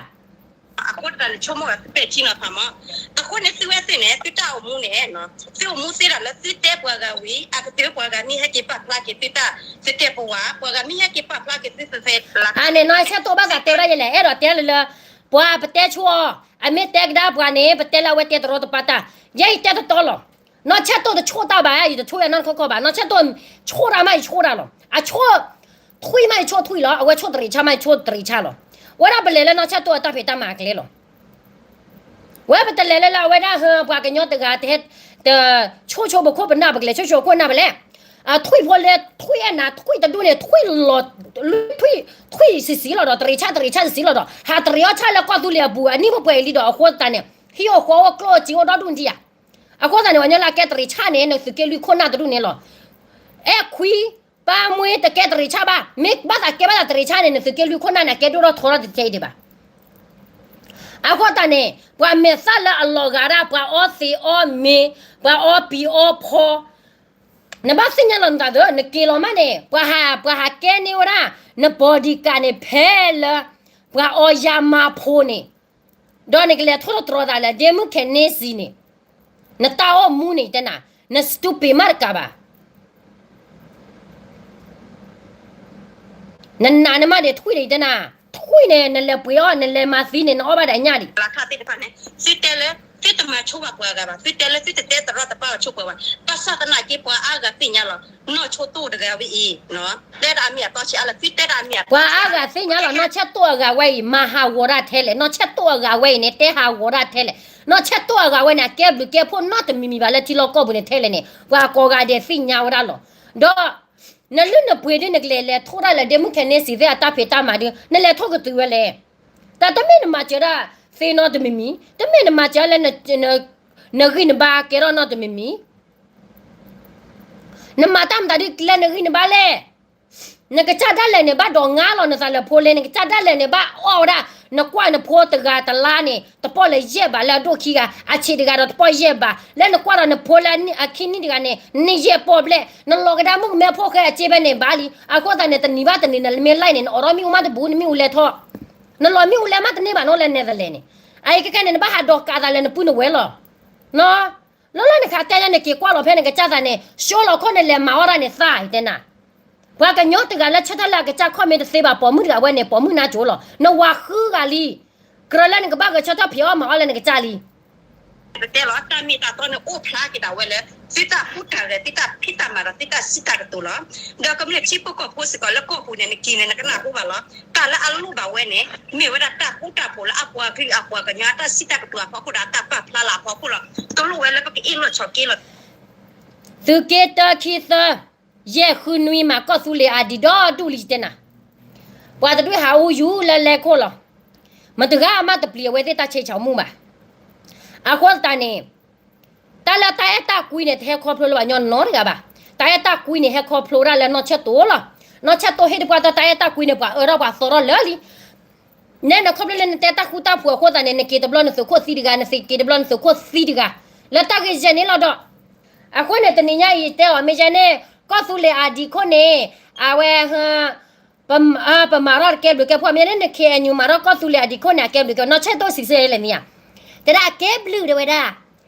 အဃိတၢ်န့ၣ် ဆိကမိၣ်ဝဲပဲာ်ထံနီၤဖးမး, အဃိန့ၣ် သုဝဲသ့ၣ်န့ၣ် သုတၢ်အိၣ်မူန့ၣ်, သုအိၣ်မူသ့ဒီးလၢသုတဲပှၤဂၤဝံၤ အကတၢၢ်ပှၤဂၤမ့ၢ်ဟဲက့ၤပာ်ဖျါက့ၤသုတၢ် သုတဲပဝး ပှၤဂၤမ့ၢ်ဟဲက့ၤပာ်ဖျါက့ၤသုသသဲလၢ အန့ၣ်နီၢ်ဆဲးတိၣ်ဘၣ်သးတဲဝဲဒၣ်ယဲလဲၣ်, အဲၣ်ဒိးတဲလၢလၢ ပှၤပတဲဆိအီၤ, အမ့ၢ်တဲကဒါပှၤန့ၣ် ပတဲလၢအဝဲတဲတရီတပါတၢ်, ယဲယတဲတတီလီၤ. နီၢ်ဆဲးတိၣ်တဆိတၢ်ဘၣ်, ယတဆိယၤနီတခီခီဘၣ်, နီၢ်ဆဲးတိၣ် ဆိတၢ်မးယဆိတၢ်လီၤ. အဆိ ထွံၣ်မးယဆိထွံၣ်လီၤ, အဝဲဆိတရံးဆါမးယဆိတရံးဆါလီၤ. ဝဲဒၣ်ပလဲၤလၢနီၢ်ဆဲးတိၣ်အတၢ်ဖံးတၢ်မၤအကျဲလီၤ. ဝဲပတလဲၤလၢလၢအဝဲဒၣ်ဟၢ ပှၤကညီတဂၤ တဟဲ တ ဆိဆိပခိၣ်ပနၢ် ပကလဲၤဆိဆိခိၣ်နၢ်ပလဲၣ်, ထွံၣ်ဖိလၢ ထွံၣ်အဲၣ်နၤ ထွံၣ်တဒူၣ်န့ၣ် ထွံၣ်လီၤ ထွံၣ် ထွံၣ်ဆံးဆံးလီၤဒီး တရံးဆါတရံးဆါဆံးဆံးလီၤဒီး ဟးတရံးအီၣ်ဆၣ်လၢကီၢ်သူလ့ၤအပူၤ အနံၣ်ပှဲၤပှဲၤအံၤလံဒီး အဃိသတးန့ၣ် ဟံၣ်အိၣ်ဃီအိၣ်ကျိၣ်စ့အိၣ်ဒီဒူၣ်ဒံးဧါ. အဃိသတးန့ၣ် ပှၤကညီလၢအကဲတရံးဆါန့ၣ် နသုးက့လွံၢ်ခိၣ်နၢ်တဒူၣ်န့ၣ်လီၤ. အဲၣ်ခွံ ပၢ်မွေးတကဲတရံးဆၣ်ဘၣ်, မ့ၢ်ဘၣ်သးကဲဘၣ်သးတရံးဆၣ်န့ၣ် နသုးက့လွံၢ်ခိၣ်နၢ်န့ၣ် ကဲဒိၣ်ထီၣ်ထီထီၣ်တထဲအံၤဒံးဘၣ်. အဃိသတးန့ၣ် ပှၤမဲာ်သၣ်လၢအလီၤဂာ်ဒၣ် ပှၤအီသံးအီမ့ၤ, ပှၤအီပံၤအီဖီ, နဘၣ်သ့ၣ်ညါလီၤနသးသၢ နက့ၤလီၤမးန့ၣ် ပှၤဟး ပှၤဟးကဲန့ၢ်ဝဲဒၣ် န bodyguard န့ၣ် ဖဲလၢ ပှၤအီယါမါဖိန့ၣ်, ဒီးနကလဲၤထီၣ်တတြီသးလၢ ဒ့မုၣ်ခဲန့စံန့ၣ်, နတၢ်အိၣ်မူန့ၣ် တဲနၤ, န stupid မးတကးဘၣ်. နနာ်န့ၣ်မးဒံး ထွံၣ်ဒံးတဲနၤ, ထွံၣ်န့ၣ် နလဲၤပှ့ၤအီၣ် နလဲၤမၤသံန့ၣ် နအီၣ်ဘၣ်ဒီးအညၣ်ဒံး. လၢခါသ့ၣ်တဖၣ်န့ၣ် သုတဲလၢ သုတမၤဆိပာ်ပှၤဂၤဘၣ်, သုတဲလၢသုတတဲသရီတပါအီၤဆိပာ်ဝဲ, ဘၣ်ဆၣ်သနာ်က့ ပှၤအါဂၤသ့ၣ်ညါလီၤ နီၢ်ဆိတိၣ်တဂၤဝဲအံၤ, တဲဒၣ်အမ့ၢ်အတီဆံးအါလၢ သုတဲဒၣ်အမ့ၢ်အတီဆံးအါလၢ ပှၤအါဂၤသ့ၣ်ညါလီၤ နီၢ်ဆဲးတိၣ်အဂၤဝဲအံၤ မၤဟးဂီၤဒၣ်ထဲလဲၣ်, နီၢ်ဆဲးတိၣ်အဂၤဝဲအံၤန့ၣ် တဲဟးဂီၤဒၣ်ထဲလဲၣ်, နီၢ်ဆဲးတိၣ်အဂၤဝဲန့ၣ် အကဲဘျုးကဲဖှိၣ်နီတမံၤမံၤဘၣ်လၢထံလီၢ်ကီၢ်ပူၤန့ၣ်ထဲလဲၣ်န့ၣ် ပှၤကိးဂၤဒဲးသ့ၣ်ညါဝဲဒၣ်လီၤ. ဒီး နလုၢ်နပှ့ၤဒ်နကလဲၤလဲၤထိၣ်ဒၣ်လၢ ဒ့မုၣ်ခဲန့စံသ့ၣ်အတၢ်ဖံးတၢ်မၤဒ် နလဲၤထိၣ်ကတုၤဝဲလဲၣ်. တၢ်တမ့ၢ်နမၤစၢၤဒၣ်သ့နီတမံၤမံၤ, တမ့ၢ်နမၤစၢၤလၢ နဂံၢ်နဘါကဲထီၣ်နီတမံၤမံၤ, နမၤတၢ်မတၤဒ်လၢနဂံၢ်နဘါလဲၣ်. နကစၢ်ဒၣ်လဲာ်န့ၣ် ဘၣ်ဒိးငါလီၤနသးလၢဖိလ့, နကစၢ်ဒၣ်လဲာ်န့ၣ် ဘၣ်အီၣ်ဝဲဒၣ်, နကွၢ်နဖိတဂၤတလါန့ၣ် တပီၢ်လၢယဲၢ်ဘး, လၢအဒိၣ်ခံဂၤ အဆံးတဂၤဒီးတပီၢ်ယဲၢ်ဘး, လၢနကွၢ်ဒီးနဖိလၢအခံနံၣ်တဂၤန့ၣ် နံၣ်ယဲၢ်ပီၢ်ဘျဲၣ်, နလီၤကဒါမုၣ်ကမဲဖိဃဲအစ့ဖဲန့ၣ်ဘၣ်လံ. အဃိသတးန့ၣ် တနံၤဘၣ်တနံၤ နမ့ၢ်လဲၣ်န့ၣ် နအိးထီၣ်မ့ၣ်အူမးတဘူး နမ့ၣ်အူလဲၤထီၣ်, နလီၤမ့ၣ်အူလဲၤမးတန့ၢ်ဘၣ်နီၤလၢနဲသလဲၣ်န့ၣ်, အအံၤခဲကဲန့ၣ် နဘၣ်ဟးဒိးကးသးလၢနပုၢ်နဝဲၢ်လီၤ. လၢလၢနခးတဲညါ နက့ၤကွၢ်လီၤဖဲနကစၢ်သးန့ၣ် ဆိလီၤခိၣ်နလဲၤမၤအီၣ်ဒၣ်န့ၣ်သၣ်တဲနၤ, ပှၤကညီတဂၤလၢဆၢထၢၣ်လၢအကစၢ်ခီၣ်မ့ၢ်တသ့ဘၣ် ပိာ်မုၣ်တဂၤဝဲန့ၣ် ပိာ်မုၣ်နါစိၤလီၤ. နဝၤဃုဂၤလံ, ကြၢးလၢနကဘၣ်ဂဲၤဆၢထၢၣ်ဖံးအီၣ်မၤအီၣ်လၢနကစၢ်လံ. ပတဲလီၤ တၢ်မ့ၢ်တၢ်တီန့ၣ် အိၣ်ဖျါက့ၤဒၣ်ဝဲလၢ သုတၢ်ဟူးတၢ်ဂဲၤ သုတၢ်ဖံးတၢ်မၤဒီး သုတၢ်စံးတၢ်ကတိၤလီၤ. ဒီးကမျၢၢ်ထံဖိကီၢ်ဖိစ့ၢ်ကီးလၢကီၢ်ပူၤန့ၣ် နက့ၤန့ၣ် နကနၢ်ဟူဘၣ်လီၤ. တၢ်လၢအလိၣ်ဘၣ်ဝဲန့ၣ် မ့ၢ်ဝဲဒၣ်တၢ်ဃူတၢ်ဖိးလၢအပှၤကလုာ်အပှၤကညီအတၢ်စံးတၢ်ကတိၤအဖီခိၣ်ဒီးအတၢ်ပာ်ဖျါလၢအဖီခိၣ်လီၤ. တလိၣ်ဝဲလၢပကအ့ၣ်လိာ်ဆိးက့လိာ်သး သုးက့တၢ ခံ သၢ ယဲၢ် ဃု နွံ မၤကီၢ်သူလ့ၤအါဒံးဒီဒူၣ်လံတဲနၤ, ပှၤတဒူၣ်ဟးအူယူၤလၢလဲခိၣ်လီၤ. မတဂၤမးတပျံၤအဝဲသ့ၣ်တၢ်ဆဲးဆးမူၣ်ဘၣ်. အဃိသတးန့ၣ် တၢ်လၢတၢ်အဲၣ်တၢ်ကွံန့ၣ် တဟဲခီဖျိလၢပှၤကညီနီတဂၤဘၣ်. တၢ်အဲၣ်တၢ်ကွံန့ၣ် ဟဲခီဖျိဒၣ်လၢနီၢ်ဆဲးတိၣ်လီၤ. နီၢ်ဆဲးတိၣ်ဟ့ၣ်တပှၢ်တၢ် တၢ်အဲၣ်တၢ်ကွံန့ၣ် ပှၤအၢထီၣ်ပှၤသီထီၣ်လၢာ်လံ. နဲနခီဖျိလၢနတဲတၢ်ဃူတၢ်ဖိးအဃိသတးန့ၣ် နက့ၤတဘျီနသုးခိၣ်သံတဂၤ, နက့ၤတဘျီနသုးခိၣ်သံတဂၤ, လၢတၢ်ဂ့ၢ်ယဲၢ်န့ၣ်လီၤဒီး အဃိန့ၣ် တနံၤညါအံၤတဲအီၤ မ့ၢ်ယဲန့ၣ် ကီၢ်သူလ့ၤအါဒံးခိၣ်န့ၣ် အဝဲ ပမၤထီၣ်တကဲဘျုးကဲဖှိၣ် မ့ၢ်န့ၣ် န KNU မၤထီၣ်ကီၢ်သူလ့ၤအါဒံးခိၣ်န့ၣ် အကဲဘျုးကဲ နီၢ်ဆဲးတိၣ်စံးဆၢလဲၣ်မ့ၢ်ဧါ. တဲဒၣ်အကဲဘျုးတဲဝဲဒၣ်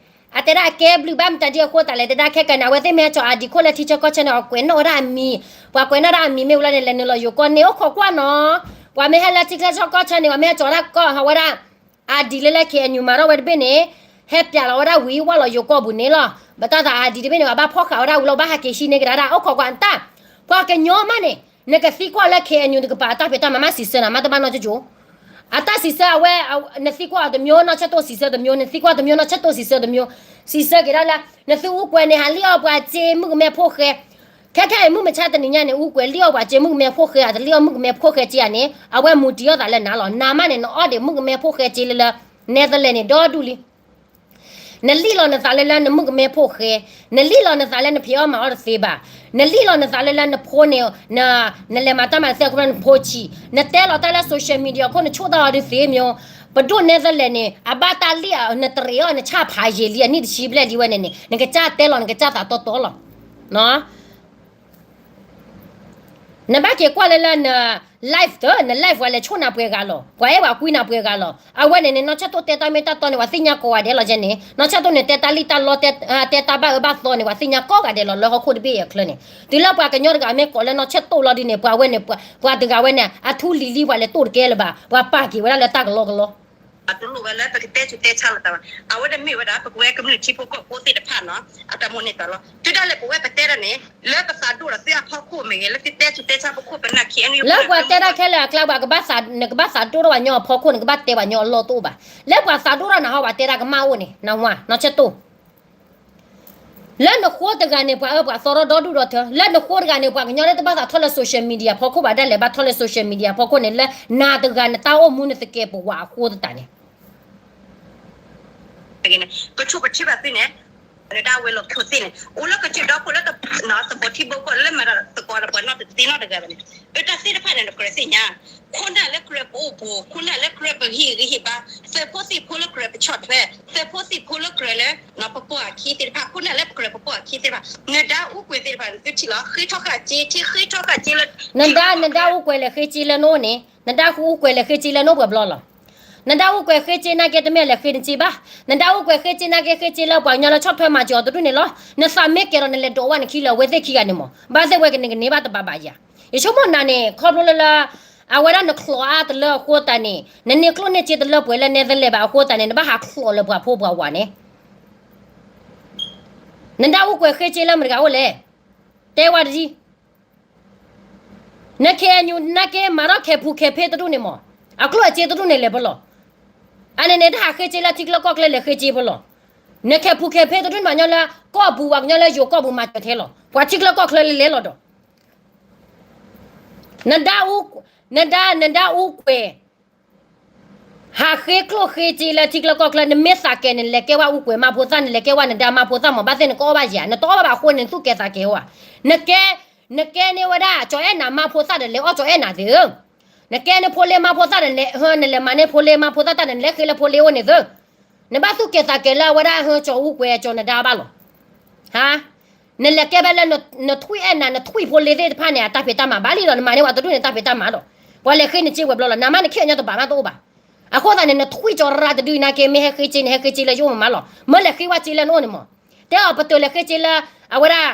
အတဲဒၣ်အကဲဘျုးဘၣ်မတၤဒ်အဃိသတးလဲၣ် တဲဒၣ်ခဲကနံၣ် အဝဲသ့ၣ်မ့ၢ်ဟဲစိာ်အါဒံးခိၣ်လၢထံဆၢကီၢ်ဆၢန့ၣ် အကွဲးနီၣ်ဝဲဒၣ်အမံၤ, ပှၤကွဲးနီၣ်ဒၣ်အမံၤမ့ၢ်ဝဲလီၤန့ၣ် လဲၤနုာ်လီၤယိၤကီၢ်န့ၣ် အိၣ်ခိးကွၢ်နီၤ. ပှၤမ့ၢ်ဟဲလၢထံချၢဆၢကီၢ်ဆၢန့ၣ် ပှၤမ့ၢ်ဟဲစိာ်ဒၣ်ကီၢ်ဟးဝဲဒၣ် အါဒံးလၢလၢ KNU မၤထီၣ်ဝဲတဘ့ၣ်န့ၣ် ဟဲပျးလီၤဝဲဒၣ်ဝံၤဝဲလီၤယိၤကီၢ်ပူၤန့ၣ်လီၤ. ဘၣ်တၢ်သးအါဒံးတဘ့ၣ်န့ၣ် ပှၤဘၣ်ဖီၣ်ဃာ်ဝဲဒၣ်ဝံၤလီၤ ဘၣ်ဟးက့ၤဟံးန့ၢ်ကဒါဒၣ် အိၣ်ခိးကွၢ်တၢ်. ပှၤကညီမးန့ၣ် နကသံကွၢ်လၢ KNU တကပၤအတၢ်ဖံးတၢ်မၤမးစံးဆၢနၤ မ့ၢ်တဘၣ်နီၢ်ကၠိကၠိ အတၢ်စံးဆၢအဝဲ နသံကွၢ်အီၤတမျိုး နီၢ်ဆဲးတိၣ်စံးဆၢတမျိုး နသံကွၢ်တမျိုး နီၢ်ဆဲးတိၣ်စံးဆၢတမျိုး စံးဆၢက့ၤဒၣ်လၢ နသုအူကွဲၤန့ၣ် ဟးလံၣ်အီၣ်ပှၤစ့မုၣ်ကမဲဖိဃဲ ခဲခဲအံၤ မုၢ်မဆါတနံၤညါန့ၣ် အူကွဲၤလံၣ်အီၣ်ပှၤစ့မုၣ်ကမဲဖိဃဲ အတလံၣ်အီၣ်မုၣ်ကမဲဖိဃဲစ့ဧါန့ၣ် အဝဲမူတံၢ်အီၣ်သးလၢနၤလီၤ. နၤမးန့ၣ် နအီၣ်ဒံးမုၣ်ကမဲဖိဃဲစ့လၢလၢ နဲသလဲၣ်န့ၣ် ဒီဒူၣ်လံ နလံၣ်လီၤနသးလၢလၢနမုၣ်ကမဲဖိဃဲ, နလံၣ်လီၤနသးလၢနဖံးအီၣ်မၤအီၣ်တသ့ဘၣ်, နလံၣ်လီၤနသးလၢလၢနဖိန့ၣ် နလဲၤမၤတၢ်မၤသ့အဃိ နဖိဆံး, နတဲလီၤတၢ်လၢ social media ခိၣ် နဆိၣ်တၢ်အီၤဒုးသ့မ့ၢ်, ပဒိၣ်နဲသလဲၣ်န့ၣ် အဘၣ်တၢ်လံၣ် နတရံးအီၤ နဆၣ်ဖးယံာ်လံ အနံၣ်တဆံဘျဲၣ်လံဝဲန့ၣ်န့ၣ် နကစၢ်တဲလီၤ နကစၢ်သးတီတီလီၤ. နဘၣ်က့ၤကွၢ်လၢလၢန live တၢ် န live ပှၤလဲၤဆိၣ်နၤပှဲၤဂၤလီၤ, ပှၤအဲၣ်ပှၤကွံနၤပှဲၤဂၤလီၤ. အဝဲန့ၣ်န့ၣ် နီၢ်ဆၢၣ်တိၣ်တဲတၢ်မ့ၢ်တၢ်တီန့ၣ် ပှၤသ့ၣ်ညါကိးဂၤဒဲးလီၤကဲန့ၣ်, နီၢ်ဆၢၣ်တိၣ်န့ၣ် တဲတၢ်လံၣ်တၢ်လီ တဲတၢ်ဘၣ်အၢဘၣ်သီန့ၣ် ပှၤသ့ၣ်ညါကိးဂၤဒဲးလီၤ လၢဟီၣ်ခိၣ်တဘ့ၣ်အံၤအချၢန့ၣ်. တုၤလၢပှၤကညီတဂၤမ့ၢ်ကိးလၢနီၢ်ဆၢၣ်တိၣ်လီၤဒ်န့ၣ် ပှၤဝဲန့ၣ် ပှၤတဂၤဝဲန့ၣ် အထူလံၤလံ ပှၤလဲၤတိၣ်တကဲလၢၤဘၣ်, ပှၤပာ်က့ၤဝဲဒၣ်လၢတၢ်ကလီကလီ အတလိၣ်ဝဲလၢပကတဲဆူးတဲဆါလိာ်သးဘၣ်. အဝဲဒၣ်မ့ၢ်ဝဲဒၣ် ပကဝဲကမျၢၢ်ထံဖိကီၢ်ဖိသ့ၣ်တဖၣ်နီၤ အတၢ်မိၣ်န့ၢ်သးလီၤ. တုၤဒၣ်လဲာ်ပဝဲပတဲဒၣ်န့ၣ် လၢပသးဒိၣ်ဒီးသုအဖီခိၣ်မ့ၢ်ဂ့ၤ လၢသုတဲဆူးတဲဆါပခိၣ်ပနၢ်ခံအနု လၢပှၤတဲဒၣ်ခဲလၢာ်အကျါ ပှၤကဘၣ်သးဒိၣ်ထီၣ်ပှၤညီအဖီခိၣ်န့ၣ် ကဘၣ်တဲပှၤညီအလီၢ်တအိၣ်ဘၣ်. လၢပှၤသးဒိၣ်ထီၣ်နၤဟီ ပှၤတဲဒၣ်ကမၣ်အိၣ်န့ၣ် နဝၤ နီၢ်ဆၢၣ်တိၣ် လၢနဃိတဂၤန့ၣ် ပှၤအၢပှၤသီထီၣ်ဒီဒူၣ်ဒီထၢ, လၢနဃိတဂၤန့ၣ် ပှၤကညီလၢတဘၣ်သးထီၣ်လၢ social media ဖီခိၣ်ဘၣ်ဒၣ်လဲာ် ဘၣ်ထီၣ်လၢ social media ဖီခိၣ်န့ၣ် လၢနၤတဂၤ နတၢ်အိၣ်မူနသကဲးပဝးအဃိသတးန့ၣ် ကဆိၣ်ကဆၢဘၣ်သုန့ၣ် နဒၣ်ဝဲလီၤခိၣ်သ့ၣ်န့ၣ် အိၣ်လၢကစၢၢ်ဒီခိၣ်လၢ သဘီထံဘိကီၢ်လၢမၤဒီးသကိးဒီးပှၤနီတသ့နီတဂၤဘၣ်န့ၣ်, အတၢ်သ့ၣ်တဖၣ်န့ၣ် နကြၢးသ့ၣ်ညါ, ခိၣ်နၢ်လၢကြၢးပအိၣ်ပူၤ ခိၣ်နၢ်လၢကြၢးပဟ့ၣ်ဂံၢ်ဟ့ၣ်ဘါ, သုးဖိသံၣ်ဖိလၢကြၢးပဆီၣ်ထွဲ, သုးဖိသံၣ်ဖိလၢကြၢးလၢ ပပှၤအခံသ့ၣ်တဖၣ် ခိၣ်နၢ်လၢပကြၢးပပှၤအခံသ့ၣ်တဖၣ် နဒါအူကွဲၤသ့ၣ်တဖၣ် နသုထံၣ်လီၤ ဃ့ထီၣ်ဃာ်စ့ ထံဃ့ထီၣ်ဃာ်စ့လၢ နဒါ နဒါအူကွဲၤလဲၤဃ့စ့လၢနအိၣ်န့ၣ် နဒါအူကွဲၤလဲၤဃ့စ့လၢနအိၣ်ပှဲၤဘျီလီၤ. နဒါအူကွဲၤဃ့စ့နာ်က့ တမ့ၢ်လဲၤဃ့နစ့ဘၣ်. နဒါအူကွဲၤဃ့စ့နာ်က့ ဃ့စ့လၢပှၤကညီလၢဆီၣ်ထွဲမၤစၢၤအီၤတဒူၣ်န့ၣ်လီၤ. နသးမ့ၢ်ကဲၤဒီးနလဲၤဒိးဝဲနခံလၢအဝဲသ့ၣ်ခံဂၤန့ၣ်မး ဘၣ်သ့ၣ်ဝဲကန့ၢ်ကန့ၢ်ဘၣ်တဘၣ်ဘၣ်ယၤ. ယဆိကမိၣ်နၤန့ၣ် ခီဖျိလၢလၢ အဝဲဒၣ်နချီးအါတလၢအဃိသတးန့ၣ် နန့ၢ်ကျိၣ်န့ၢ်စ့တလၢပှဲၤလၢနဲသလဲးဘၣ်အဃိသတးန့ၣ် နဘၣ်ဟးချီးလၢပှၤဖိပှၤဝၤန့ၣ် နဒါအူကွဲၤဃ့စ့လၢမတၤတဂၤအိၣ်လဲၣ်. တဲဝဲတဒ် န ခ့ၣ်အဲၣ်ယူၣ် နာ်က့မၤထီၣ်ခဲပူၤခဲဖ့တဒူၣ်န့ၣ်မး အကျိၣ်အစ့တဒူၣ်န့ၣ်လဲၤဖဲလဲၣ်. အန့ၣ်န့ၣ် တဟးဃ့စ့လၢထံချၢကီၢ်ချၢလဲၤဃ့စ့ဖဲလဲၣ်. နခဲပူၤခဲဖ့တဒူၣ်န့ၣ်မး ညီလၢကီၢ်ပူၤ ပှၤကညီလၢယိၤကီၢ်ပူၤမၤစၢၤထဲလီၤ. ပှၤထံချၢကီၢ်ချၢလဲၤလဲၤလီၤဒီး နဒါ နဒါ နဒါအူကွဲၤ ဟးဃ့ကျိၣ်ဃ့စ့လၢထံချၢကီၢ်ချၢ နမ့ၢ်သးကဲၤန့ၣ် နလဲၤကဲဝဲအူကွဲၤမါဖိသၣ် နလဲၤကဲဝဲနဒါမါဖိသၣ်မး ဘၣ်သ့ၣ်နကအီၣ်ဘၣ်ယၤ နတအီၣ်ဘၣ်ဘၣ်အဃိန့ၣ် နသူၣ်ကဲၤသးကဲၤဝဲ. နကဲ နကဲန့ၢ်ဝဲဒၣ် ကၠီၤအဲၣ်နၤမါဖိသၣ်ဒီး လဲၤအီၣ်ကၠီၤအဲၣ်နၤသ့ဧၢ. နကဲန့ၢ်ဖိလ့မါဖိသၣ်ဒီး နလဲၤ နလဲၤမၤန့ၢ်ဖိလ့မါဖိသၣ်တၢ်ဒီး နလဲၤဃ့လၢဖိလ့အိၣ်န့ၣ်သ့. နဘၣ်သူၣ်ကဲၤသးကဲၤလၢအဝဲဒၣ်ဟၢကၠီၤအူကွဲၤ ကၠီၤနဒါဘၣ်လီၤ. ဟါ, နလဲၤကဲဖဲလၢ နထွံၣ်အဲၣ်နၤ နထွံၣ်ဖိလ့သ့ၣ်တဖၣ်န့ၣ် အတၢ်ဖံးတၢ်မၤဘၣ်လံဒီး နမၤန့ၢ်ဝဲတဒူၣ်န့ၣ် တၢ်ဖံးတၢ်မၤဒီး ပှၤလဲၤဃ့နစ့ဝဲၤဘျီလီၤ. နမ့ၢ်နခ့ၣ်ညီတဘၣ်မးတအိၣ်ဘၣ်. အဃိသတးန့ၣ် နထွံၣ်ကၠီၤရၢတဒုနာ်က့ မ့ၢ်ဟဲဃ့စ့န့ၣ် ဟဲဃ့စ့လၢယအိၣ်မးမးလီၤ. မ့ၢ်လဲၤဃ့ဝဲစ့လၢနအိၣ်န့ၣ်မး. တဲအီၤပတုာ်လဲၤဃ့စ့လၢ အဝဲဒၣ်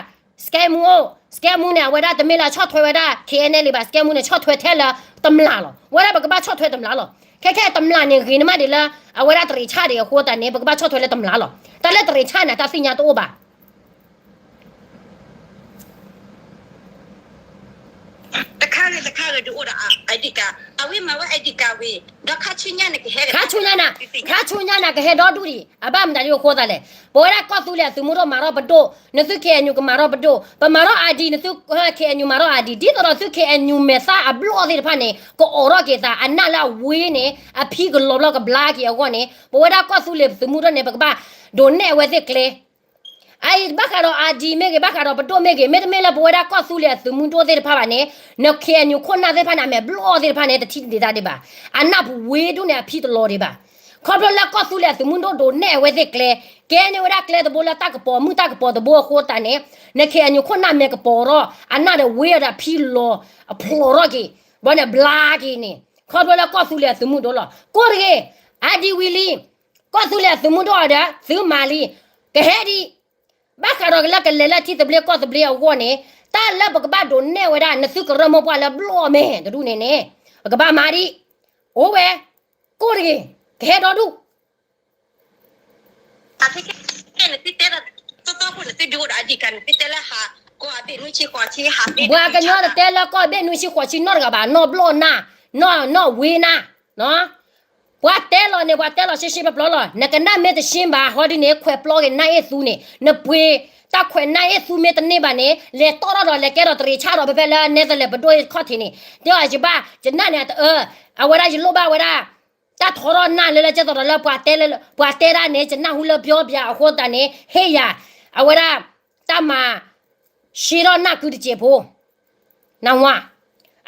စကဲမူအိၣ်, စကဲမူန့ၣ် အဝဲဒၣ်တမ့ၢ်လၢဆီၣ်ထွဲဝဲဒၣ် ခ့ၣ်အဲၣ်အ့ၣ်လ့ဘၣ်, စကဲမူန့ၣ် ဆီၣ်ထွဲထဲလၢတမျၢ်လီၤ. ဝဲဒၣ်ပကဘၣ်ဆီၣ်ထွဲတမျၢ်လီၤ. ခဲခဲတမျၢ်န့ၣ် ဂ့ၤနမးဒံးလၢ အဝဲဒၣ်တရံးဆၣ်ဒံးအဃိသတးန့ၣ် ပကဘၣ်ဆီၣ်ထွဲလၢတမျၢ်လီၤ. တၢ်လၢတရံးဆၣ်န့ၣ် တၢ်သ့ၣ်ညါတအိၣ်ဘၣ်. တခါဂ့ၤတခါဂ့ၤဒုးအိၣ်ဒီး ID card အဝဲမၤဝဲ ID card ဝံၤ ဒီးခါဆူညါန့ၣ်ကဟဲ ခါဆူညါနၤ, ခါဆူညါနၤကဟဲဒီဒူၣ်ဒံး အဘၣ်မတၤဒ်အဃိသတးလဲၣ်. ပဝဲဒၣ်ကီၢ်သူလ့ၤအသုးမုၢ်ဒိၣ်မၤထီၣ်ပဒိၣ်, နသု ခ့ၣ်အဲၣ်ယူၣ် ကမၤထီၣ်ပဒိၣ်, ပမၤထီၣ် ID နသု ခ့ၣ်အဲၣ်ယူၣ် မၤထီၣ် ID ဒ်သိးဒီးသု ခ့ၣ်အဲၣ်ယူၣ် မဲာ်သၣ်အဘျီၣ်သ့ၣ်တဖၣ်န့ၣ် ကအိးထီၣ်က့ၤသး အနၢ်လၢအဝ့န့ၣ် အဖံကလီၤဘျီကဘျါက့ၤအဂီၢ်န့ၣ် ပဝဲဒၣ်ကီၢ်သူလ့ၤသုးမုၢ်ဒိၣ်န့ၣ် ပကဘၣ်ဒိးနဲၣ်အဝဲသ့ၣ်ကျဲ အအံၤဘၣ်ဃးဒီး ID မ့ၢ်ဂ့ၤ ဘၣ်ဃးဒီးပဒိၣ်မ့ၢ်ဂ့ၤ မ့တမ့ၢ်လၢပဝဲဒၣ်ကီၢ်သူလ့ၤအသုးမုၢ်ဒိၣ်သ့ၣ်တဖၣ်ဘၣ်န့ၣ် န ခ့ၣ်အဲၣ်ယူၣ် ခိၣ်နၢ်သ့ၣ်တဖၣ်န့ၣ် အမဲာ်ဘျီၣ်သ့ၣ်တဖၣ်န့ၣ် တထံၣ်တဒံးတၢ်ဒံးဘၣ်. အနၢ်ပူၤဝ့ဒူၣ်န့ၣ် အဖံတလီၤဒံးဘၣ်. ခီဖျိလၢကီၢ်သူလ့ၤအသုးမုၢ်ဒိၣ်ဒိးနဲၣ်အဝဲသ့ၣ်ကျဲ ကဲန့ၢ်ဝဲဒၣ်ကျဲတဘိလၢတၢ်ကပီၤမုၣ်တၢ်ကပီၤတဘိအဃိသတးန့ၣ် န ခ့ၣ်အဲၣ်ယူၣ် ခိၣ်နၢ်မဲာ်ကပီၤထီၣ် အနၢ်ဒီးဝ့ဒီးအဖံလီၤ အဖျိးထီၣ်က့ၤ ဘျီန့ၣ်ဘျါက့ၤန့ၣ် ခီဖျိလၢကီၢ်သူလ့ၤအသုးမုၢ်ဒိၣ်လီၤ. ကိၣ်တဂ့ၤ ID ဝံၤလံ ကီၢ်သူလ့ၤအသုးမုၢ်ဒိၣ်အီၤဒီး သုမၤလံ ကဟဲဒံး ဘၣ်ဃးဒီးလၢကလဲၤလၢထံသဘျ့ကီၢ်သဘျ့အဂီၢ်န့ၣ် တၢ်လၢပကဘၣ်ဒိးနဲၣ်ဝဲဒၣ် နသုကရၢမိၢ်ပှၢ်လၢဘျီၣ်မဲာ်တဒူၣ်န့ၣ်န့ၣ် ပကဘၣ်မၤဒံး အိၣ်ဝဲ ကိၣ်တဂ့ၤ ကဟဲဒီဒူၣ် ပှၤကညီတတဲလၢကီၢ်ဘ့ၣ်နွံဆံဃိးဆံ ဟးဘ့ၣ်နွံဆံဃိးဆံနီတဂၤဘၣ် နီၢ်ဘျီၣ်နၢ် နီၢ်ဝ့နၢ် ပှၤတဲလီၤန့ၣ် ပှၤတဲလီၤရှဲရှဲပျီပျီလီၤ. နကနၣ်မ့ၢ်တရှဲဘၣ် ဟီဒ်န့ၣ် ခွဲးပျီက့ၤနၢ်အ့ၣ်သူန့ၣ် နပှ့ၤတၢ်ခွဲးနၢ်အ့ၣ်သူမ့ၢ်တန့ၢ်ဘၣ်န့ၣ် လဲၤတီၣ်ထီၣ်ဒီးလဲၤကဲထီၣ်တရံးဆၣ်ဒီးဖဲဖဲလၢနဲသလၢပဒိၣ်ခီၣ်ထံးန့ၣ် တဲအီၤယဘၣ် ယနၢ်န့ၣ်အတအၢ အဝဲဒၣ်ယလိၣ်ဘၣ်ဝဲဒၣ် တၢ်ထီထီၣ်နၢ်လၢလၢကဲသိးဒီးလၢ ပှၤတဲဒၣ်န့ၣ် ယနၢ်ဟူလၢပျီပျါအဃိသတးန့ၣ် ဟ့ၣ်ယၤ အဝဲဒၣ် တၢ်မၤ ရှဲထီၣ်နၢ်ကုတစဲးဖိ နဝါ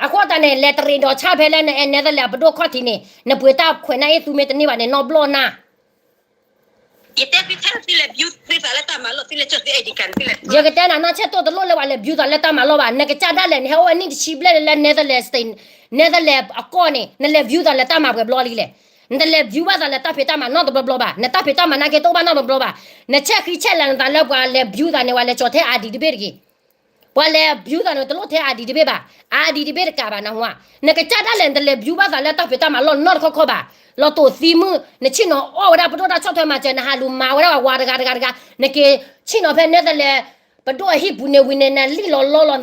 အဃိသတးန့ၣ် လဲၤတရံးဒီးဆၣ်ဖဲလၢနအဲနဲသလၢပဒိၣ်ခီၣ်ထံးန့ၣ် နပှ့ၤတၢ်ခွဲးနၢ်အ့ၣ်သူမ့ၢ်တန့ၢ်ဘၣ်န့ၣ် နီၢ်ဘျီၣ်နၢ် ယကတဲနၤနီၢ်ဆဲးတိၢ်တလိၣ်လၢပှၤလဲၤ view သးလၢတၢ်မၤလီၢ်ဘၣ် နကစၢ်ဒၣ်လဲာ်န့ၣ် ဟဲအိၣ်ဝဲနံၣ်တဆံဘျဲၣ်လၢ Netherlands အကီၢ်န့ၣ် နလဲၤ view သးလၢတၢ်မၤပှဲၤဘျီလံလဲၣ် နတလဲၤ view ဘၣ်သးလၢတၢ်ဖံးတၢ်မၤနီတဘျီဘျီဘၣ် နတၢ်ဖံးတၢ်မၤနာ်က့တအိၣ်ဘၣ်နီတဘျီဘျီဘၣ် နဆဲးဃံဆဲးလၤနသးလၢပှၤလဲၤ view သးန့ၣ် ပှၤလဲၤကၠီၤထဲ ID တဘ့ၣ်တဂ့ၤ ပှၤလဲၤ view သးန့ၣ် တလိၣ်ထဲ ID တဘ့ၣ်ဘၣ် ID တဘ့ၣ်တကးဘၣ်နဟူဧါ နကစၢ်ဒၣ်လဲာ် နတလဲၤ view ဘၣ်သးလၢတၢ်ဖံးတၢ်မၤလီၢ်နီတခီခီဘၣ် လီၤတိာ်သံမုၢ် နဆ့ၣ်နီၤအီၣ်ဝဲဒၣ်ပဒိၣ်တၢ်ဆီၣ်ထွဲမၤစၢၤ နဟးလူၤမၤဝဲဒၣ်ပှၤဝၤတဂၤတဂၤတဂၤ နက့ၤဆ့ၣ်နီၤဖဲနဲသလဲ ပဒိၣ်အဟံၣ်ပူၤန့ၣ်ဝံၤန့ၣ် နလံၣ်လီၤလီလီၤန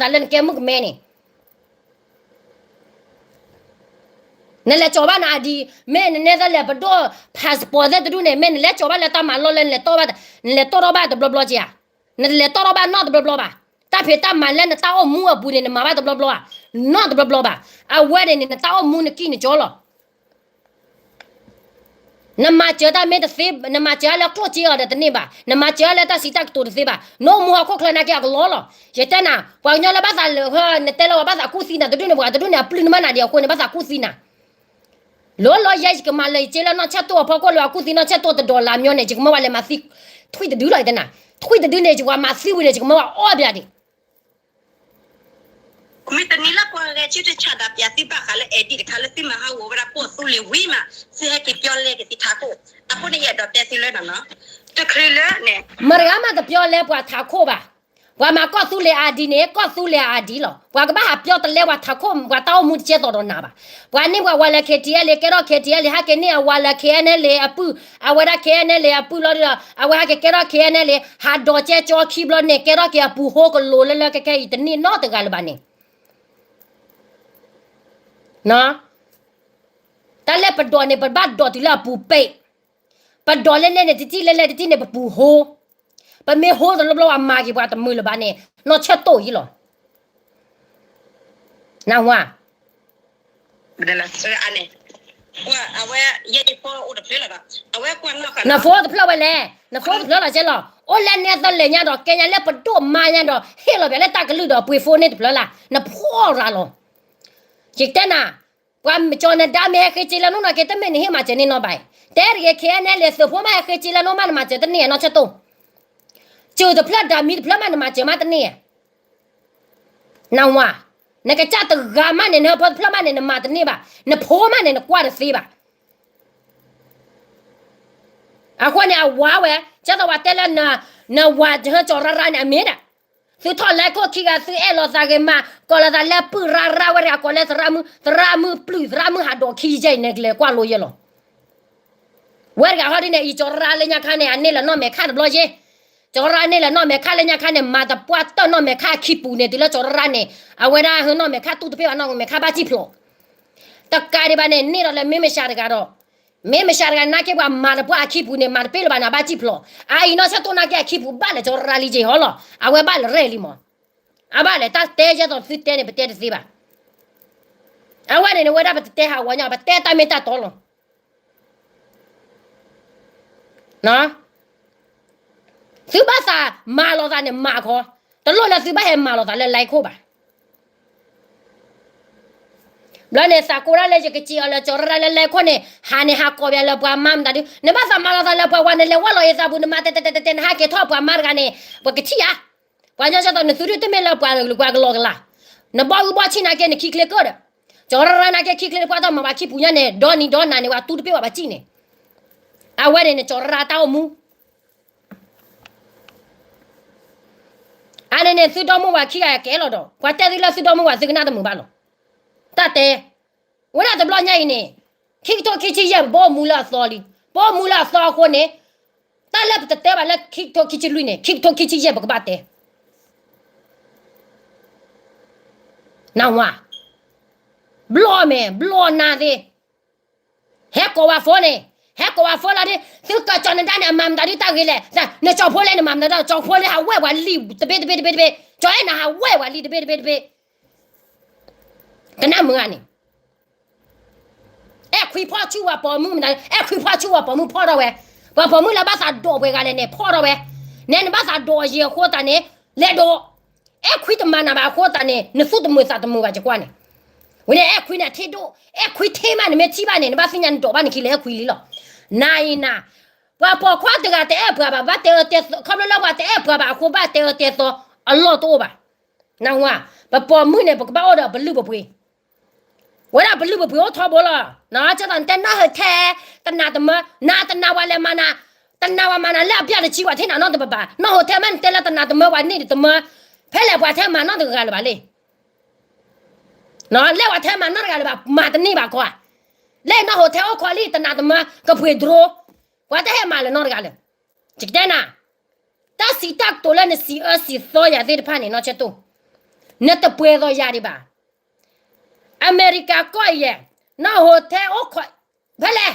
သးလၢနကဲမုၣ်ကမဲန့ၣ် နလဲၤကၠီၤဘၣ်န ID မ့ၢ်နနဲသလဲ ပဒိၣ် passport သ့ၣ်တဒူၣ်န့ၣ် မ့ၢ်နလဲၤကၠီၤဘၣ်လၢတၢ်မၤလီၢ်လၢ နလဲၤတီၣ်ထီၣ်ဘၣ်တဘျီဘျီက့ဧါ နတလဲၤတီၣ်ထီၣ်ဘၣ်နီတဘျီဘျီဘၣ် တၢ်ဖံးတၢ်မၤလၢနတၢ်အိၣ်မူအပူၤန့ၣ် နမၤဘၣ်တဘျီဘျီဧါ နီတဘျီဘျီဘၣ် အဝဲန့ၣ်န့ၣ် နတၢ်အိၣ်မူနကံၢ်နကၠီလီၤ န နမၤစၢၤတၢ်မ့ၢ်တသ့, နမၤစၢၤလၢကျိၣ်စ့အီၤဒီးတန့ၢ်ဘၣ်, နမၤစၢၤလၢတၢ်စံးတၢ်ကတိၤတသ့ဘၣ်, နအိၣ်မူဟီၣ်ခိၣ်ချၢနာ်က့အကလီလီၤ. ယတဲနၤ, ပှၤကညီလၢဘၣ်သးလၢ နတဲလၢပှၤဘၣ်သးကူၣ်သံနၤတဒူၣ်န့ၣ် ပှၤတဒူၣ်န့ၣ် အပျုၢ်နမၢ်နၤဒံးအဃိန့ၣ် ဘၣ်သးကူၣ်သံနၤ လီၤလီၤယဲ ယကမၤလၢယစ့လၢနီၢ်ဆဲၣ်တိၢ်အဖီခိၣ်လၢပှၤကူၣ်သံနီၢ်ဆဲၣ်တိၢ်တဒီးလၢအမညီန့ၣ် ယကမၢဝဲလဲၤမၤသံ ထွံၣ်တဒုလီၤ ယတဲနၤ, ထွံၣ်တဒုန့ၣ် ယကမၤသံဝံၤန့ၣ် ယကမၢဝဲအီၣ်ဘၣ်ဒံး မ့ၢ်တနံၤလၢပှၤဂဲၤဆၢထၢၣ်ဆးဒးပၠးသုဘၣ်ဃးလၢအဲၣ်ဒံးတခါလၢသုမၤဟးဂီၤဝဲဒၣ်ပိာ်သူလ့ၤဝံၤမး သုဟဲက့ၤပျီလဲက့ၤသုထးခိၣ်, အဃိန့ၣ်ယအဲၣ်ဒိးတဲသုလၢနီၤနီၤ, တချုးလၢန့ၣ် မတၤဂၤမးတပျီလဲပှၤထးခိၣ်ဘၣ်. ပှၤမၤကီၢ်သူလ့ၤအါဒံးန့ၣ် ကီၢ်သူလ့ၤအါဒံးလီၤ. ပှၤကဘၣ်ဟးပျီတလဲပှၤထးခိၣ် ပှၤတၢ်အိၣ်မူတကဲသိးဒီးနၤဘၣ်. ပှၤန့ၢ်ပှၤဝၤလၢ KTLA ကဲထီၣ် KTLA ဟဲက့ၤန့ၢ်အဝၤလၢ KNLA အပုၢ်, အဝဲဒၣ် KNLA အပုၢ်လီၤဒီး အဝဲဟဲက့ၤကဲထီၣ် KNLA ဟးဒိးကဲကၠီခံဘျီန့ၣ် ကဲထီၣ်က့ၤအပူၤဟိကလိၤလၢလၢခဲခဲအံၤ တန့ၢ်နီတဂၤလၢၤဘၣ်န့ၣ် တၢ်လၢပဒိးန့ၣ် ပဘၣ်ဒိးတုၤလၢအပူၤပဲာ်, ပဒိးလဲၣ်လဲၣ်န့ၣ် တထံၣ်လဲၣ်လဲၣ်တထံၣ်န့ၣ် ပပူၤဟိ, ပမ့ၢ်ဟိတဘျီဘျီ ပှၤမၤက့ၤပှၤတမုာ်လၢၤဘၣ်န့ၣ် နီၢ်ဆၢၣ်တိၢ်အံၤလီၤ. နၢ်ဟူဧါ, နဖိတဖျၢၣ်ဝဲလဲၣ်, နဖိတဖျၢၣ်လီၤကဲလီၤ. အိၣ်လၢနဲသိးလဲၤညါဒီး ကဲညါလၢပဒိၣ်မါညါဒီး ဟ့ၣ်လီၤပှၤလၢတၢ်ကလုၢ်ဒီးပှ့ၤဖိန့ၣ်တဖျၢၣ်လၢ်, နဖှီၣ်ရၤလီၤ. ယတဲနၤ, ပှၤကၠီၤနဒါမ့ၢ်ဟဲဃ့စ့လၢနအိၣ်နာ်က့ တမ့ၢ်နဟ့ၣ်မၤစၢၤန့ၢ်နီၢ်ဘၣ်, တဲတဂ့ၤ KNLA သုးဖိမးဟဲဃ့စ့လၢနအိၣ်မး နမၤစၢၤတန့ၢ်နီၢ်ဆၢၣ်တိၢ်, စၢၤတဖျၢၣ်ဒၣ်မံၤတဖျၢၣ်မး နမၤစၢၤမးတန့ၢ် နၢ်ဟူဧါ, နကစၢ်တဂၤမးန့ၣ် နဟၢဖၢတဖျၢၣ်မးန့ၣ် နမၤတန့ၢ်ဘၣ်, နဖိမးန့ၣ် နကွၢ်တသ့ဘၣ်. အဃိန့ၣ် အဝၤဝဲ, ကဲသိးဝၤတဲလၢ နဝၤဟၢကၠီၤရၢ်ရၢ်န့ၣ် အမ့ၢ်ဒၣ်, သုထီၣ်လဲခိၣ်ခံဂၤ သုအဲၣ်လိာ်သးဂ့ၤမး ကိးလိာ်သးလၢပုၢ်ရၢ်ရၢ်ဝဲတဂၤ ကိးလၢသရၣ်မုၣ်, သရၣ်မုၣ်ပျုၢ် သရၣ်မုၣ်ဟးဒိးခံယဲၢ်အံၤန့ၣ် ကလဲၤကွၢ်လိယဲၢ်လီၤ. ဝဲတဂၤဟီဒ်န့ၣ် အံၤကၠီၤရၢ်ရၢ်လၢညါခါန့ၣ် အန့ၢ်လၢနီၢ်မဲာ်ခါတဘျီယဲၢ်, ကၠီၤရၢ်ရၢ်န့ၢ်လၢနီၢ်မဲာ်ခါလၢညါခါန့ၣ် မၤတပှၢ်တၢၢ်နီၢ်မဲာ်ခါအခံပူၤန့ၣ် တုၤလၢကၠီၤရၢ်ရၢ်န့ၣ် အဝဲဒၣ်ဟၢနီၢ်မဲာ်ခါတူၢ်တဖျၢၣ်ဘၣ် နီၢ်မဲာ်ခါဘၣ်စံၣ်ဖျိး, တကးဒံးဘၣ်န့ၣ် န့ၢ်ဒီးလၢမ့ၢ်မၡးတဂၤဒီး, မ့ၢ်မၡးတဂၤနာ်က့ ပှၤမၤတပှၢ်အခံပူၤန့ၣ် မၤတပ့ၢ်လၢၤဘၣ်န့ၣ် အဘၣ်စံၣ်ဖျိး, အအံၤနီၢ်ဆၢၣ်တိၢ်နာ်က့အခံပူၤ ဘၣ်လၢကၠီၤရၢ်ရၢ်လံက့ၤဟီလီၤ. အဝဲဘၣ်လၢရဲၣ်လံမး, အဘၣ်လဲၣ် တၢ်တဲယဲၢ်သိးသုတဲန့ၣ် ပတဲတသ့ဘၣ်. အဝဲန့ၣ်န့ၣ် ဝဲဒၣ်ပတတဲဟးဂီၤညါ ပတဲတၢ်မ့ၢ်တၢ်တီလီၤ. သုဘၣ်သးမၤလိာ်သးန့ၣ် မၤခီ, တလိၣ်လၢသုဘၣ်ဟဲမၤလိာ်သးလၢလဲခိၣ်ဘၣ်. ဘျီန့ၣ် သးကိးဒၣ်လၢယကစံးအီၤလၢကၠီၤရၢ်ရၢ်လၢလဲခိၣ်န့ၣ် ဟးန့ၣ်ဟးကိးပှၤလၢပှၤမါမတၤဒု, နဘၣ်သးမၤလိာ်သးလၢပှၤဝၤ နလဲၤဝဲလီၤအသးပူၤ နမၤတဲတဲတဲတဲတဲ နဟးက့ၤထီၣ်ပှၤမါတဂၤန့ၣ် ပှၤကထံၣ်ဧါ. ပှၤညီကၠီသိး နသုဒုတမ့ၢ်လၢပှၤကလီကလီ, နဘီဂုၢ်ဘီဆံးနာ်က့ နခံချ့ကၢၢ်ဒီး, ကၠီၤရၢ်ရၢ်နာ်က့ ခံချ့တပှၢ်တၢ်မၤပှၤခံပူၤညါန့ၣ် ဒီနံၤဒီနၤန့ၣ် ပှၤတူၢ်တပ့ၢ်ဘၣ်ပှၤစံၣ်န့ၣ်, အဝဲန့ၣ်န့ၣ် ကၠီၤရၢ်ရၢ်တၢ်အိၣ်မူ အန့ၣ်န့ၣ် သုဒီမိၢ်ဝၤခံဂၤကဲလီၤဒီး ပှၤတဲသုလၢသုဒီမိၢ်ဝၤ သုကနၣ်တမုာ်ဘၣ်လီၤ. တၢ်တဲ, ဝဲဒၣ်တဘျီညါအံၤန့ၣ် ခံကထိခံဆံယဲၢ် ပအိၣ်မူလၢအသီလံ, ပအိၣ်မူလၢအသီအဃိန့ၣ် တၢ်လၢပတတဲဘၣ်လၢခံကထိခံဆံလွံၢ်န့ၣ် ခံကထိခံဆံယဲၢ် ပကဘၣ်တဲ နၢ်ဟူဧါ, ဘျီမဲာ် ဘျီနၤသ့, ဟဲကိးဝဲဖိန့ၣ်, ဟဲကိးဝဲဖိလီၤဒု, သုကၠီၤနဒါန့ၣ် အမၤမတၤဒုတၢ်ဂ့ၤလဲၣ်, နကၠီၤဖိလၢနမၤမတၤဒု ကၠီၤဖိလၢဟးဝဲပှၤလံတဘ့ၣ်တဘ့ၣ်တဘ့ၣ်တဘ့ၣ်, ကၠီၤအဲၣ်နၤဟးဝဲပှၤလံတဘ့ၣ်တဘ့ၣ်တဘ့ၣ်, ကနၣ်မုာ်ဂၤန့ၣ် အဲၣ်ခွံဖီၣ်ဆူၣ်ဝဲပိာ်မုၣ်မတၤ, အဲၣ်ခွံဖီၣ်ဆူၣ်ဝဲပိာ်မုၣ်ဖီၣ်ထီၣ်ဝဲ, ပှၤပိာ်မုၣ်လၢဘၣ်သးဒိးပှဲၤဂၤလဲၣ်န့ၣ် ဖီၣ်ထီၣ်ဝဲ, နဲနဘၣ်သးဒိးအယံၤအဃိသတးန့ၣ်, လဲၤဒိး, အဲၣ်ခွံတမၤနၤဘၣ်အဃိသတးန့ၣ် နသူၣ်တမုာ်သးတမုာ်ဘၣ် ယကွၢ်န့ၣ်, ဝံၤန့ၣ် အဲၣ်ခွံန့ၣ်ထံၣ်ဒိၣ်, အဲၣ်ခွံထံၣ်မး နမ့ၢ်ထံၣ်ဘၣ်န့ၣ် နဘၣ်သ့ၣ်ညါနဒိးဘၣ်နခံလၢအဲၣ်ခွံလံလီၤ, နၤအံၤနၤ, ပှၤပိာ်ခွါတဂၤတအဲၣ်ပှၤဘၣ် ဘၣ်တဲအၢတဲသီ ခီဖျိလၢပှၤတအဲၣ်ပှၤဘၣ်အဃိ ဘၣ်တဲအၢတဲသီ အလီၢ်တအိၣ်ဘၣ် နၢ်ဟူဧါ, ပပိာ်မုၣ်န့ၣ် ပကဘၣ်အိၣ်ဒီးပလုၢ်ပပှ့ၤ, ဝဲဒၣ်ပလုၢ်ပပှ့ၤအိၣ်ထီဘိလီၤ, ကၠီသိးနတဲနီၢ်ဟူထဲ, တနာ်တမၢ, နတနာ်ဝဲလဲၣ်မၤနၤ, တနာ်ဝဲမၤနၤလၢအဘျၣ်တဆံဝဲထဲနၤနီတဘၣ်ဘၣ်, နီၢ်ဟူထဲမး နတဲလၢတနာ်တမၢဝဲန့ၣ်တမၢ, ဖဲလဲၣ်ပှၤထဲမၤနီတဂၤလၢၤဘၣ်လံ လဲၣ်ပှၤထဲမၤနီတဂၤလၢၤဘၣ် မၤတန့ၢ်ဘၣ်ခီဧါ, လၢနီၢ်ဟူထဲအိၣ်ခိးလံ တနာ်တမၢ ကပှ့ၤဒြိ, ပှၤတဟဲမၤလၢၤနီတဂၤလၢၤ, ယကတဲနၤ, တၢ်စံးတၢ်ကတိၤလၢနစံးအၢစံးသီယၤသ့ၣ်တဖၣ်န့ၣ် နီၢ်ဆၢၣ်တိၢ်, နတပှဲၤသိးယၤဒံးဘၣ် အမဲရကၤကီၢ်အံၤယဲၢ်, နီၢ်ဟူထဲအိၣ်ခိး, ဖဲလဲၣ်,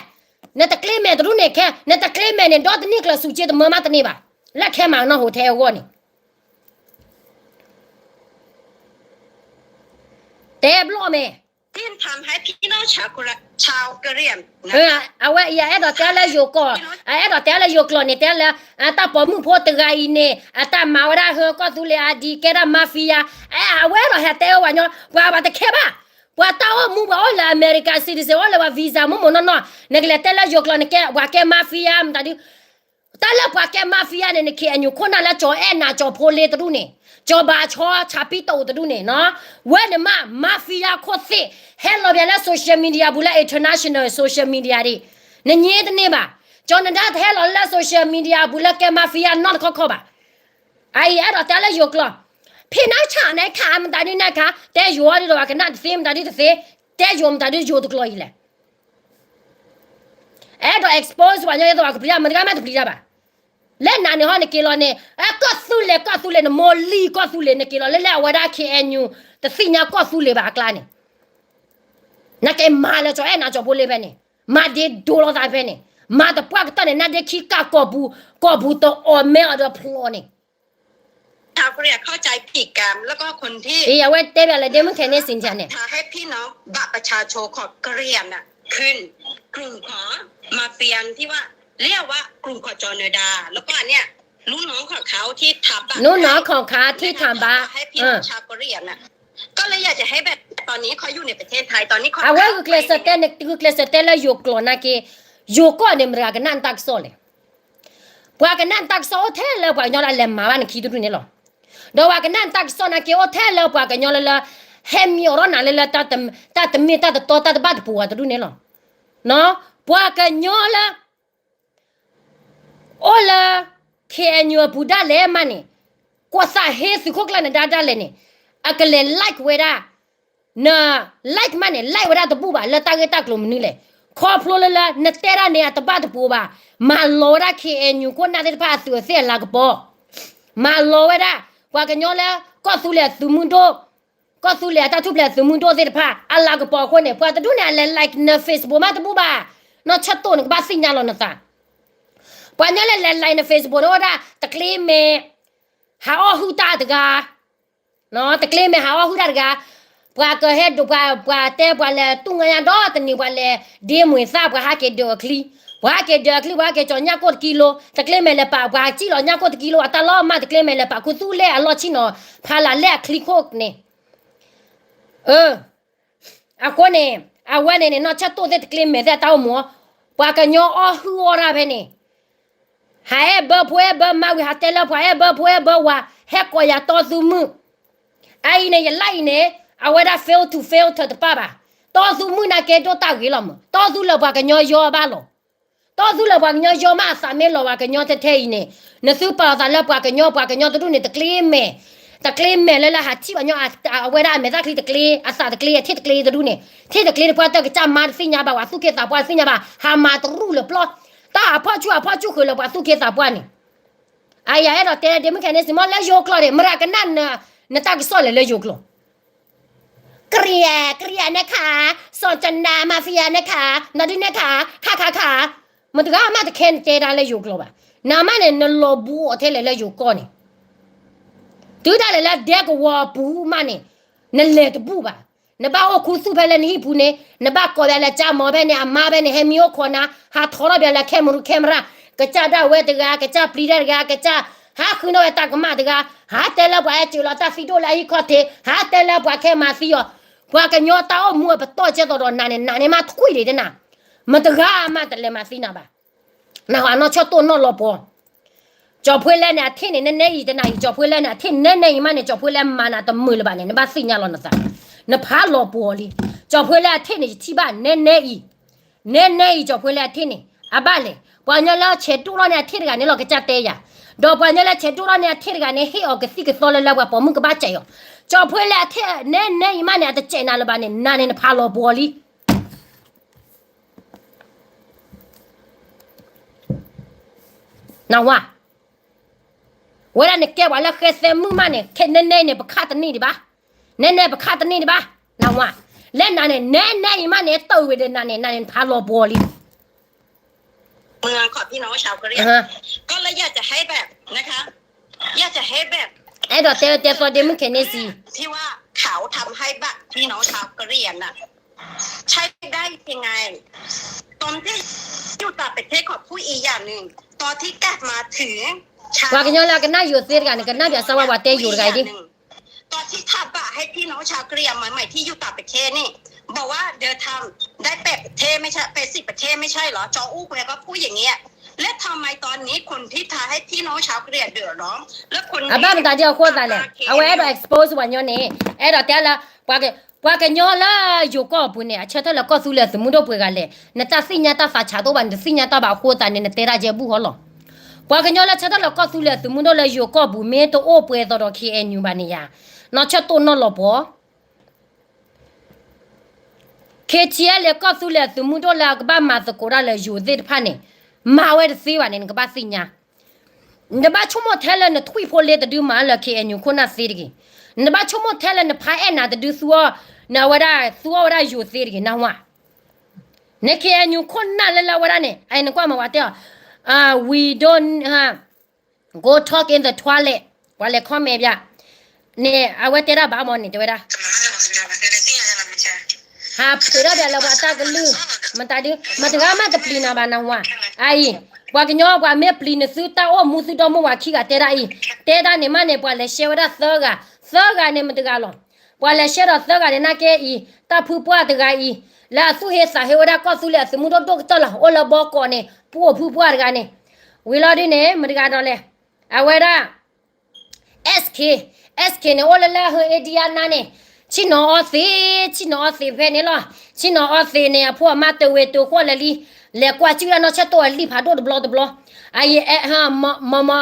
နတကျ့မဲာ်တရူၢ်န့ၣ်ခဲ, နတကျ့မဲာ်န့ၣ် ဒီတနံၣ်ကျၢၤစူၣ်က့တမၢမးတန့ၢ်ဘၣ်, လၢခဲမၤနီၢ်ဟူထဲအဂီၢ်န့ၣ်, တဲဘျီၣ်မဲာ် ทำให้พี่น้องชาวกะเหรี่ยง အဝဲအံၤ အအဲၣ်ဒိးတဲလၢယိၤကီၢ်, အအဲၣ်ဒိးတဲလၢယိၤကျိာ်န့ၣ် တဲလၢ အတၢ်ပိာ်မုၣ်ဖိတဂၤအံၤန့ၣ် အတၢ်မၤဝဲဒၣ်ဟၢကီၢ်သူလ့ၤအါဒံ ကဲဒၣ် mafia, အဝဲအဲၣ်ဒိးဟဲတဲဝဲပှၤညီ ပှၤဘၣ်တခဲဘၣ်, ပှၤတၢ်အိၣ်မူ ပှၤအိၣ်လၢအမဲရကၤ citizen အိၣ်လၢပှၤ visa မိၢ်မိၢ်နီၢ်နီၢ်, နကလဲၤတဲလၢယိၤကျိာ်န့ၣ် ပှၤကဲ mafia မတၤဒု တၢ်လၢပှၤကဲ mafia န့ၣ် န KNU ခိၣ်နၢ်လၢကၠီၤအဲၣ်နၤ ကၠီၤဖိလ့တဒူၣ်န့ၣ်, ကၠီၤဘၣ်ဆီ ဆၣ်ပံတအိၣ်တဒူၣ်န့ၣ်နီၤ, ဝဲန့ၣ်မး mafia ခိၣ်သ့ၣ် ဟဲလီၤပၠးလၢ social media ပူၤလၢ international social media ဒံး, နငြ့တန့ၢ်ဘၣ်, ကၠီၤနဒါတဟဲလီၤလၢ social media ပူၤလၢကဲ mafia နီတခီခီဘၣ်, အအံၤအဲၣ်ဒိးတဲလၢယိၤကျိာ်, ဖံနီၢ်ဆၣ်န့ၣ်ခါ မတၤဒုန့ၣ်ခါ တဲယိၤအီၤဒ်ဒီးပှၤကနၣ်တသ့ မတၤဒုတသ့, တဲယိၤမတၤဒုယိၤတကျိာ်အံၤလဲၣ် အဲၣ်ဒိး expose ပှၤညီယဲသိးပှၤကပျံၤတၢ် မတၤဂၤမးတပျံၤတၢ်ဘၣ်, လၢနၤန့ၣ်ဟီန့ၣ်က့ၤလီၤန့ၣ် ကီၢ်သူလ့ၤ ကီၢ်သူလ့ၤ နမိၢ်လံၢ်ကီၢ်သူလ့ၤ နက့ၤလီၤလၢလၢအဝဲဒၣ် KNU တသ့ၣ်ညါကီၢ်သူလ့ၤဘၣ်အကျါန့ၣ်, နက့ၤမၤလၢကၠီၤအဲၣ်နၤကၠီၤဖိလ့ဖဲန့ၣ်, မၤဒ့ဒိလီၤသးဖဲန့ၣ်, မၤတပှၢ်ကတၢၢ်န့ၣ် နါဒ့ခံကၢ်ကီၢ်ပူၤ, ကီၢ်ပူၤတအီၣ်မဲအီၤဒီးဖျိးန့ၣ် ชาวกะเหรี่ยงเข้าใจผิดกัน แล้วก็คนที่ အဝဲတဲဘၣ်လၢ ဒ့မုၣ်ခဲန့ၣ်စံးန့ၣ် ทำให้พี่น้องบัตรประชาชนของกะเหรี่ยงน่ะขึ้น กลุ่มของมาเฟียที่ว่าเรียกว่ากลุ่มขอจอ เนดา แล้วก็อันเนี้ยลูกน้องของเขาที่ทำบัตร ลูกน้องของเขาที่ทำบัตร ให้พี่น้องชาวกะเหรี่ยงน่ะ ก็เลยอยากจะให้แบบ ตอนนี้เขาอยู่ในประเทศไทย ตอนนี้เขา အဝဲဂုာ်ကျဲးစၢးတဲန့ၣ် ဂုာ်ကျဲးစၢးတဲလၢယိၤကျိာ်နာ်က့, ယိၤကီၢ်န့ၣ် မတၤဂၤကနၣ်နတၢ်ကစီၣ်လဲၣ် ပှၤကနၣ်နတၢ်ကစီၣ်အိၣ်ထဲလၢပှၤကညီလၢအလဲၤမၤဘၣ်နခံတဒူၣ်န့ၣ်လီၤ. ဒီးပှၤကနၣ်နတၢ်ကစီၣ်နာ်က့အိၣ်ထဲလၢပှၤကညီလၢလၢ ဟဲမံအိးထီၣ်နၤလၢလၢ တၢ်တမ့ၢ်တၢ်တတီတၢ်တဘၣ်တပူၤဝဲတဒူၣ်န့ၣ်လီၤ. ပှၤကညီလၢ အိၣ်လၢ KNU အပူၤဒၣ်လဲာ်မးန့ၣ်, ကွၢ်သးဟ့သုးခိၣ်ကျၢၢ်နဒါဒၣ်လဲာ်န့ၣ်, အကလဲၤ like ဝဲဒၣ်, န like မးန့ၣ် like ဝဲဒၣ်တဘူၣ်ဘၣ် လၢတၢ်ဂ့ၢ်တၢ်ကျိၤမနုၤလဲၣ်. ခီဖျိလၢလၢ နတဲဒၣ်န့ၣ်အတဘၣ်တပူၤဘၣ်, မၤလီၤဝဲဒၣ် KNU ခိၣ်နၢ်သ့ၣ်တဖၣ်အသူးအသ့ၣ်အလၤကပီၤ, မၤလီၤဝဲဒၣ် ပှၤကညီလၢ ကီၢ်သူလ့ၤအသုးမုၢ်ဒိၣ် ကီၢ်သူလ့ၤအတၢ်ထူၣ်ဖျဲးသုးမုၢ်ဒိၣ်သ့ၣ်တဖၣ် အလၤကပီၤအဃိန့ၣ် ပှၤတဒူၣ်န့ၣ် အလဲၤ like န Facebook မးတဘူၣ်ဘၣ်, နီၢ်ဆၢတိၣ်နကဘၣ်သ့ၣ်ညါလီၤနသး, ပှၤညီလၢလဲၤ like န Facebook န့ၣ်အိၣ်ဒၣ် တကျ့မဲာ် ဟးအီၣ်ဟုၣ်တၢ်တဂၤ, တကျ့မဲာ်ဟးအီၣ်ဟုၣ်တၢ်တဂၤ, ပှၤကဟဲဒိးပှၤ ပှၤတဲပှၤလဲၤတူၢ်ငါညါဒီးတနံၤပှၤလဲၤ ဒ့မွံၤသၣ် ပှၤဟးက့ၤဒုးအချံ, ပှၤဟးက့ၤဒုးအချံ ပှၤဟဲက့ၤကၠီၤညၣ်ကိၣ်တကံလိ, တကျ့မဲာ်လဲၤပာ် ပှၤစံၣ်လီၤညၣ်ကိၣ်တကံလိ အတၢ်လီၤမၢ် တကျ့မဲာ်လဲၤပာ် ခူသူၣ်လဲၣ်အလီၢ်ဆံၣ်နီၤ ဖးလၢ်လဲၣ်အချံခိၣ်န့ၣ် အဃိန့ၣ် အဝဲန့ၣ်န့ၣ် နီၢ်ဆၢတိၣ်သ့ၣ်တကျ့မဲာ်သ့ၣ်အတၢ်အိၣ်မူ, ပှၤကညီအီၣ်ဟုၣ်အီၣ်တၢ်ဖဲန့ၣ်, ဟးအဲၣ်ဘၢဖိအဲၣ်ဘၢမါဝံၤ ဟးတဲလၢပှၤအဲၣ်ဘၢဖိအဲၣ်ဘၢဝၤ ဟဲကိးယၤတီသူမုၣ်, အအံၤန့ၣ် ယလၢအံၤန့ၣ် အဝဲဒၣ် fail to fail တပၣ်ဘၣ်, တီသူမုၣ်နာ်က့ဒိၣ်တၢ်ဂ့ၤလီၤမး တီသူလၢပှၤကညီယီဘၣ်လီၤ တီသူလၢပှၤကညီယီမးအသးမ့ၢ်လီၤပှၤကညီထဲထဲအံၤန့ၣ်, နသုပာ်အသးလၢပှၤကညီ ပှၤကညီတဒူၣ်န့ၣ် တကျ့မဲာ်, တကျ့မဲာ်လၢလၢဟးထံၣ်ပှၤညီ အဝဲဒၣ်အမဲာ်သၣ်ချံတကျ့ အသးတကျ့ အထံၣ်တကျ့တဒူၣ်န့ၣ်, ထံၣ်တကျ့တပှၢ်တၢ်ကစၢ်မါတသ့ၣ်ညါဘၣ် ပှၤသူၣ်က့သးပှၢ်တသ့ၣ်ညါဘၣ် ဟးမၤတရူၢ်လၢပျီ, တၢ်အဖီၣ်ဆူၣ်အဖီၣ်ဆူၣ်ဃုာ်လၢပှၤသူၣ်က့သးပှၢ်န့ၣ်, အယၤအဲၣ်ဒိးတဲဒ့မုၣ်ခဲန့ၣ်စံးမ့ၢ်လၢယိၤကျိာ်န့ၣ် မတၤကနၣ်နတၢ်ကစီၣ်လဲၣ်လၢယိၤကျိာ် ကရံယၤ ကရံယၤနဲခါ, စီၤကနါ mafia နဲခါ, နဒုနဲခါ, ခါခါခါ, မတဂၤမးတခဲနတဲတၢ်လၢယိၤကျိာ်ဘၣ်. နမးန့ၣ် နလီၤဘှီထဲလဲၣ်လၢယိၤကီၢ်န့ၣ်, တုၤဒၣ်လဲာ်လၢဒဲကဝီၤအပူၤမးန့ၣ်, နလဲၤတဘူၣ်ဘၣ်. နဘၣ်အိၣ်ခူသူၣ်ဖဲလၢနဟံၣ်ပူၤန့ၣ်, နဘၣ်ကိးဘၣ်လၢကၠၢ်မီၤဖဲန့ၣ် အမါဖဲန့ၣ် ဟဲမံအိၣ်ခိးနၤ, ဟးထီထီၣ်ဘၣ်လၢ camera camera, ကစၢ်ဒၣ်ဝဲတဂၤ, ကစၢ်ပျံၤတၢ်တဂၤ, ကစၢ်ဟးဃုန့ၢ်ဝဲတၢ်ကမၣ်တဂၤ, ဟးတဲလၢပှၤဟဲစၢၤလီၤတၢ်သံဒိၣ်လၢအဟံၣ်ခီၣ်ထံး, ဟးတဲလၢပှၤခဲမၤသံအီၤ, ပှၤကညီတၢ်အိၣ်မူအပတီၢ်ကဲသိးဒီးနၤန့ၣ် နၤန့ၣ်မးထွံၣ်ဒံးတနၤ, မတဂၤမးတလဲၤမၤသံနၤဘၣ်. နဟးနီၢ်ဆၢတိၣ်နီၢ်လီၤပှီၤ ကၠီၤဖှ့လၢန့ၣ် အထံၣ်န့ၣ် နဲနဲအံၤတနၤအံၤ ကၠီၤဖှ့လၢန့ၣ် အထံၣ်နဲနဲအံၤမးန့ၣ် ကၠီၤဖှ့လၢမၤနၤတမုာ်လၢၤဘၣ်န့ၣ် နဘၣ်သ့ၣ်ညါလီၤနသး, နဖးလီၤပှီၤလံ. ကၠီၤဖှ့လၢအထံၣ်န့ၣ် ယထံၣ်ဘၣ်နဲနဲအံၤ, နဲနဲအံၤ ကၠီၤဖှ့လၢအထံၣ်န့ၣ် အဘၣ်လဲၣ်. ပှၤကညီလၢဆဲးဒိၣ်ထီၣ်န့ၢ်အထံၣ်တဂၤန့ၣ်လီၤ ကစၢ်တဲယၤ, ဒီးပှၤကညီလၢဆဲးဒိၣ်ထီၣ်န့ၢ်အထံၣ်တဂၤန့ၣ် ဟ့ၣ်အီၤကသံၣ်ကသီလၢလၢပှၤပိာ်မုၣ်ကဘၣ်စဲးအီၤ, ကၠီၤဖှ့လၢအထံၣ်နဲနဲအံၤမးန့ၣ် အတစဲးနၤလၢၤဘၣ်န့ၣ် နၤန့ၣ်နဖးလီၤပှီၤလံ. နဝၤ, ဝဲဒၣ်နကဲပှၤလၢဃဲသဲမုၣ်မးန့ၣ် ခဲနဲနဲအံၤန့ၣ် ပခးတန့ၢ်ဒံးဘၣ်, နဲနဲပခးတန့ၢ်ဒံးဘၣ်, နဝၤ, လၢနၤန့ၣ် နဲနဲအံၤမးန့ၣ် တၢ်ဝံၤဒီးနၤန့ၣ် နၤန့ၣ်နဖးလီၤပှီၤလံ. မုၢ်ဂၤခီၣ်ဖံနီၣ်ဝဲၢ်ဆၣ်ကရံၣ်, ကီၢ်လၢယဲၢ်တဟဲဘဲၣ်, ယဲၢ်တဟဲဘဲၣ်, အဲၣ်ဒိးတဲတဲသီဒ့မုၣ်ခဲန့ၣ်စံး, ထံဝဲခးအိၣ်ထီၣ်မဟဲဘၣ်ဖံနီၣ်ဝဲၢ်ဆၣ်ကရံၣ်နၤ, ใช้ได้ยังไง ตอนที่อยู่ต่างประเทศเขาพูดอีกอย่างหนึ่ง ตอนที่กลับมาถึง ပှၤကညီလၢအကနၣ်ယိၤသ့တဂၤန့ၣ် ကနၣ်ပၠးစၢဝါပှၤတဲယိၤတဂၤအံၤဒ် ตอนที่ทำบัตรให้พี่น้องชาวกะเหรี่ยงใหม่ๆที่อยู่ต่างประเทศนี่ บอกว่าเดินทางได้แปดประเทศไม่ใช่ แปดสิบประเทศไม่ใช่เหรอ จออู้แกก็พูดอย่างเงี้ย แล้วทำไมตอนนี้คนที่ทำให้พี่น้องชาวกะเหรี่ยงเดือดร้อน แล้วคนนี้ အဘၣ်မတၤဒ်အဃိသးလဲၣ်, အဝဲအဲၣ်ဒိး expose ပှၤကညီန့ၣ် အဲၣ်ဒိးတဲလၢ ပှၤကညီလၢယိၤကီၢ်ပူၤန့ၣ် အဆၢထၢၣ်လၢကီၢ်သူလ့ၤအသုးမုၢ်ဒိၣ်ပှဲၤဂၤလဲၣ်, နတၢ်သ့ၣ်ညါတၢ်သးဆးတအိၣ်ဘၣ်, နတသ့ၣ်ညါတၢ်ဘၣ်အဃိသးန့ၣ် နတဲတၢ်ကဲဘူၣ်ဟီလီၤ. ပှၤကညီလၢဆၢထၢၣ်လၢကီၢ်သူလ့ၤအသုးမုၢ်ဒိၣ်လၢယိၤကီၢ်ပူၤ မ့ၢ်တအိၣ်ပှဲၤသိးဒီး K N U ဘၣ်န့ၣ်ယၤ, နီၢ်ဆၢၣ်တိၢ်နီၢ်လီၤပှီၢ် K T L လၢကီၢ်သူလ့ၤအသုးမုၢ်ဒိၣ်လၢအကဘၣ်မၤသကိးတၢ်လၢယိၤသ့ၣ်တဖၣ်န့ၣ် မၤဝဲတသ့ဘၣ်န့ၣ် နကဘၣ်သ့ၣ်ညါ. နတဘၣ်ဆိကမိၣ်ထဲလၢနထွံၣ်ဖိလ့တဒုမၤလၢ K N U ခိၣ်နၢ်သ့တဂ့ၤ. နတဘၣ်ဆိကမိၣ်ထဲလၢနဖါအဲၣ်နၤတဒုသူအီၤ, နဝဲဒၣ်သူအီၤဝဲဒၣ်ယိၤသ့တဂ့ၤ နၢ်ဟူဧါ. န K N U ခိၣ်နၢ်လၢလၢဝဲဒၣ်န့ၣ် အနကွၢ်မၤဝဲတဲအီၤ, we don't go talk in the toilet, ပှၤလဲၤ comment ပၠး, န့ၣ် အဝဲတဲဒၣ်ဘၣ်မ့ၢ်န့ၣ် တဲဝဲဒၣ် ဟးဖုးထီၣ်ဒၣ်လၢပှၤတၢ်ကလုၢ်, မတၤဒု, မတဂၤမးတပျံၤနၤဘၣ်နၢ်ဟူဧါ. အအံၤ, ပှၤကညီပှၤမ့ၢ်ပျံၤနသုတၢ်အိၣ်မူသုဒီမိၢ်ဝၤခံဂၤတဲဒၣ်အံၤ, တဲဒၣ်န့ၣ်မးန့ၣ် ပှၤလဲၤရှဲဝဲဒၣ်သၢဂၤ, သၢဂၤန့ၣ်မတဂၤလီၤ. ပှၤလဲၤရှဲဒီးသၢဂၤန့ၣ်နာ်က့အံၤ, တၢ်ဖုပှၢ်တဂၤအံၤ, လၢအသူၣ်ဟ့သးဟ့ဝဲဒၣ်ကီၢ်သူလ့ၤအသုးမုၢ်ဒိၣ်ဒိၣ်ကတၢၢ်လီၤ, အိၣ်လၢဘီကီးန့ၣ် ပှၤအိၣ်ဖုပှၢ်တဂၤန့ၣ်, ဝံၤလီၤဒုန့ၣ် မတဂၤဒီးလဲၣ်, အဝဲဒၣ် S K, S K န့ၣ် အိၣ်လၢလၢဟၢ Indiana န့ၣ်, ဆ့ၣ်နီၤအီသံး, ဆ့ၣ်နီၤအီသံးဖဲန့ၣ်လီၤ. ဆ့ၣ်နီၤအီသံးန့ၣ် အဖိအမါတဝ့ၤတဃီၣ်လၢာ်လံ, လဲၤကွၢ်စုၣ်ဒၣ်နီၢ်ဆၢၣ်တိၢ်အလံာ်ဖးဒိၣ်တဘျီတဘျီ. အအံၤ, မမ,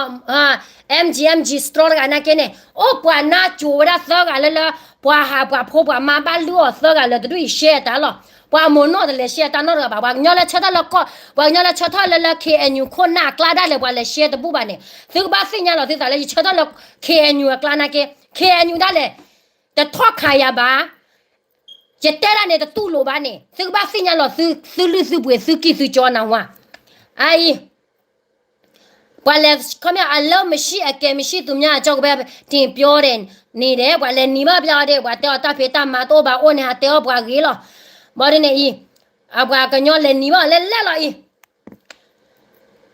M G M G Straw တဂၤနာ်က့န့ၣ် အိၣ်ပှၤနါကိၤဝဲဒၣ်သၢဂၤလၢလၢ, ပှၤဟးပှၤဖိပှၤမါဘၣ်လုၢ်အီၤသၢဂၤလၢာ်တဒူၣ်အံၤရှဲတၢ်လီၤ. ပှၤမိၢ်နီၢ်တလဲၤရှဲတၢ်နီတဂၤဘၣ်. ပှၤကညီလၢဆၢထၢၣ်လၢကီၢ်, ပှၤကညီလၢဆၢထၢၣ်လၢလၢ K N U ခိၣ်နၢ်အကျါဒၣ်လဲာ် ပှၤလဲၤရှဲတဘူၣ်ဘၣ်န့ၣ်, သုကဘၣ်သ့ၣ်ညါလီၤသုသးလၢယဆၢထၢၣ်လၢ K N U အကျါနာ်က့, K N U ဒၣ်လဲာ် တထီၣ်ခးယၤဘၣ်. ယတဲဒၣ်န့ၣ်တတူၢ်လိာ်ဘၣ်န့ၣ် သုကဘၣ်သ့ၣ်ညါလီၤသု, သုလုၢ်သုပှ့ၤ သုကံၢ်သုကၠီနၢ်ဟူဧါ. အအံၤ ပှၤလဲၤ comment အလၢမဆံးအကဲမဆံး သူများအကြောင်းပဲတင်ပြောတယ်န့ၣ်ဒီး ပှၤလဲၤနံၤဘၣ်ပျၢ်အီၤဒီး ပှၤတဲအီၤတၢ်ဖံးတၢ်မၤတအိၣ်ဘၣ်အိၣ်န့ၣ် ဟးတဲအီၤပှၤဂ့ၤလီၤ. ဘၣ်ဒ်န့ၣ်အံၤ, အပှၤကညီလဲၤနံၤဘၣ်အီၤလဲၣ်လဲၣ်လီၤ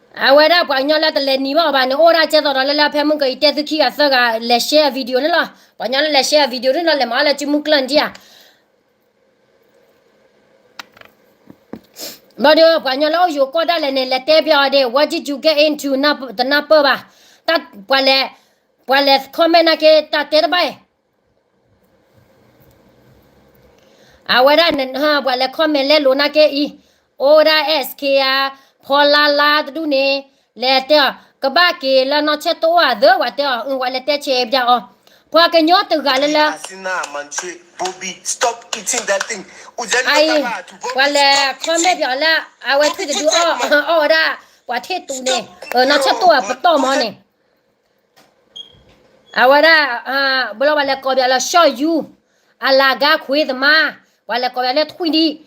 အံၤ အဝဲဒၣ်ပှၤကညီလၢတလဲၤနံၤဘၣ်အီၤဘၣ်န့ၣ် အိၣ်ဒၣ်ကဲသိးဒီးလၢလၢဖဲမုၢ်ကီၤအံၤ တဲသုခံဂၤသၢဂၤ လဲၤ share video န့ၣ်လီၤ. ပှၤကညီလၢလဲၤ share video န့ၣ်လီၤ လဲၤမၤအီၤလၢစုမုၢ်ကျၢၢ်နထံၣ်ဧါ. ဘၣ်ဒီးပှၤကညီလၢအိၣ်ယိၤကီၢ်ဒၣ်လဲာ်န့ၣ် လဲၤတဲပျၢ်အီၤဒီး what did you get into တနၢ်ပၢၢ်ဘၣ်. တၢ်ပှၤလဲၤ, ပှၤလဲၤ comment နာ်က့ တၢ်တဲတဘၣ်အံၤ အဝဲဒၣ် ပှၤလဲၤ comment လဲလိာ်နာ်က့အံၤ, အိၣ်ဝဲဒၣ် S K ဧါ, ဖီလာ်လါတဒူၣ်န့ၣ်, လဲၤတဲအီၤ ကဘၣ်က့ၤလၢနီၢ်ဆၢၣ်တိၢ်အသၢ ပှၤတဲအီၤ, ပှၤလဲၤတဲဆဲးပျၢ်အီၤ, ပှၤကညီတဂၤလၢလၢ အံၤ, ပှၤလဲၤ comment ပျၢ်အီၤလၢ အဝဲထွံၣ်တဒုအီၣ်ဝဲဒၣ် ပှၤထံၣ်တူန့ၣ်, နီၢ်ဆၢၣ်တိၢ်အပတီၢ်မီန့ၣ် အဝဲဒၣ်, ဘျီပှၤလဲၤကိးပျၢ်လၢ ရှီၣ်ယူ, အလၤကါခွ့သမါ, ပှၤလဲၤကိးပျၢ်လၢထွံၣ်ဒံး,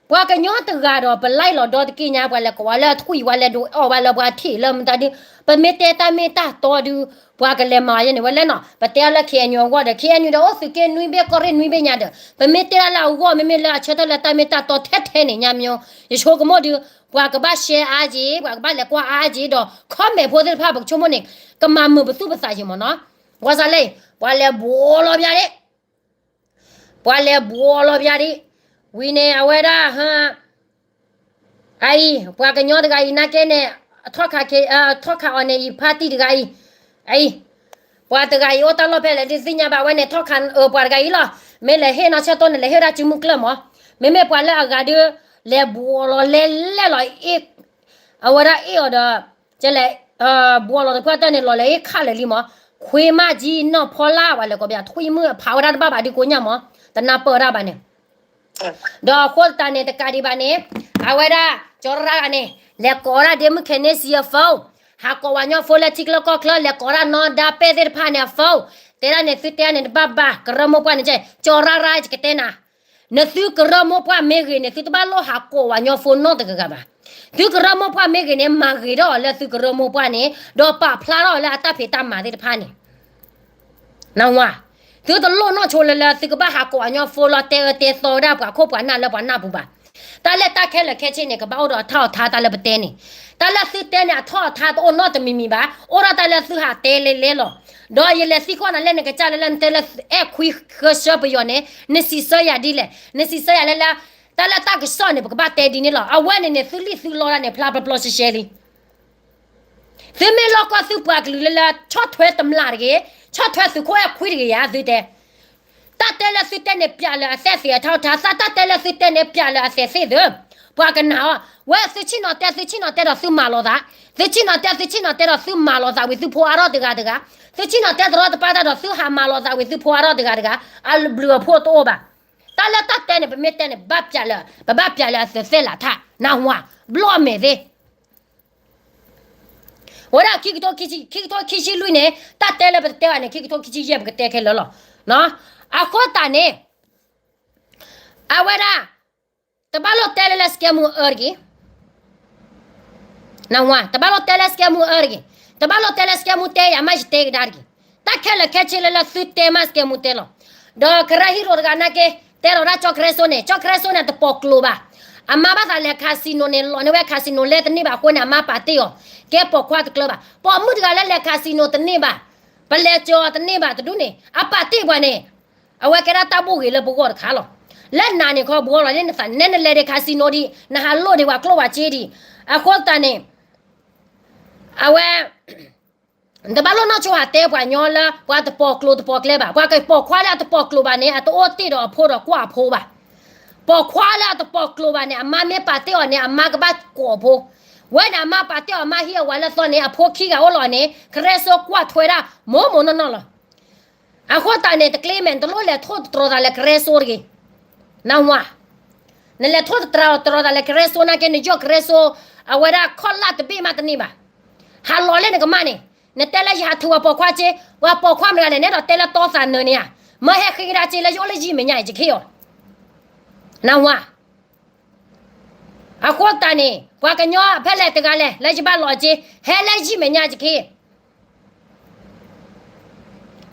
ပှၤကညီတဂၤဒီး ပလဲၤလီၤဒီတက့ၢ်ညါ ပှၤလဲၤကိးဝဲလၢထွံၣ် ပှၤလဲၤဒိးအီၣ်ဝဲလၢပှၤထံၣ်လၢမတၤဒု, ပမ့ၢ်တဲတၢ်မ့ၢ်တၢ်တီဒု, ပှၤကလဲၤမၤယဲန့ၣ်ဝဲလဲၣ်နီၤ, ပတဲအီၤလၢ K N U အဂီၢ်ဒီး K N U ဒီးအိၣ်သုးက့နွံဘ့ၣ်ကီၢ်ရ့ၣ်နွံဘ့ၣ်ညါဒီး ပမ့ၢ်တဲဒၣ်လၢအဂီၢ် မ့မ့ၢ်လၢအဆၢထၢၣ်လၢတၢ်မ့ၢ်တၢ်တီထဲထဲန့ၣ်ညါမ့ၢ်, ယဆိကမိၣ်ဒု, ပှၤကဘၣ် share အါက့ၤ, ပှၤကဘၣ်လဲၤကွၢ်အါက့ၤဒီး comment ဖိသ့ၣ်တဖၣ် ပကဆိကမိၣ်န့ၣ် ကမၤမုာ်ပသူၣ်ပသးယံာ်မးနီၤ, ဘၣ်ဆၣ်လဲၣ်, ပှၤလဲၤဘှီလီၤပျၢ်ဒံး ပှၤလဲၤဘှီလီၤပျၢ်ဒံး, ဝံၤန့ၣ် အဝဲဒၣ်, အအံၤ ပှၤကညီတဂၤအံၤနာ်က့န့ၣ်, ထီၣ်ခးအီၤန့ၣ်အံၤ ဖါတံၢ်တဂၤအံၤ, အအံၤ, ပှၤတဂၤအံၤအိၣ်တၢ်လီၢ်ဖဲလဲၣ်ဒုးသ့ၣ်ညါဘၣ်ဝဲန့ၣ် ထီၣ်ခးအီၤပှၤတဂၤအံၤလီၤ, မ့ၢ်လဲၤဟ့ၣ်နီၢ်ဆၢၣ်တိၢ်န့ၣ် လဲၤဟ့ၣ်ဒၣ်စုမုၢ်ကျၢၢ်မး, မ့မ့ၢ်ပှၤလၢအဂၤဒုး, လဲၤဘှီလီၤလဲၤလဲၣ်လီၤ, အဝဲဒၣ်အ့ၣ်အီၤဒီး, ကလဲၤ, ဘှီလီၤတဖၣ်တၢ်န့ၣ် လီၤလဲၤဟ့ၣ်ခးလၢာ်လံမး, ခွ့မးကၠံနီၢ်ဖီလာ် ပှၤလဲၤကိးပျၢ်ထွံၣ်မုၣ်အဖးဝဲဒၣ်တဘၣ်ဘၣ်ဒုးကိးညါမး, တနၢ်ပၢၢ်ဒၣ်ဘၣ်န့ၣ် ဒီးအဃိသတးန့ၣ် တကးဒံးဘၣ်န့ၣ်, အဝဲဒၣ်, ကၠီရၣ်ဂၤန့ၣ်, လဲၤကိးဒၣ်ဒ့မုၣ်ခဲန့ၣ်စံအ phone, ဟးကိးဝဲညီ phone လၢထံချၢကီၢ်ချၢ လဲၤကိးဒၣ်နီၢ်ဒါပဲၣ်သ့ၣ်တဖၣ်န့ၣ်အ phone, တဲဒၣ်န့ၣ် သုတဲဒၣ်န့ၣ်တဘၣ်ဘၣ် ကရၢမိၢ်ပှၢ်န့ၣ်, ကၠီရၣ်ရၣ်ယကတဲနၤ, နသုကရၢမိၢ်ပှၢ်မ့ၢ်ဂ့ၤန့ၣ် သုတဘၣ်လိၣ်ဟးကိးဝဲညီ phone နီတဂၤဂၤဘၣ်, သုကရၢမိၢ်ပှၢ်မ့ၢ်ဂ့ၤန့ၣ် မၤဂ့ၤထီၣ်အီၤလၢသုကရၢမိၢ်ပှၢ်န့ၣ် ဒီးပာ်ဖျါထီၣ်အီၤလၢအတၢ်ဖံးတၢ်မၤသ့ၣ်တဖၣ်န့ၣ် နၢ်ဟူဧါ, သုတလိၣ်နီၢ်ဆိလၢလၢသုကဘၣ်ဟးကိးအညီ phone လီၤတဲအၢတဲသီဝဲဒၣ်ပှၤခိၣ်ပှၤနၢ်လၢပှၤနၢ်ပူၤဘၣ်. တၢ်လၢတၢ်ခဲလၢာ်ခဲဆ့န့ၣ် ကဘၣ်အိၣ်ဒီးအထီၣ်အထါတၢ်လၢပတဲန့ၣ်. တၢ်လၢသုတဲန့ၣ် အထီၣ်အထါတအိၣ်နီတမံၤမံၤဘၣ်, အိၣ်ဒၣ်တၢ်လၢသုဟးတဲလဲလဲလီၤ. ဒီးယလဲၤသံကွၢ်နၤလၢနကစၢ်လၢလၢနတဲလၢအဲၣ်ခွံဃၢဆၢပယီၤန့ၣ် နစံးဆၢယၤဒ်လဲၣ်, နစံးဆၢယၤလၢလၢ တၢ်လၢတၢ်ကစီၣ်န့ၣ် ပကဘၣ်တဲဒ်န့ၣ်လီၤ. အဝဲန့ၣ်န့ၣ် သုလံၣ်သုလီတၢ်န့ၣ် ဖျါပျီပျီရှဲရှဲလံ. သုမ့ၢ်လီၢ်ကီၢ်သုပှၤကလုာ်လၢလၢ ဆီၣ်ထွဲတမျၢ်တဂ့ၤ, ဆီၣ်ထွဲသုးခိၣ်အဲၣ်ခွံတဂ့ၤယၤသုတဲ. တၢ်တဲလၢသုတဲန့ၣ် ပျးလၢအသဲသ့ၣ်အထီၣ်ထါ, တၢ်တဲလၢသုတဲန့ၣ် ပျးလၢအသဲသ့ၣ်သု, ပှၤကနၣ်အီၤ. ဝဲသုဆ့ၣ်နီၤတဲ သုဆ့ၣ်နီၤတဲဒီးသုမၤလိာ်သး, သုဆ့ၣ်နီၤတဲ သုဆ့ၣ်နီၤတဲဒီးသုမၤလိာ်သးဝံၤသုဖိအါထီၣ်တဂၤတဂၤ, သုဆ့ၣ်နီၤတဲတရီတပါတၢ်ဒီးသုဟးမၤလိာ်သးဝံၤသုဖိအါထီၣ်တဂၤတဂၤ, အဘျုးအဖှိၣ်တအိၣ်ဘၣ်. တၢ်လၢတၢ်တဲန့ၣ် ပမ့ၢ်တဲန့ၣ် ဘၣ်ပျးလၢ ပဘၣ်ပျးလၢအသဲသ့ၣ်လၢထါ, နၢ်ဟူဧါ, ဘျီၣ်အမဲာ်သ့ၣ် ဝဲဒၣ်ခံကထိခံဆံ ခံကထိခံဆံလွံၢ်န့ၣ် တၢ်တဲလၢပတတဲဘၣ်န့ၣ် ခံကထိခံဆံယဲၢ်ပကတဲခဲလၢာ်လီၤ. အဃိသတးန့ၣ် အဝဲဒၣ် တဘၣ်လိၣ်တဲလၢလၢစကဲမူအၢတဂ့ၤ, နၢ်ဟူဧါ, တဘၣ်လိၣ်တဲလၢစကဲမူအၢတဂ့ၤ, တဘၣ်လိၣ်တဲလၢစကဲမူတဲယၤမး ယတဲကဒါတဂ့ၤ. တၢ်ခဲလၢာ်ခဲဆ့လၢလၢသုတဲမးစကဲမူတဲလီၤ. ဒီးကရၢဟံၣ်ရိၣ်တဂၤနာ်က့ တဲလီၤဒၣ်ကၠီၣ်ကရၢစိန့ၣ် ကၠီၣ်ကရၢစိန့ၣ် တပိာ်ကျိၤဘၣ်. အမါဘၣ်သးလဲၤ casino န့ၣ် လီၤန့ၢ်ဝဲ casino လဲတန့ၢ်ဘၣ်အဃိန့ၣ် အမါပာ်တ့ၢ်အီၤ ကဲပိာ်ခွါတကျၢၤဘၣ်. ပိာ်မုၣ်တဂၤလၢလဲၤ casino တန့ၢ်ဘၣ်, ပလဲၤကၠီၤတန့ၢ်ဘၣ်တဒူၣ်န့ၣ် အပာ်တ့ၢ်ပှၤန့ၣ် အဝဲကဲဒၣ်တၢ်ဘူၣ်ဂ့ၤလၢပဂီၢ်တခါလီၤ. လၢနၤန့ၣ်ခီ ဘှီလီၤန့ၢ်နသး နဲနလဲၤဒံး casino ဒံး နဟးလိၣ်ဒံးပှၤကျိၣ်ပှၤစ့ဒံး. အဃိသတးန့ၣ် အဝဲ တဘၣ်လိၣ်နီၢ်ဆိဟးတဲပှၤညီလၢ ပှၤတပိာ်ကျိၤတပိာ်ကျဲဘၣ်. ပှၤကပိာ်ခွါလၢအတပိာ်ကျိၤဘၣ်န့ၣ် အတအိၣ်တ့ၢ်ဒီးအဖိဒီးကွၢ်အဖိဘၣ်. ပိာ်ခွါလၢအတပိာ်ကျိၤဘၣ်န့ၣ် အမါမ့ၢ်ပာ်တ့ၢ်အီၤန့ၣ် အမါကဘၣ်ကိးအဖိ. ဝဲန့ၣ်အမါပာ်တ့ၢ်အီၤ အမါဟံးအဝၤလၢသီန့ၣ် အဖိခံဂၤအိၣ်လီၤန့ၣ် ကရၢစိကွၢ်ထွဲဒၣ် မိၢ်မိၢ်နီၢ်နီၢ်လီၤ. အဃိသတးန့ၣ် တကျ့မဲာ် နတလိၣ်လဲၤထိၣ်တတြီၤသးလၢကရၢစိတဂ့ၤ. နၢ်ဟူဧါ, နလဲၤထိၣ်တတြီၤတတြီၤသးလၢကရၢစိနာ်က့ နယီၢ်ကရၢစိ အဝဲဒၣ်ခီၣ်လၢ်တဘ့ၣ်မးတန့ၢ်ဘၣ်. ဟးလီၤလၢနကမၣ်န့ၣ်, နတဲလၢယဟးထုးပှၤပိာ်ခွါစ့, ပှၤပိာ်ခွါမတၤလဲၣ် နဲဒီးတဲလၢတီသးနၢၤန့ၣ်ဧါ, မၢဟဲဃ့ကဒါစ့လၢယအိၣ်လၢယံာ်မဲာ်ညါအံၤ ယကဟ့ၣ်အီၤ. နၢ်ဟူဧါ, အဃိသတးန့ၣ် ပှၤကညီဖဲလဲၣ်တဂၤလဲၣ် လၢယဘၣ်လီၤစ့, ဟဲလၢယံာ်မဲာ်ညါယကဟ့ၣ်.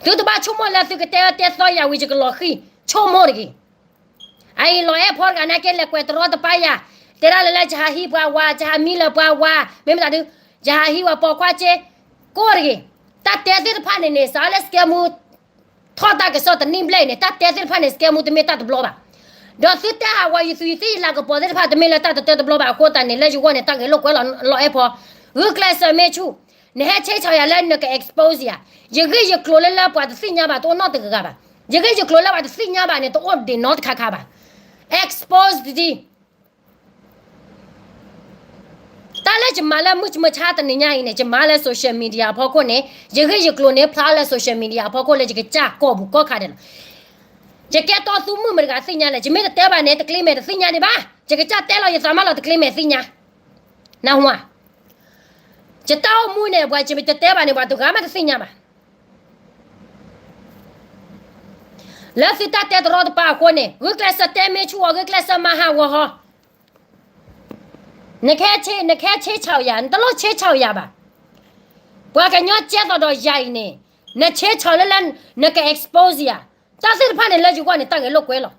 သုတဘၣ်ဆိကမိၣ်လၢသုကတဲအၢတဲသီယၤဝံၤ ယကလီၤဃံၣ်, ဆိကမိၣ်တဂ့ၤ. အအံၤလီၤအဲၣ်ဖီတဂၤနာ်က့ လဲၤကွဲးတရီတပါယၤ, တဲဒၣ်လၢလၢယဟးဟံးပှၤဝၤ, ယဟးမံလၢပှၤဝၤ, မ့မ့ၢ်တၢ်ဒုး, ယဟးဟံးဝၤပိာ်ခွါစ့, ကိးတဂ့ၤ. တၢ်တဲသ့ၣ်တဖၣ်န့ၣ်န့ၣ် စးလၢစကဲမူ ထီၣ်တၢ်ကစီၣ်တနံၣ်ဘျဲၣ်အံၤန့ၣ် တၢ်တဲသ့ၣ်တဖၣ်န့ၣ် စကဲမူတမ့ၢ်တၢ်တဘျီဘၣ်. ဒီးသုတဲဟးဂီၤယသုးယသ့ၣ် ယလၤကပီၤသ့ၣ်တဖၣ် တမ့ၢ်လၢတၢ်တတဲတဘျီဘၣ်အဃိသတးန့ၣ် လၢယဂီၢ်န့ၣ် တၢ်ဂဲၤလိာ်ကွဲလီၤ လီၤအဲၣ်ဖီ, ဂုာ်ကျဲးစၢးမ့ၢ်ဆူၣ်, နဟဲဆ့ဆီၣ်ယၤလၢနက expose ယၤ, ယဂ့ၢ်ယကျိၤလၢလၢပှၤတသ့ၣ်ညါဘၣ် တအိၣ်နီတဂၤဘၣ်. ယဂ့ၢ်ယကျိၤလၢပှၤတသ့ၣ်ညါဘၣ်န့ၣ် တအိၣ်ဒံးနီတခါခါဘၣ်. expose ဒ် တၢ်လၢယမၤလၢမုၢ်မဆါတနံၤညါအံၤန့ၣ် ယမၤလၢ social media အဖီခိၣ်န့ၣ် ယဂ့ၢ်ယကျိၤန့ၣ် ဖျါလၢ social media အဖီခိၣ်လၢယကစၢ်ကိာ်ပူၤကိးခါဒဲးလီၤ. ယကဲတီသူမုၣ်မတဂၤသ့ၣ်ညါလဲၣ်, ယမ့ၢ်တတဲဘၣ်န့ၣ် တကျ့မဲာ်တသ့ၣ်ညါဒံးဘၣ်, ယကစၢ်တဲလီၤယသးမးလီၤ တကျ့မဲာ်သ့ၣ်ညါ, နၢ်ဟူဧါ. ယတၢ်အိၣ်မူန့ၣ် ပှၤယမ့ၢ်တတဲဘၣ်န့ၣ် ပှၤတဂၤမးတသ့ၣ်ညါဘၣ်. လၢသုတၢ်တဲတရီတပါအဃိန့ၣ် ဂုာ်ကျဲးစၢးတဲမ့ၢ်ဆူၣ်အီၤ ဂုာ်ကျဲးစၢးမၤဟးဂီၤဟီ, နကဟဲဆ့, နကဟဲဆ့ဆီၣ်ယၤ, နတလိၣ်ဆ့ဆီၣ်ယၤဘၣ်. ပှၤကညီကဲသိးဒီးယၤအံၤန့ၣ် နဆ့ဆီၣ်လၢလၢ နက expose ယၤ, တၢ်သ့ၣ်တဖၣ်န့ၣ်လၢယဂီၢ်န့ၣ် တၢ်ဂဲၤလိာ်ကွဲလီၤ.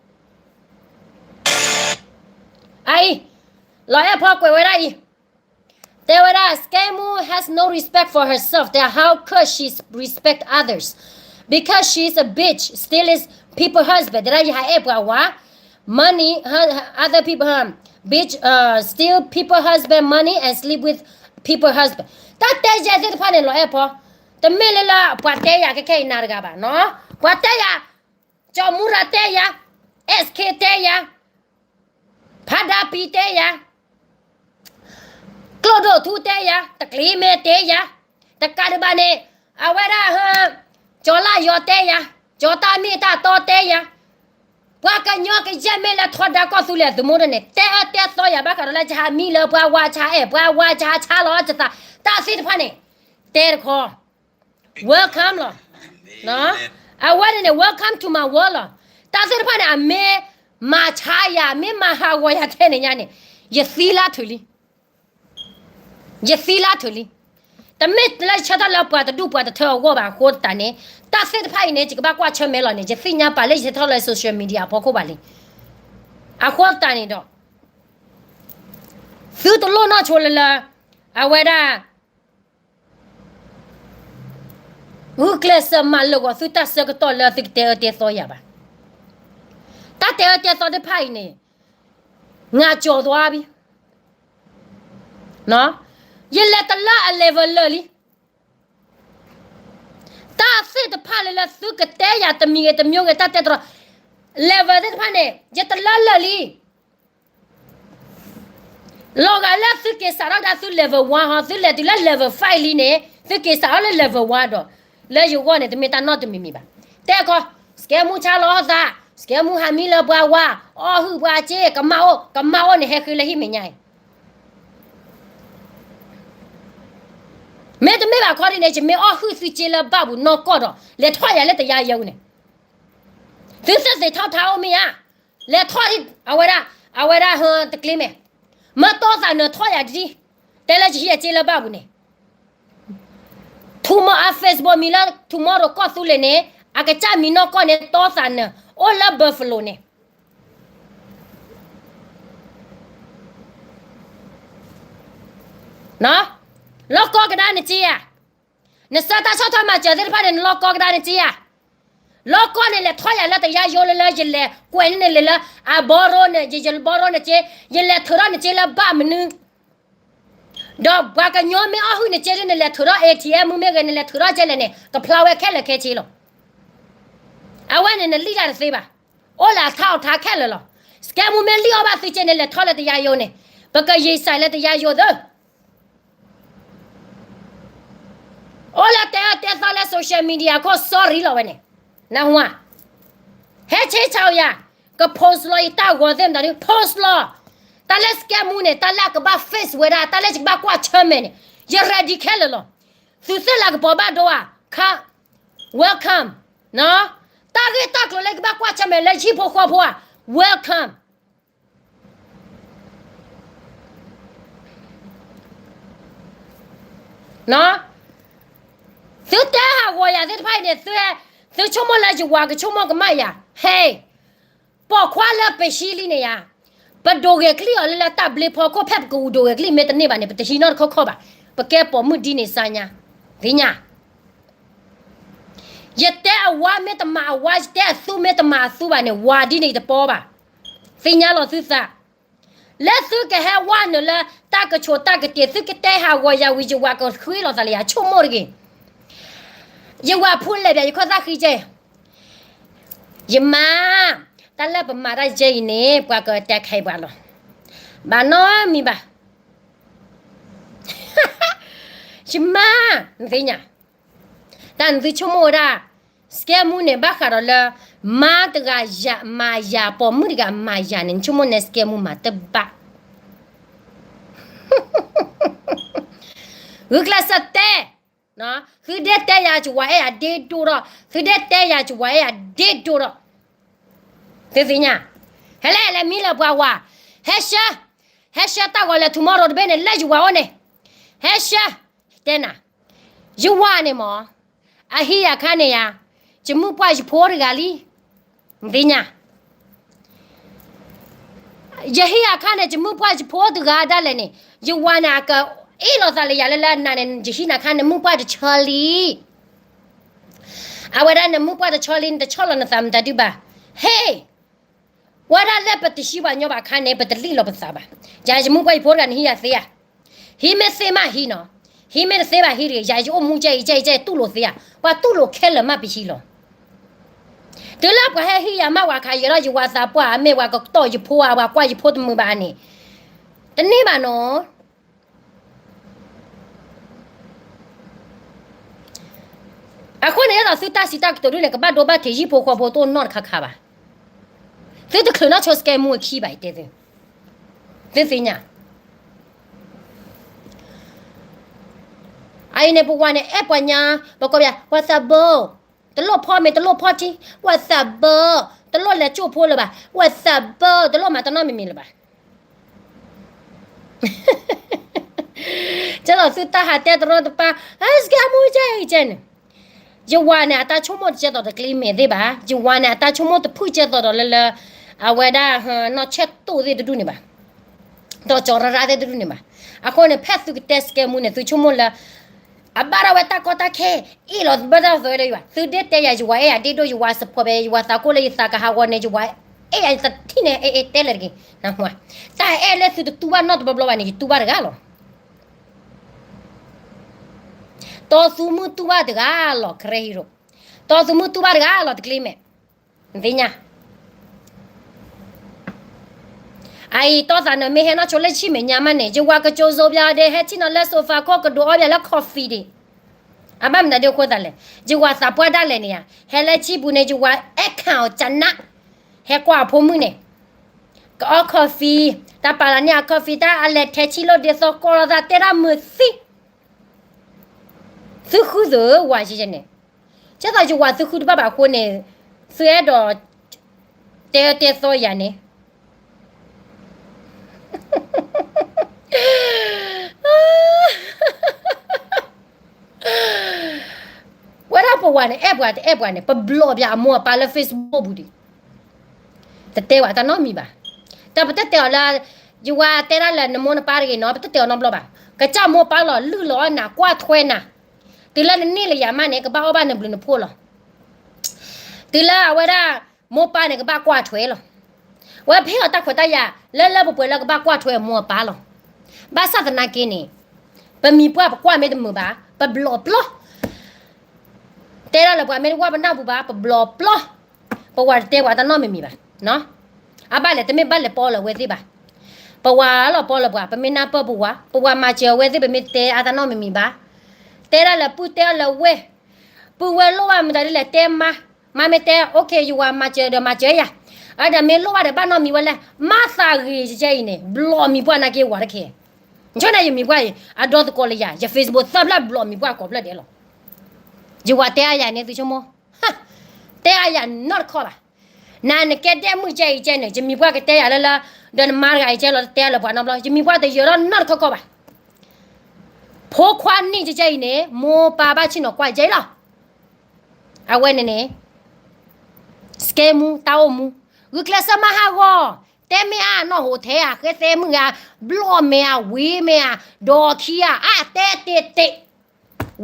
အအံၤ လီၤအဲၣ်ဖီကွဲးဝဲဒၣ်အံၤ, တဲဝဲဒၣ် Skemu has no respect for herself, then how could she respect others? Because she's a bitch, stealing people husband. တဲဒၣ်ယဟးအဲၣ်ပှၤဝၤ money, her, other people, her, bitch, uh, steal people husband money and sleep with people husband. တၢ်တဲယဲသ့ၣ်တဖၣ်န့ၣ် လီၤအဲၣ်ဖီ, တမ့ၢ်လၢလၢပှၤတဲယၤခဲခဲအံၤနၤတဂၤဘၣ်နီၤ, ပှၤတဲယၤ, ကၠီမူရၤတဲယၤ, SK တဲယၤ, ဖးဒၣ်ပံၤတဲယၤ, ကျိၣ်ဒိၣ်ထူတဲယၤ, တကျ့မဲာ်တဲယၤ, တကးဒံးဘၣ်န့ၣ် အဝဲဒၣ် ကၠီလၢယီၤတဲယၤ, ကၠီတၢ်မ့ၢ်တၢ်တီတဲယၤ, ပှၤကညီကယဲၢ်မ့ၢ်လၢထီဒါကီၢ်သူလ့ၤအသုးမုၢ်ဒိၣ်န့ၣ် တဲအၢတဲသီယၤဘၣ်ဃးဒီးလၢယဟးမံလၢပှၤဝၤ ယဟးအဲၣ်ပှၤဝၤ ယဟးဆါလီၤအီၣ်ယသး တၢ်သ့ၣ်တဖၣ်န့ၣ် တဲတခီ welcome လီၤ. အဝဲန့ၣ်န့ၣ် welcome to my world လီၤ. တၢ်သ့ၣ်တဖၣ်န့ၣ် အမ့ၢ်မၤဆါယၤ မ့ၢ်မၤဟးဂီၤယၤထဲန့ၣ်ညါန့ၣ် ယသံလၢထုးလံ. ယသံလၢထုးလံ. တမ့ၢ်လၢယဆၢထၢၣ်လၢပှၤတဒူၣ်ပှၤတထၢအဂီၢ်ဘၣ်အဃိသတးန့ၣ်, တၢ်သ့ၣ်တဖၣ်အံၤန့ၣ် ယကဘၣ်ကွၢ်ဆၢၣ်မဲာ်လီၤန့ၣ် ယသ့ၣ်ညါပာ်လၢယဆၢထၢၣ်လၢ social media အဖီခိၣ်ဘၣ်လံ. အဃိသတးန့ၣ်ဒီး သုတလိၣ်နီၢ်ဆိလၢလၢ အဝဲဒၣ် ဂုာ်ကျဲးစၢးမၤလၢာ်ဂီၤသုတၢ်ဆၢကတီၢ်လၢသုကတဲအၢတဲသီယၤဘၣ်. တၢ်တဲအၢတဲသီသ့ၣ်တဖၣ်အံၤန့ၣ် ငါကျော်သွားပြီ. ယလဲၤတလၢအ level လၢာ်လံ. တၢ်သ့ၣ်တဖၣ်လၢလၢသုကတဲယၤတမံၤဂ့ၤတမံၤဂ့ၤ တၢ်တဲတရီ level သ့ၣ်တဖၣ်န့ၣ် ယတလၢလၢာ်လံ. လီၤဂာ်လၢသုက့ၤစးထီၣ်ကဒါသု level one ဟီ, သုလဲၤတုၤလၢ level five လံန့ၣ် သုက့ၤစးထီၣ်လၢ level one ဒီး လၢယဂီၢ်န့ၣ် တမ့ၢ်တၢ်နီတမံၤမံၤဘၣ်. တဲခီ, စကဲမူဆါလီၤအီၣ်သး, စကဲမူဟးမံလၢပှၤဝၤ, အီၣ်ဟုၣ်ပှၤစ့, ကမၣ်အိၣ်, ကမၣ်အိၣ်န့ၣ် ဟဲဃ့လၢဟံၣ်မဲာ်ညါအံၤ မ့တမ့ၢ်ဘၣ်ခီဒ်န့ၣ် ယမ့ၢ်အီၣ်ဟုၣ်သုစ့လၢဘၣ်ပူၤနီၢ်ကီၢ်ဒီး လဲၤထီၣ်ယၤလၢတယါယဲအူန့ၣ်, သုသ့ၣ်သ့ၣ်ထီၣ်ထါအိၣ်မ့ၢ်ဧါ, လဲၤထီၣ်အဝဲဒၣ်, အဝဲဒၣ်ဟၢတကျ့မဲာ်, မၢတီသးနၢၤထီၣ်ယၤဒ်, တဲလၢယဟံးအစ့လၢဘၣ်ပူၤန့ၣ်, ထူမီၤအ Facebook မံၤလၢ ထူမီၤရိၤကီၢ်သူလ့ၤန့ၣ် အကစၢ်မံၤနီၢ်ကီၢ်န့ၣ် တီသးနၢၤ အိၣ်လၢ Buffalo န့ၣ် လီၢ်ကီကဒါနစ့ဧါ, နဆှၢတၢ်ဆီၣ်ထွဲမၤစၢၤသ့ၣ်တဖၣ်န့ၣ် နလီၢ်ကီကဒါနစ့ဧါ, လီၢ်ကီန့ၣ် လဲၤထီၣ်ယၤလၢတယါယိလၢလၢ ယလဲၤကွဲးန့ၢ်နလဲၤလၢ အဘီရိန့ၣ် ယ ယဘီရိနစ့, ယလဲၤထုးထီၣ်နစ့လၢဘၣ်မနုၤ, ဒီးပှၤကညီမ့ၢ်အီၣ်ဟုၣ်နစ့ဒ် နလဲၤထုးထီၣ် ATM မ့ၢ်ဂ့ၤ နလဲၤထုးထီၣ်ကဲလဲၣ်န့ၣ် ကဖျါဝဲခဲလၢာ်ခဲဆ့လီၤ. အဝဲန့ၣ်နလံၣ်တၢ်တသ့ဘၣ်, အိၣ်လၢအထါအီၣ်ထါခဲလၢာ်လီၤ. စကဲမူမ့ၢ်လံၣ်အီၣ်ဘၣ်သုစ့န့ၣ် လဲၤထီၣ်လၢတယါယိန့ၣ်, ပကယံာ်စဲးလၢတယါယိသၢ အိၣ်လၢတဲအၢတဲသီလၢ social media ခိၣ် sorry လီၤဝဲန့ၣ်, နၢ်ဟူဧါ, ဟဲဆ့ဆးယၤ, က post လီၤအံၤတၢ်ဂီၤသ့ၣ်မတၤဒု post လီၤ, တၢ်လၢစကဲမူန့ၣ် တၢ်လၢအကဘၣ် face ဝဲဒၣ် တၢ်လၢယကဘၣ်ကွၢ်ဆၢၣ်မဲာ်န့ၣ်, ယ ready ခဲလၢာ်လီၤ. သုသ့ၣ်လၤကပီၤဘၣ်ဒိဧါ, ခါ, welcome, တၢ်ဂ့ၢ်တၢ်ကျိၤလၢယကဘၣ်ကွၢ်ဆၢၣ်မဲာ်လၢယဟံၣ်ဖိဃီဖိဧါ, welcome. သုတဲဟးဂီၤယၤသ့ၣ်တဖၣ်အံၤန့ၣ်, သုဆိကမိၣ်လၢယဝၤကဆိကမိၣ်ကမၣ်ယၤ, ဟဲ, ပိာ်ခွါလၢပဟံးလံန့ၣ်ယၤ, ပဒိၣ်ဂဲၤချံအီၤလၢလၢတၢ်ဘျ့ဖီခိၣ် ဖဲပကဒိၣ်ဂဲၤချံမ့ၢ်တန့ၢ်ဘၣ်န့ၣ် ပတဟံးနီတခီခီဘၣ်, ပကဲပိာ်မုၣ်ဒ်န့ၣ်စါညါ, သ့ၣ်ညါ ယတဲအဝါမ့ၢ်တမၤအဝါ, ယတဲအသူမ့ၢ်တမၤအသူဘၣ်န့ၣ် ဝၤဒ်န့ၣ်ယတပီဘၣ်, သ့ၣ်ညါလီၤသုသး, လၢသုကဟဲဝါနုာ်လၢတၢ်ကဆိးတၢ်ကတ့ၢ် သုကတဲဟးဂီၤယၤဝံၤ ယဝၤကဃ့လိာ်သးလၢယၤ ဆိကမိၣ်တဂ့ၤ, ယဝၤဖိလဲၤဘၣ်ယခီၣ်သၣ်ဃံကဲ, ယမါ, တၢ်လၢပမၤတၢ်ယဲအံၤန့ၣ် ပှၤကတဲခဲပှၤလီၤ, ဘၣ်နီတမံၤဘၣ် ယမါ, နသ့ၣ်ညါ, တၢ်နသုဆိကမိၣ်ဝဲဒၣ်, စကဲမူန့ၣ် ဘၣ်ဃးဒီးလၢ မါတဂၤယၤမၤယၤ ပိာ်မုၣ်တဂၤမၤယၤန့ၣ် နဆိကမိၣ်န့ၣ် စကဲမူမၤတဘၣ်, ဂုာ်ကျဲးစၢးတဲ, သုဒဲတဲယၤ ယဝၤအဲၣ်ယၤဒ့ဒိၣ်ထီၣ်, သုဒဲတဲယၤ ယဝၤအဲၣ်ယၤဒ့ဒိၣ်ထီၣ်, သုသ့ၣ်ညါ, ဟဲလဲၣ် ဟဲလဲၣ်မံလၢပှၤဝၤ, ဟဲဆှၢ, ဟဲဆှၢတၢ်ဂီၤလဲၤ tomorrow တဘ့ၣ်န့ၣ် လၢယဝၤအိၣ်န့ၣ်, ဟဲဆှၢ, တဲနၤ, ယဝၤန့ၣ်မး, အဟံးယၤခါန့ၣ်ယၤ, ယမုၢ်ပှၢ်ယဖိတဂၤလံ, နသ့ၣ်ညါ ယဟံးအခါန့ၣ် ယမုၢ်ပှၢ်ယဖိတဂၤဒၣ်လဲာ်န့ၣ်, ယဝၤန့ၣ် အကအ့ၣ်လိာ်သးလၢယၤလၢလၢနၤန့ၣ် ယဟံးနၤခါန့ၣ် မုၢ်ပှၢ်တဆီလံ, အဝဲဒၣ်နမုၢ်ပှၢ်တဆီလံ နတဆီၣ်လီၤနသးမတၤဒုဘၣ်, ဟ့ၣ်, ဝဲဒၣ်လၢပတဟံးပှၤညီဘၣ်ခါန့ၣ် ပတလံၣ်လီၤပသးဘၣ်, ယၤယမုၢ်ပှၢ်ယဖိတဂၤန့ၣ် ဟံးယၤသ့ဧါ, ဟံးမ့ၢ်သ့မးဟံးနီၤ, ဟံးမ့ၢ်တသ့ဘၣ်ဟံးတဂ့ၤ, ယၤယအိၣ်မူကဲအံၤကဲအံၤကဲအံၤ တူၢ်လိာ်သ့ဧါ, ပှၤတူၢ်လိာ်ခဲလၢာ်မးပဟံးလီၤ တုၤလၢပှၤဟဲဟံးယၤမး ပှၤခးယဲဒီးယဝၤသးပှၢ် မ့ၢ်ပှၤကတီၢ်ယဖိဧါ ပှၤကွၢ်ယဖိတမုာ်ဘၣ်န့ၣ်, တန့ၢ်ဘၣ်နီၤ. အဃိန့ၣ် ဒ်သိးသုတၢ်စံးတၢ်ကတိၤဒ်န့ၣ် ကဘၣ်ဒိဘၣ်ထံး ဟံၣ်ဖိဃီဖိတအိၣ်နီတခါခါဘၣ်. သုတချုးနီၢ်ဆိစကဲမူအခံဘၣ် ယတဲသု, သုသ့ၣ်ညါ အအံၤန့ၣ် ပဝၤန့ၣ် အဲၣ်ပှၤညါ, ပကိးပှၤ ပှၤသးဘိ, တလိၣ်ဖီမ့ၤ တလိၣ်ဖီထံ, ပှၤသးဘိ, တလိၣ်လဲၤကၠိဖိလၢၤဘၣ်, ပှၤသးဘိ, တလိၣ်မၤတၢ်နီတမံၤမံၤလၢၤဘၣ်. ကဲသိးသုတၢ်ဟးတဲတရီတပါ, ဟဲစကဲမူကဲအံၤကဲန့ၣ်, ယဝၤန့ၣ် အတၢ်ဆိကမိၣ်တကဲသိးဒီးကျဲမဲာ်သ့ၣ်ဘၣ်, ယဝၤန့ၣ် အတၢ်ဆိကမိၣ်တဖုကဲသိးဒီးလၢလၢ, အဝဲဒၣ်, နီၢ်ဆဲးတိၣ်သ့ၣ်တဒူၣ်န့ၣ်ဘၣ်, ဒီးကၠီၤရၢ်ရၢ်သ့ၣ်တဒူၣ်န့ၣ်ဘၣ်. အဃိန့ၣ် ဖဲသုကတဲစကဲမူန့ၣ် သုဆိကမိၣ်လၢ အဘၣ်ဒၣ်ဝဲတၢ်ကီတၢ်ခဲ, အ့ၣ်လီၤဘၣ်ဒၣ်သဝဲဒီးယွၤ, သုဒ့တဲယၤ ယဝၤအဲၣ်ယၤဒ့ဒိၣ်, ယဝၤ support ဘၣ်ယသးကဟးဂီၤန့ၣ် ယဝၤအဲၣ်ယၤတထံၣ်န့ၣ် အဲၣ်အဲၣ်တဲလဲၣ်တဂ့ၤ, တၢ်အဲၣ်လၢသုတတူၢ်ဘၣ်နီတဘျီဘျီဘၣ်န့ၣ် ယတူၢ်ဘၣ်တဂၤလီၤ. တီသုမုၢ်တူၢ်ဘၣ်တဂၤလီၤ ကရဲဟံရိ, တီသုမုၢ်တူၢ်ဘၣ်တဂၤလီၤ တကျ့မဲာ်, နသ့ၣ်ညါ အအံၤတီသးနမ့ၢ်ဟဲနီၢ်ဆိလၢဆံၣ်မဲာ်ညါမးန့ၣ် ယဝၤကစိၤစိၤဘျီဒီး ဟဲထံၣ်နီၤလၢ sofa ခိၣ် ကဒိးအီၣ်ဘၣ်လၢ coffee ဒံး, အဘၣ်မနုၤဒ်အဃိသးလဲၣ်, ယဝၤသးပှၢ်ဒၣ်လဲာ်န့ၣ်ဧါ, ဟဲလၢဆံပူၤန့ၣ် ယဝၤအဲၣ်ခၣ်အီၤကနး, ဟဲကွၢ်အဖိမုၣ်န့ၣ်, ကအိၣ် coffee, တၢ်ပာ်လီၤန့ၢ်အ coffee တၢ်အလဲၤထဲဆံလိၣ်ဒ့သီကိးလီၤသး တဲဒၣ်မုာ်သံ သုဃုသုဝၤယဲန့ၣ်, ကဲသိးယဝၤသုဃုတဘၣ်ဘၣ်အဃိန့ၣ်, သုအဲၣ်ဒိး တဲတဲသီယၤန့ၣ်, ဝဲဒၣ်ပဝၤန့ၣ် အဲၣ်ပှၤတအဲၣ်ပှၤန့ၣ် ပဘျီၣ်ပၠးအမိၢ်အပၢ်လၢ Facebook ပူၤဒံး, တတဲဝဲတၢ်နီတမံၤဘၣ်. တၢ်ပတတဲအီၤလၢ, ယဝၤတဲဒၣ်လၢနမိၢ်နပၢ်တဂ့ၤနီၤ ပတတဲအီၤနီတဘျီဘၣ်. ကစၢ်မိၢ်ပၢ်လီၤ လုၢ်လီၤအီၣ်နၤ ကွၢ်ထွဲနၤ, တုၤလၢနန့ၢ်လၢယၤမးန့ၣ် ကဘၣ်အီၣ်ဘၣ်နဘျုးနဖှိၣ်လီၤ. တုၤလၢအဝဲဒၣ်, မိၢ်ပၢ်န့ၣ် ကဘၣ်ကွၢ်ထွဲလီၤ. ဝဲဖဲအီၤတၢ်ခွဲးတၢ်ယာ် လၢလၢပှဲၤပှဲၤလၢကဘၣ်ကွၢ်ထွဲအမိၢ်အပၢ်လီၤ. ဘၣ်ဆၣ်သနာ်က့န့ၣ်, ပမံၤပှၢ်ပကွၢ်မ့ၢ်တမုာ်ဘၣ် ပဘျီၣ်ပျီ တဲဒၣ်လၢပှၤမ့ၢ်တကွၢ်ပနၢ်ပူၤဘၣ် ပဘျီၣ်ပျီ, ပဝၤတတဲပှၤတၢ်နီတမံၤမံၤဘၣ်. အဘၣ်လဲၣ် တမ့ၢ်ဘၣ်လဲၤပီလၢၤဝဲသ့ၣ်ဘၣ်. ပဝၤလီၤပီလၢၤပှၤ ပမ့ၢ်နၢ်ပၢၢ်ပဝၤ ပဝၤမၤစၢၤဝဲသ့ၣ် ပမ့ၢ်တဲအါတၢ်နီတမံၤမံၤဘၣ်. တဲဒၣ်လၢပုၢ်တဲအီၤလၢဝဲၢ်, ပုၢ်ဝဲၢ်လိၣ်ဘၣ်မတၤဒ်လဲၣ်တဲမါ, မါမ့ၢ်တဲ okay ယဝၤမၤစၢၤဒီးမၤစၢၤယၤ, အဒီးမ့ၢ်လိၣ်ဘၣ်ဒီးဘၣ်နီတမံၤဝဲလဲၣ် မၤသးဂ့ၤကဲအံၤန့ၣ် ဘျီၣ်မံၤပှၢ်နာ်က့ဝၤတခဲ, ဆိန့ၣ်ယမံၤပှၢ်အံၤ အဒီသကိးလၢယၤ ယ Facebook သၢဖျၢၣ်ဘျီၣ်မံၤပှၢ်ကိးဖျၢၣ်ဒဲးလီၤ. ယဝၤတဲအါယၤန့ၣ်သုဆိကမိၣ်, တဲအါယၤနီတခီဘၣ်. နၤနကဲဒဲၣ်မုၣ်ကဲအံၤကဲန့ၣ် ယမံၤပှၢ်ကတဲယၤလၢလၢ, ဒီးနမါတဂၤအံၤကဲလီၤတတဲလၢပှၤနီတဘျီ ယမံၤပှၢ်တယၢၤထီၣ်နီတခီခီဘၣ်. ဖိခွါန့ၣ်ကဲအံၤန့ၣ် မိၢ်ပၢ်ဘၣ်ဆ့ၣ်နီၤကွၢ်ကဲအံၤလီၤ. အဝဲန့ၣ်န့ၣ် စကဲမူ တၢ်အိၣ်မူ, ဂုာ်ကျဲးစၢးမၤဟးဂီၤ, တဲမ့ၢ်အါနီၢ်ဟိထဲဧါ ဃဲသဲမုၣ်ဧါ, ဘျီၣ်မဲာ်ဧါ ဝံၤမဲာ်ဧါ, ဒီးခံဧါ အါတဲတ့တ့,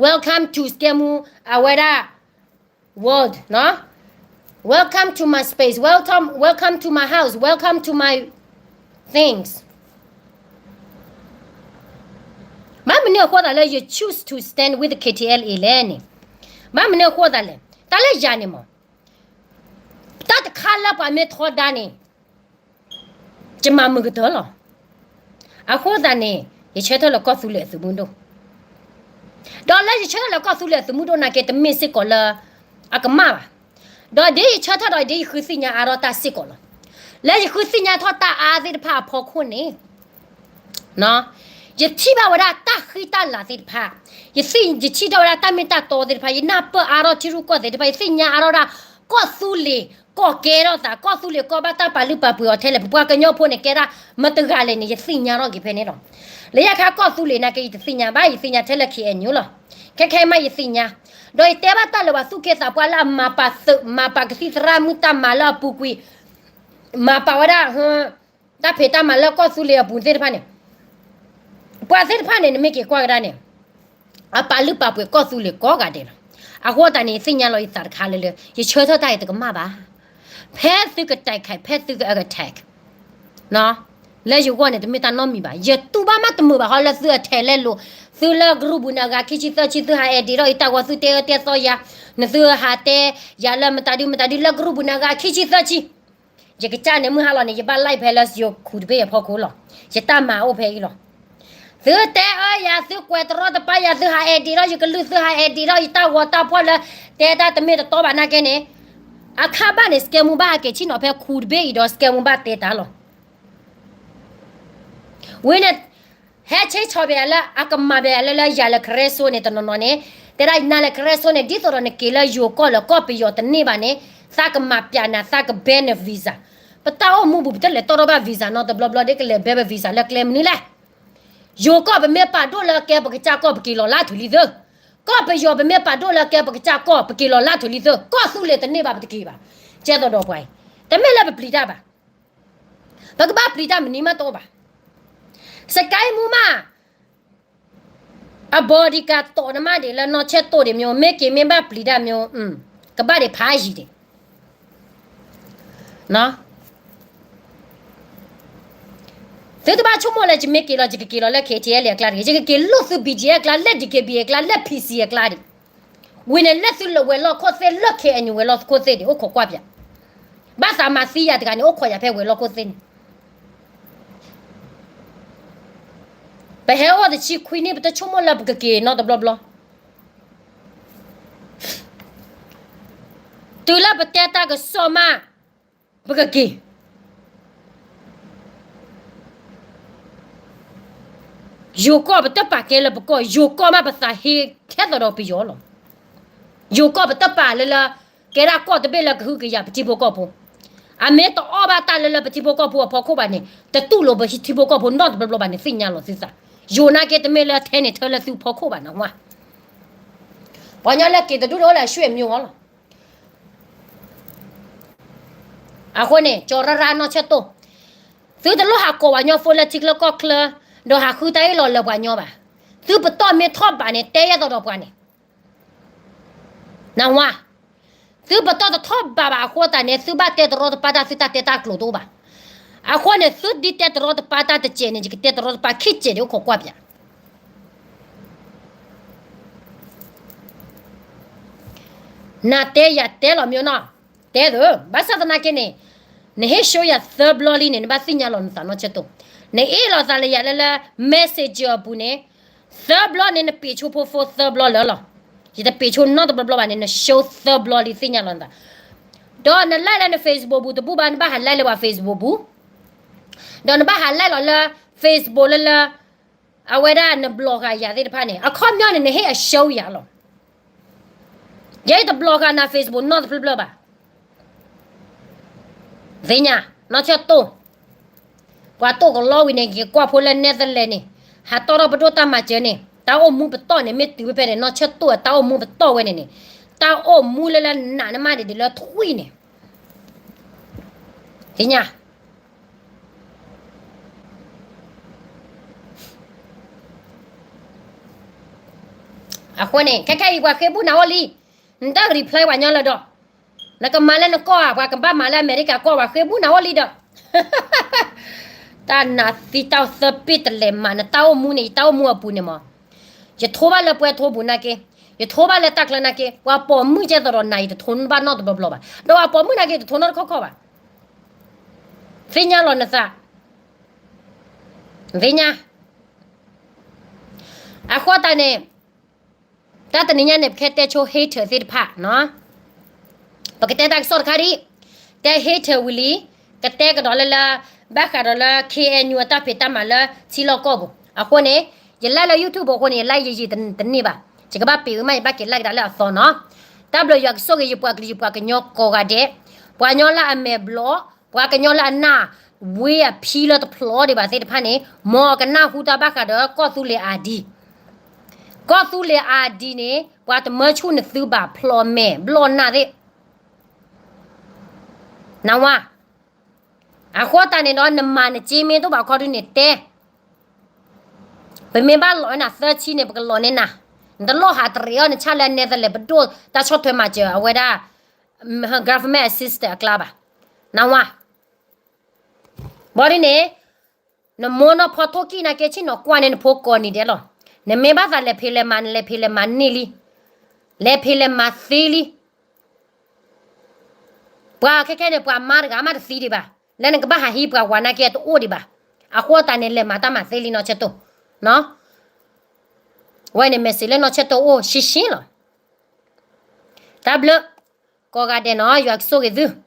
welcome to စကဲမူ အဝဲဒၣ် world နီၤ, welcome to my space, welcome, welcome to my house, welcome to my things. ဘၣ်မနုၤအဃိသးလၢယ choose to stand with KTLA လဲၣ်န့ၣ်, ဘၣ်မနုၤအဃိသးလဲၣ်, တၢ်လၢယၤန့ၣ်မး တၢ်တခါလၢပှၤမ့ၢ်ထီဒါန့ၣ် ယမၤမုာ်ကတၢၢ်လီၤ. အဃိသတးန့ၣ် ယဆၢထၢၣ်လၢကီၢ်သူလ့ၤအသုးမုၢ်ဒိၣ်, ဒီးလၢယဆၢထၢၣ်လၢကီၢ်သူလ့ၤအသုးမုၢ်ဒိၣ်နာ်က့ တမ့ၢ်စ့ၢ်ကီးလၢအကမၣ်ဘၣ်. ဒီးဒ်ယဆၢထၢၣ်ဒီးဒ်ယဃုသ့ၣ်ညါအါထီၣ်တၢ်စ့ၢ်ကီးလီၤ. လၢယဃုသ့ၣ်ညါထီၣ်တၢ်အါသ့ၣ်တဖၣ်အဖီခိၣ်န့ၣ် ယထံၣ်ဘၣ်ဝဲဒၣ်တၢ်ဃံတၢ်လၤသ့ၣ်တဖၣ်, ယထံၣ်, ယထံၣ်ထီၣ်ဝဲဒၣ်တၢ်မ့ၢ်တၢ်တီသ့ၣ်တဖၣ်, ယနၢ်ပၢၢ်အါထီၣ်ထံရူၢ်ကီၢ်သဲးသ့ၣ်တဖၣ်, ယသ့ၣ်ညါအါထီၣ်ဒၣ် ကီၢ်သူလ့ၤကီၢ်ကဲထီၣ်သး, ကီၢ်သူလ့ၤကီၢ်ဘၣ်တၢ်ပာ်လုၢ်ပာ်ပှ့ၤအီၤထဲလဲၣ်, ပပှၤကညီဖိန့ၣ်ကဲဒၣ်မတဂၤလဲၣ်န့ၣ် ယသ့ၣ်ညါထီၣ်က့ၤဖဲန့ၣ်လီၤ. လၢယခါကီၢ်သူလ့ၤနာ်က့ ယတသ့ၣ်ညါဘၣ်, ယသ့ၣ်ညါထဲလၢ KNU လီၤ. ခဲခဲအံၤမးယသ့ၣ်ညါ, ဒီးယတဲဘၣ်တၢ်လၢပှၤသူၣ်က့သးပှၢ်လၢအမၤပာ်သုး, မၤပာ်ကသံၣ်သရၣ်မုၣ်တၢ်မၤလၢအပူၤကွံာ်, မၤပာ်ဝဲဒၣ် တၢ်ဖံးတၢ်မၤလၢကီၢ်သူလ့ၤအပူၤသ့ၣ်တဖၣ်န့ၣ်, ပှၤသ့ၣ်တဖၣ်န့ၣ် နမ့ၢ်က့ၤကွၢ်ကဒါန့ၣ်, အပာ်လုၢ်ပာ်ပှ့ၤကီၢ်သူလ့ၤကိးဂၤဒဲးလီၤ. အဃိသတးန့ၣ် ယသ့ၣ်ညါလီၤယသးတခါလၢလၢ ယဆၢထၢၣ်တၢ်အံၤတကမၣ်ဘၣ်. ဖဲသုက တိုက်ခိုက်, ဖဲသုက attack လၢယဂီၢ်န့ၣ် တမ့ၢ်တၢ်နီတမံၤဘၣ်. ယတူၢ်ဘၣ်မးတမုာ်ဘၣ်ဃီလၢသုအထဲလဲလိာ်, သုလၢ group ပူၤန့ၣ် အဂၤခံဆံသၢဆံ သုဟး edit ထီၣ်ယတၢ်ဂီၤ သုတဲအၢတဲသီယၤ, နသုဟးတဲယၤလၢမတၤဒုမတၤဒုလၢ group ပူၤန့ၣ် အဂၤခံဆံသၢဆံ ယကစၢ်န့ၣ်မုၢ်ဟါလီၤန့ၣ် ယဘၣ် live ဖဲလၢယခူးတဘ့ၣ်အဖီခိၣ်လီၤ. ယတၢ်မၤအိၣ်ဖဲအံၤလီၤ. သုတဲအၢယၤ, သုကွဲးတရီတပါယၤ, သုဟး edit ထီၣ်ယကလုၢ်, သုဟး edit ထီၣ်ယတၢ်ဂီၤတၢ်ဖီၣ်လၢ တဲတၢ်တမ့ၢ်တတီဘၣ်နာ်က့န့ၣ်, အခါဘၣ်န့ၣ် စကဲမူဘၣ်ဟဲက့ၤဆ့ၣ်နီၤဖဲခူးတဘ့ၣ်အံၤဒီး စကဲမူဘၣ်တဲတၢ်လီၤ. ဝံၤန့ၣ် ဟဲဆ့ဆီၣ်ဘၣ်ယၤလၢ အကမၣ်ဘၣ်ယၤလၢ လၢယၤလဲၤခရဲစိန့ၣ် တနီၤနီၤန့ၣ်, တဲဒၣ်နၤလဲၤခရဲစိန့ၣ် ဒ်သိးဒီးနက့ၤလၢယိၤကီၢ်လၢကီၢ်ပယီၤတန့ၢ်ဘၣ်န့ၣ်, သးကမၤပျးနၤ, သးကဘဲန visa. ပတၢ်အိၣ်မူပူၤ ပတလဲၤတီၢ်ထီၣ်ဘၣ် visa နီတဘျီဘျီဒီး ကလဲၤဘဲပ visa လၢကျဲမနုၤလဲၣ်. ယိၤကီၢ်ပမ့ၢ်ပာ်ဒိၣ်လၢကဲပကစၢ်ကီၢ် ပက့ၤလီၤလၢထုးလံသု, ကီၢ်ပယီၤပမ့ၢ်ပာ်ဒိၣ်လၢကဲပကစၢ်ကီၢ် ပက့ၤလီၤလၢထုးလံသု, ကီၢ်သူလ့ၤတန့ၢ်ဘၣ်ပတက့ၤဘၣ်. ကဲသိးဒီးပှၤအံၤ တမ့ၢ်လၢပပျံၤတၢ်ဘၣ်. ပကဘၣ်ပျံၤတၢ်မနုၤမးတအိၣ်ဘၣ်. စကဲမူမး အ bodyguard တီၣ်နမးဒံးလၢနီၢ်ဆၢၣ်တိၢ်ဒံးမ့ၢ် မ့ၢ်က့ၤမ့ၢ်ဘၣ်ပျံၤတၢ်မ့ၢ် ကဘၣ်ဒံးဖးယံၤဒံး. သုတဘၣ်ဆိကမိၣ်လၢယမ့ၢ်က့ၤလီၤ ယကက့ၤလီၤလၢ K T L အကျါတဂ့ၤ, ယကက့ၤလိၣ်သု B G F အကျါ, လၢ D K B A အကျါ, လၢ P C အကျါဒံး. ဝံၤန့ၣ်လၢသုလၢဝဲၤလီၢ်ခိၣ်သ့ၣ် လၢ K N U ဝဲၤလီၢ်ခိၣ်သ့ၣ်ဒံး အိၣ်ခိးကွၢ်ပၠး. ဘၣ်သးမၤသံယၤတဂၤန့ၣ် အိၣ်ခိးယၤဖဲဝဲၤလီၢ်ခိၣ်သ့ၣ်န့ၣ် ပဟဲအိၣ်တဆံခွံနံၣ် ပတဆိကမိၣ်လၢပကက့ၤနီတဘျီဘျီ. တုၤလၢပတဲတၢ်ကစီၣ်မး ပကက့ၤ. ယိၤကီၢ်ပတပာ်ကဲလၢပကီၢ်, ယိၤကီၢ်မးပသးဟ့ထဲသိးဒီးပယီၤလီၤ. ယိၤကီၢ်ပတပာ်လၢလၢ ကဲဒၣ်ကီၢ်တဘ့ၣ်လၢကဟုကယာ်ပထံဖိကီၢ်ဖိ. အမ့ၢ်တအီၣ်ဘၣ်တၢ်လၢလၢပထံဖိကီၢ်ဖိအဖီခိၣ်ဘၣ်န့ၣ် တတူၢ်လိာ်ပထံဖိကီၢ်ဖိနီတဘျီဘျီဘၣ်န့ၣ် သ့ၣ်ညါလီၤသုသး. ယိၤနာ်က့တမ့ၢ်လၢထဲန့ၣ်ထၢလၢသုဖီခိၣ်ဘၣ်နဝါ. ပှၤကညီလၢက့ၤတဒူၣ်တအိၣ်လၢအရွှေ့မျိုးလီၤ. အဃိန့ၣ် ကၠီၤရၢ်ရၢ်နီၢ်ဆၢၣ်တိၢ်, သုတလိၣ်ဟးကိးပှၤကညီဖိလၢထံချၢကီၢ်ချၢ, ဒီးဟးဃုတၢ်အ့ၣ်လိာ်လၢပှၤကညီဘၣ်. သုပတီၢ်မ့ၢ်ထီၣ်ဘးန့ၣ် တဲယဲသိးဒီးပှၤန့ၣ် နဝါ, သုပတီၢ်တထီၣ်ဘးဘၣ်အဃိသတးန့ၣ် သုဘၣ်တဲတရီတပါတၢ် သုတၢ်တဲတၢ်ကျိၤတအိၣ်ဘၣ်. အဃိန့ၣ် သုဒ်တဲတရီတပါတၢ်တစဲးန့ၣ် ယကတဲတရီတပါခံစဲးဒံး အိၣ်ခိးကွၢ်ပၠး. နတဲယၤတဲလီၤမ့ၢ်နီၤ, တဲသၢ, ဘၣ်ဆၣ်သနာ်က့န့ၣ် နဟ့ၣ် show ယၤသၢဘျီလံန့ၣ် နဘၣ်သ့ၣ်ညါလီၤနသးနီၢ်ဆၢၣ်တိၢ်. နအ့ၣ်လိာ်သးလၢယၤလၢလၢ messenger အပူၤန့ၣ် သၢဘျီန့ၣ် နပ့းဆိဖိ phone သၢဘျီလၢလီၤ. ယတပ့းဆိနီတဘျီဘျီဘၣ်န့ၣ် န show သၢဘျီလံ သ့ၣ်ညါလီၤနသး. ဒီးန like လၢန Facebook ပူၤ တဘူၣ်ဘၣ် နဘၣ်ဟး like လၢပှၤ Facebook ပူၤ, ဒီးနဘၣ်ဟး like လီၤလၢ Facebook လၢလၢ အဝဲဒၣ်န block ဃာ်ယၤသ့ၣ်တဖၣ်န့ၣ် အခီပညီန့ၣ် နဟ့ၣ်အ show ယၤလီၤ. ယဲယတ block ဃာ်နၤ Facebook နီတဖျၢၣ်ဖျၢၣ်ဘၣ်. သ့ၣ်ညါ, နီၢ်ဆၢၣ်တိၢ်, ပှၤတိၢ်ကလီဝံၤန့ၣ် က့ၤကွၢ်ဖိလၢ Netherlands န့ၣ်, ဟးတီၢ်ထီၣ်ပဒိၣ်တၢ်မၤစၢၤန့ၣ် တၢ်အိၣ်မူပတီၢ်န့ၣ် မ့ၢ်တုၤဖဲဖဲန့ၣ် နီၢ်ဆၢၣ်တိၢ်အတၢ်အိၣ်မူပတီၢ်ဝဲန့ၣ်န့ၣ်, တၢ်အိၣ်မူလၢလၢနးနမးဒ်ဒ်လၢထွံၣ်န့ၣ် သ့ၣ်ညါ. အဃိန့ၣ် ခဲခဲအံၤ ပှၤဃ့ဘူၣ်နၤအိၣ်လံ, နတၢ်က reply ပှၤညီလၢၤဒီး, နကမၤလၢနကီၢ်ဧါ, ပှၤကဘၣ်မၤလၢအမဲရကၤကီၢ်, ပှၤဃ့ဘူၣ်နၤအိၣ်လံဒီး, တၢ်နးသံတၢ်သၢပ့ၢ်တလဲၤမၤ နတၢ်အိၣ်မူန့ၣ် ယတၢ်အိၣ်မူအပူၤန့ၣ်မး, ယထိဘၣ်လၢပှဲၤထိပူၤနာ်က့, ယထိဘၣ်လၢတၢ်ချၢနာ်က့, ပှၤပိာ်မုၣ်ကဲသိးဒီးနၤ ယတထိဘၣ်နီတဘျီဘျီဘၣ်, ဒီးပှၤပိာ်မုၣ်နာ်က့ ယတထိနီတခီၣ်ခီၣ်ဘၣ်. သ့ၣ်ညါလီၤနသး, သ့ၣ်ညါ. အဃိသတးန့ၣ် တၢ်တနံၤညါန့ၣ် ပကတဲဆိ hater သ့ၣ်တဖၣ်, ပကတဲတၢ်ကစီၣ်တခါဒံး, တဲ hater ဝံၤလံ, ကတဲကဒီးလၢလၢ, ဘၣ်ဃးဒီးလၢ K N U အတၢ်ဖံးတၢ်မၤလၢထံလီၢ်ကီၢ်ပူၤ, အဃိန့ၣ်, ယ like လၢ YouTube အဃိန့ၣ် ယ like ယယံာ်တန့ၢ်ဘၣ်, ယကဘၣ်ပ့ၤဝဲမး ယဘၣ်က့ၤ like ဒၣ်လၢအသီနီၤ. တၢ်ဘျုးယွၤကဆိၣ်ဂ့ၤယပှၤကလုာ်ယပှၤကညီကိးဂၤဒဲး, ပှၤကညီလၢအမဲာ်ဘျီၣ်, ပှၤကညီလၢအနၢ်ဝ့အဖံလၢတဖျိးဒံးဘၣ်သ့ၣ်တဖၣ်န့ၣ်, မ်အကနၢ်ဟူတၢ်ဘၣ်ဃးဒီးကီၢ်သူလ့ၤ ID, ကီၢ်သူလ့ၤ ID န့ၣ် ပှၤတမၢဆူၣ်နသုဘၣ် ဖျိးမဲာ်ဘျီၣ်နၢ်သ့ၣ်, နဝါ. အဃိသတးန့ၣ်ဒီး နမၤနစ့မ့ၢ်တအိၣ်ဘၣ်ခီဒုန့ၣ်တဲ, ပမ့ၢ်ဘၣ်လီၤဝဲနၤသၢဆံန့ၣ် ပကလီၤန့ၢ်နၤ, နတလိၣ်ဟးတရံးအီၤ နဆၣ်လၢ Netherlands ပဒိၣ်တၢ်ဆီၣ်ထွဲမၤစၢၤအဝဲဒၣ် government assistant အကျါဘၣ်, နဝါ. ဘၣ်ဒ်န့ၣ်, နမိၢ်နီၢ်ဖီထိၣ်ကံၣ်နာ်က့ ဆ့ၣ်နီၤကွၢ်န့ၢ်နဖိကိးနံၤဒဲးလီၤ. နမ့ၢ်ဘၣ်သးလဲၤဖံးလဲၤမၤ နလဲၤဖံးလဲၤမၤန့ၢ်လံ, လဲၤဖံးလဲၤမၤသ့လံ. ပှၤခဲခဲန့ၣ် ပှၤမါတဂၤမးတသံဒံးဘၣ်, လၢနကဘၣ်ဟးဟံးပှၤဝၤနာ်က့တအိၣ်ဒံးဘၣ်. အဃိသတးန့ၣ် လဲၤမၤတၢ်မၤသ့လံနီၢ်ဆၢၣ်တိၢ်, ဝဲန့ၣ် message လၢနီၢ်ဆၢၣ်တိၢ်အိၣ်ရှဲရှဲလီၤ. တၢ်ဘျုး, ကိးဂၤဒဲးနီၤ ယွၤကဆိၣ်ဂ့ၤသု.